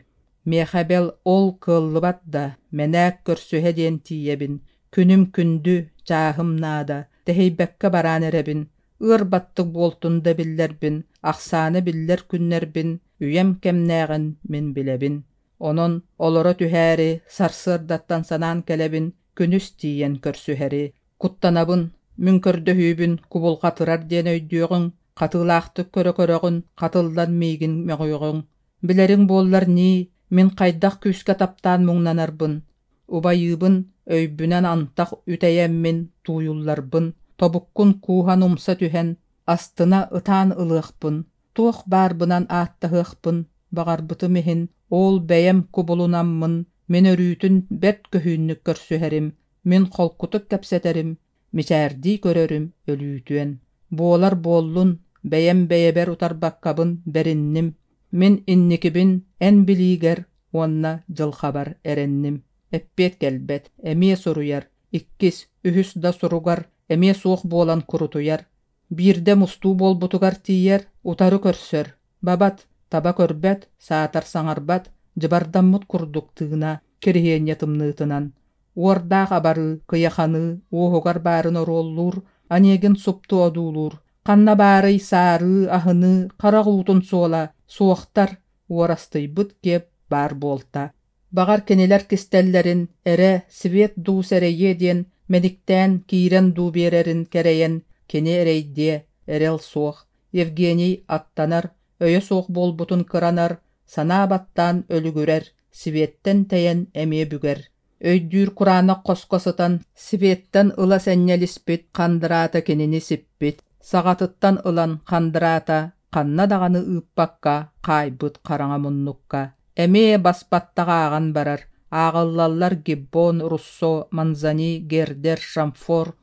Миэхэ бэл ол кыаллыбат да, мэнээк көрсүһэ диэн тиийэбин, күнүм күндү, чааһым наада, тэһийбэккэ бараан эрэбин. Ыар баттык буолтун да биллэрбин, ахсаана биллэр күннэрбин, үйэм кэмнээҕин мин билэбин. Онон олоро түһээри сарсыардаттан санаан кэлэбин, күнүс тиийэн көрсүһэри. Куттанабын, мин көрдөһүүбүн кубулҕатырар диэн өйдүөҕүҥ, хатыылаахтык көрө-көрөҕүн, хатыллан миигин мөҕүөҕүҥ. Билэриҥ буоллар ньии, мин хайдах күүскэ таптаан муҥнанарбын. Убайыыбын, өйбүнэн антах үтэйэммин тууйулларбын, тобуккун кууһан умса түһэн, астына ытаан ылыахпын, туох баарбынан ааттаһыахпын баҕарбытым иһин, ол бэйэм кубулунаммын, мин өрүүтүн бэрт көһүүннүк көрсүһэрим, мин холкутук кэпсэтэрим, мичээрдии көрөрүм өлүүтүөн. Буолар буоллун, бэйэм бэйэбэр утарбаккабын бэринним, мин инникибин эн билиигэр уонна дьылҕабар эрэнним. Эппиэт кэлбэт, эмиэ суруйар, иккис, үһүс да суругар эмиэ суох буолан курутуйар. Биирдэ мустуу буолбутугар тиийэр, утары көрсөр, бабат, таба көрбөт, саатар саҥарбат, дьыбардаммыт курдук тыына, кириһиэнньэ тымныытынан. Уордаах абарыы, кыйаханыы, уоһугар баарын оруоллуур, Онегин супту одуулуур. Ханна баарый саарыы, аһыныы, харах уутун суола, суохтар, уорастыйбыт киэп баар буолта. Баҕар кинилэр кистэллэрин эрэ свет дуу сэрэйиэ диэн мэниктээн киирэн дуу биэрэрин кэрэйэн кини эрэйдиэ, эрэл суох. Евгений аттанар, өйө суох буолбутун кыранар, санаа баттаан өлүгүрэр, Светтэн тэйэн эмиэ бүгэр. Өйдүүр кураанах хоско сытан Светтэн ыла сэнньэлиспит хандыраата кинини сиппит, саҕатыттан ылан хандыраата ханна даҕаны ыыппакка хаайбыт хараҥа муннукка. Эмиэ баспаттах ааҕан барар, ааҕыллаллар Гиббон, Руссо, Манзани, Гердер, Шамфор,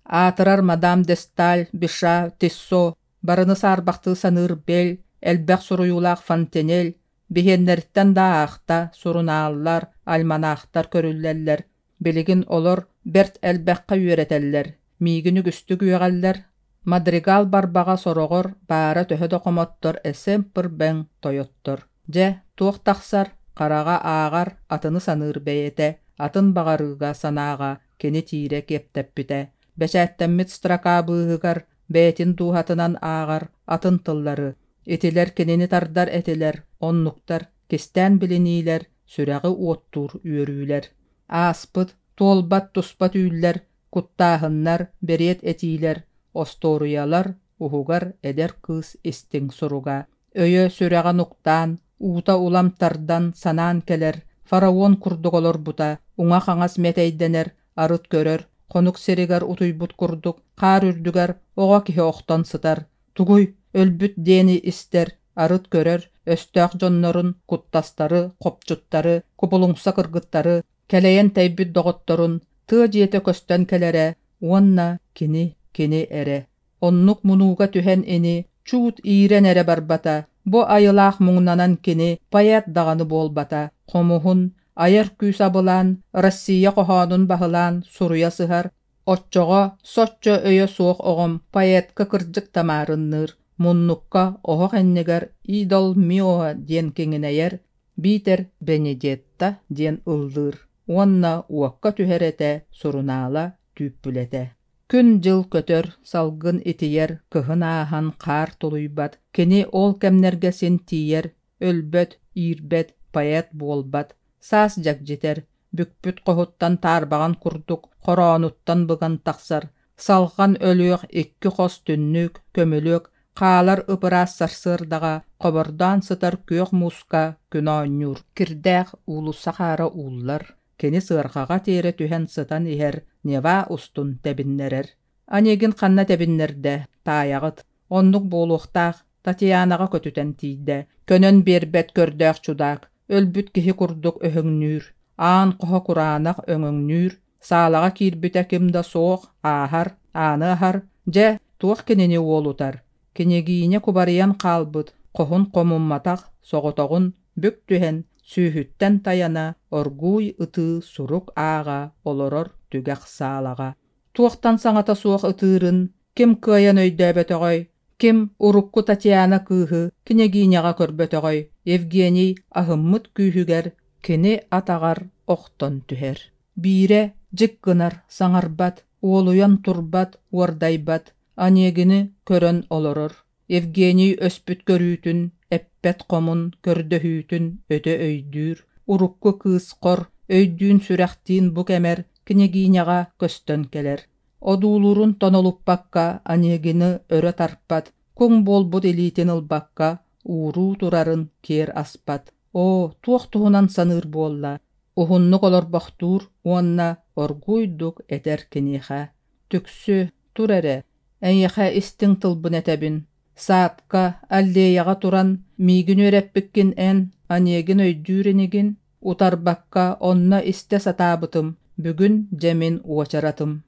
аатырар мадам де Сталь, Биша, Тиссо, барыны саарбахтыы саныыр Бель, элбэх суруйуулаах Фонтенель, биһиэннэриттэн да аахта, сурунааллар, альманахтар көрүллэллэр. Билигин олор бэрт элбэххэ үөрэтэллэр, миигин үгүстүк үөҕэллэр. Мадригал барбаҕа сороҕор баара төһө да хомоттор эсэмпыр-бэҥ тойоттор. Дьэ, туох тахсар, хараҕа ааҕар, атыны саныыр бэйэтэ, атын баҕарыыга санааҕа кини тиирэ киэптэппитэ. Бэчээттэммит строка быыһыгар бэйэтин дууһатынан ааҕар атын тыллары. Итилэр кинини тардар этилэр, оннуктар, кистээн билиниилэр, сүрэҕи уоттуур үөрүүлэр. Ааспыт, туолбат туспа түүллэр, куттааһыннар, бэриэт этиилэр, остуоруйалар, уһугар эдэр кыыс истиҥ суруга. Өйө сүрэҕэ нуктаан, уута улам тардан, санаан кэлэр, фараон курдук олорбута, уҥа-хаҥас мэтэйдэнэр, арыт көрөр, хонук сиригэр утуйбут курдук, хаар үрдүгэр оҕо киһи охтон сытар. Тугуй, өлбүт диэни истэр, арыт көрөр, өстөөх дьоннорун, куттастары, хопчуттары, кубулуҥса кыргыттары, кэлэйэн тэйбит доҕотторун, тыа дьиэтэ көстөн кэлэрэ уонна кини, кини эрэ. Оннук мунууга түһэн ини, чуут иирэн эрэ барбата, бу айылаах муҥнанан кини поэт даҕаны буолбата, хомуһун, айар күүс абылаан, Россия хоһоонун баһылаан суруйа сыһар, оччоҕо соччо өйө суох оҕом поэтка кырдьык тамаарынныыр, муннукка оһох иннигэр «Идол мио» диэн киҥинэйэр, биитэр «Бенедетта» диэн ыллыыр уонна уокка түһэр этэ сурунаала түүппүлэтэ. Күн-дьыл көтөр, салгын итийэр, кыһын ааһан хаар тулуйбат, кини ол кэмнэргэ син тиийэр, өлбөт, иирбэт, поэт буолбат, саас дьэгдьитэр, бүкпүт хоһуттан таарбаҕан курдук хороонуттан быган тахсар, салҕан өлүөх икки хос түннүк, көмүлүөк, хаалар ып-ыраас сарсыардаҕа хобордоон сытар күөх мууска күн оонньуур. Кирдээх уулусса хаара ууллар, кини сыарҕаҕа тиэрэ түһэн сытан иһэр Нева устун тэбиннэрэр. Онегин ханна тэбиннэрдэ, таайаҕыт. Оннук буолуохтаах, Татьянаҕа көтүтэн тиийдэ. Көнөн биэрбэт көрдөөх чудаак, өлбүт киһи курдук өһөҥнүүр, аан хоһо кураанах өҥөҥнүүр, саалаҕа киирбитэ ким да суох, ааһар, ааны аһар, дьэ, туох кинини уолутар? Княгиня кубарыйан хаалбыт, хоһун хомумматах, соҕотоҕун бүк түһэн, сүүһүттэн тайана, оргууй ытыы сурук ааҕа олорор түгэх саалаҕа. Туохтан саҥата суох ытыырын ким кыайан өйдөөбөтөҕөй, ким урукку Татьяна кыыһы княгиняҕа көрбөтөҕөй, Евгений аһыммыт күүһүгэр кини атаҕар охтон түһэр. Биирэ дьик гынар, саҥарбат, уолуйан турбат, уордайбат. Онегины көрөн олорор. Евгений өспүт көрүүтүн, эппэт хомун, көрдөһүүтүн өтө өйдүүр. Урукку кыыс хор, өйдүүн-сүрэхтиин бу кэмэр княгиняҕа көстөн кэлэр. Одуулуурун тонолуппакка Онегины өрө тарпат, куҥ буолбут илиитин ылбакка ууруу турарын киэр аспат. Оо, туох туһунан саныыр буолла? Уһуннук олорбохтуур уонна оргууйдук этэр киниэхэ: «Түксү, тур эрэ, эйиэхэ истиҥ тылбын этэбин. Саадка, аллеяҕа туран миигин үөрэппиккин эн, Онегин өйдүүр инигин? Утарбакка онно истэ сатаабытым, бүгүн дьэ мин уочаратым.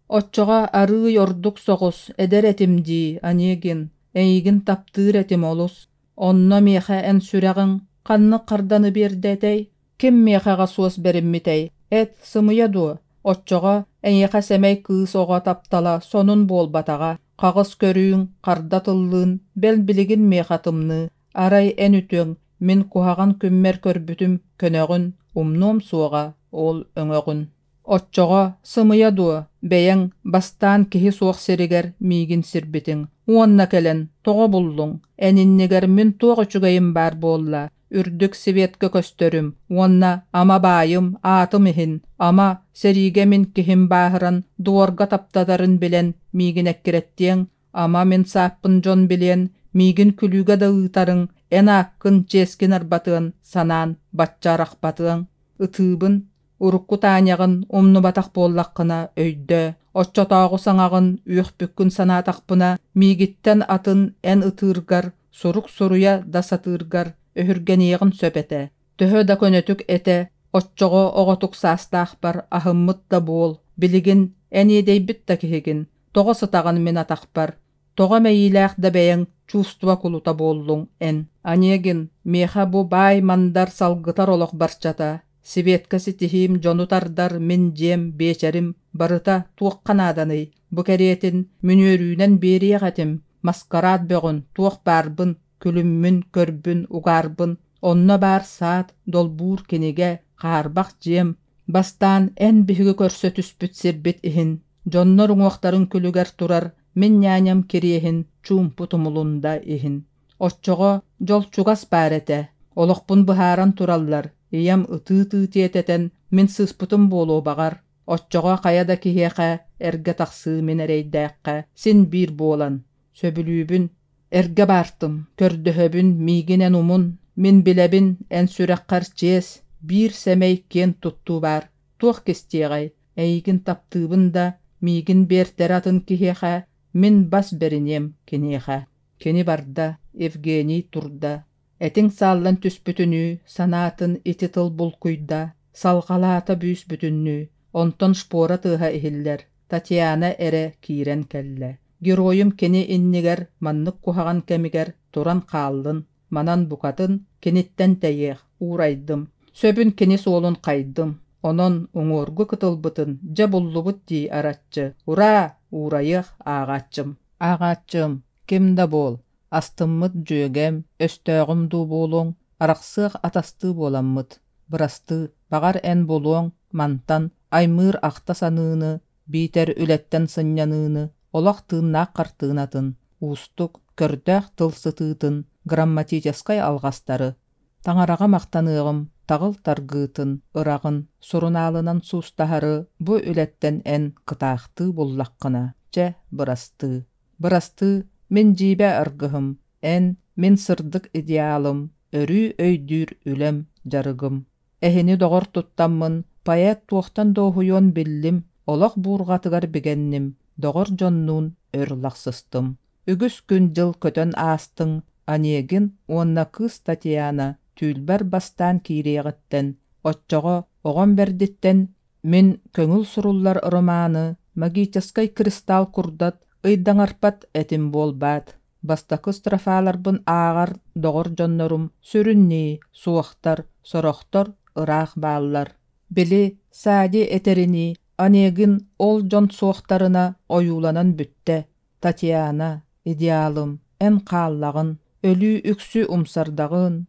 Оччоҕо арыый ордук соҕус, эдэр этим дии, Онегин, эйигин таптыыр этим олус. Онно миэхэ эн сүрэҕиҥ ханнык харданы биэрдэ этэй? Ким миэхэҕэ суос бэриммитэй? Эт, сымыйа дуо? Оччоҕо эйиэхэ сэмэй кыыс оҕо таптала сонун буолбатаҕа, хаҕыс көрүүҥ, харда тыллыын, бэл билигин миэхэ тымныы. Арай эн үтүөҥ, мин куһаҕан күммэр көрбүтүм көнөҕүн, умнуом суоҕа ол өҥөҕүн. Оччоҕо, сымыйа дуо, бэйэҥ бастаан киһи суох сиригэр миигин сирбитиҥ уонна кэлэн тоҕо буллуҥ? Эн иннигэр мин туох үчүгэйим баар буолла? Үрдүк светка көстөрүм уонна ама баайым, аатым иһин, ама, сэриигэ мин киһим бааһыран дуорга таптатарын билэн миигин эккирэттиэҥ, ама мин сааппын дьон билиэн, миигин күлүүгэ да ыытарыҥ, эн ааккын, чиэскин арбатыан, санаан бачча арахпатыаҥ. Ытыыбын, Урукку Таняҕын умнубатах буоллаххына өйдөө, оччотооҕу саҥаҕын үөхпүккүн санаатахпына, миигиттэн атын эн ытыыргар, сурук суруйа да сатыыргар өһүргэниэҕин сөп этэ. Төһө да көнөтүк этэ, оччоҕо оҕотук саастаахпар аһыммыт да буол, билигин эн иэдэйбит да киһигин, тоҕо сытаҕын мин атахпар, Тоҕо мэйиилээх да бэйэҥ чувство кулута буоллуҥ эн? Онегин, миэхэ бу баай мандар салгытар олох барчата, Светка ситиһиим дьону тардар мин дьиэм, биэчэрим барыта туохха нааданый? Бу кэриэтин мин үөрүүнэн биэриэх этим, маскараат бөҕүн, туох баарбын, күлүммүн, көрбүн, угаарбын, онно баар саат, долбуур кинигэ, хаарбах дьиэм, Бастаан эн биһиги көрсө түспүт сирбит иһин, дьоннор уҥуохтарын күлүгэр турар мин ньээньэм кириэһин чуумпу тумулунда иһин. Оччоҕо дьол чугас баар этэ, олохпун быһааран тураллар, ийэм ытыы-ытыы тиэтэтэн мин сыыспытым буолуо баҕар, оччоҕо хайа да киһиэхэ эргэ тахсыы мин эрэйдээххэ син биир буолан, сөбүлүүбүн, Эргэ баартым, көрдөһөбүн, миигин эн умун, мин билэбин, эн сүрэххэр чиэс, биир сэмэй киэн туттуу баар, туох кистиэҕэй, эйигин таптыыбын да, миигин биэртэрэ атын киһиэхэ, мин бас бэриниэм киниэхэ. Кини барда, Евгений турда. Этиҥ сааллан түспүтүнүү, санаатын ити тыл булкуйда, салҕалаата бүүс-бүтүннүү, онтон шпора тыаһа иһиллэр, Татьяна эрэ киирэн кэллэ. Геройум кини иннигэр маннык куһаҕан кэмигэр туран хааллын, манан букатын киниттэн тэйиэх, уурайдым. Сөбүн кини суолун хайдым, онон уҥуоргу кытылбытын дьэ буллубут дии араччы, ураа, уурайыах ааҕааччым. Ааҕааччым, ким да буол, астыммыт дьүөгэм, өстөөҕүм дуу буолуоҥ, арахсыах атастыы буоламмыт. Бырастыы, баҕар эн булуоҥ, мантан аймыыр ахта саныыны, биитэр үлэттэн сынньаныыны, олох тыыннаах хартыынатын, уустук, көрдөөх тыл сытыытын, грамматическай алҕастары, таҥараҕа махтаныаҕым таҕыл таргыытын, ыраҕын, сурунаалынан суустаһары бу үлэттэн эн кытаахтыы буллаххына, чэ, бырастыы. Бырастыы, мин дьиибэ аргыһым, эн, мин сырдык идеалым, өрүү өйдүүр үлэм, дьарыгым. Эһини доҕор туттаммын, поэт туохтан дуоһуйуон биллим, олох буурҕатыгар бигэнним, доҕор дьоннуун өр лахсыстым. Үгүс күн-дьыл көтөн аастыҥ, Онегин уонна кыыс Татьяна түүлбэр бастаан киириэҕиттэн, оччоҕо оҕом бэрдиттэн мин көҥүл суруллар романы магическай кристалл курдат ыйдаҥарпат этим буолбаат. Бастакы строфаларбын ааҕар доҕор дьоннорум сүрүннии суохтар, сорохтор ыраах бааллар. Били, Сади этэринии, Онегин ол дьон суохтарына ойууланан бүттэ. Татьяна, идеалым, эн хааллаҕын, өлүү үксү умсардаҕын,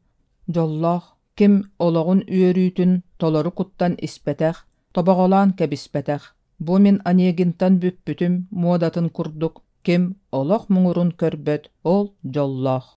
дьоллоох, ким олоҕун үөрүүтүн толору куттан испэтэх, тобоҕолоон кэбиспэтэх. Бу мин Онегинтан бүппүтүм муодатын курдук. Ким олох муҥурун көрбөт, ол дьоллоох.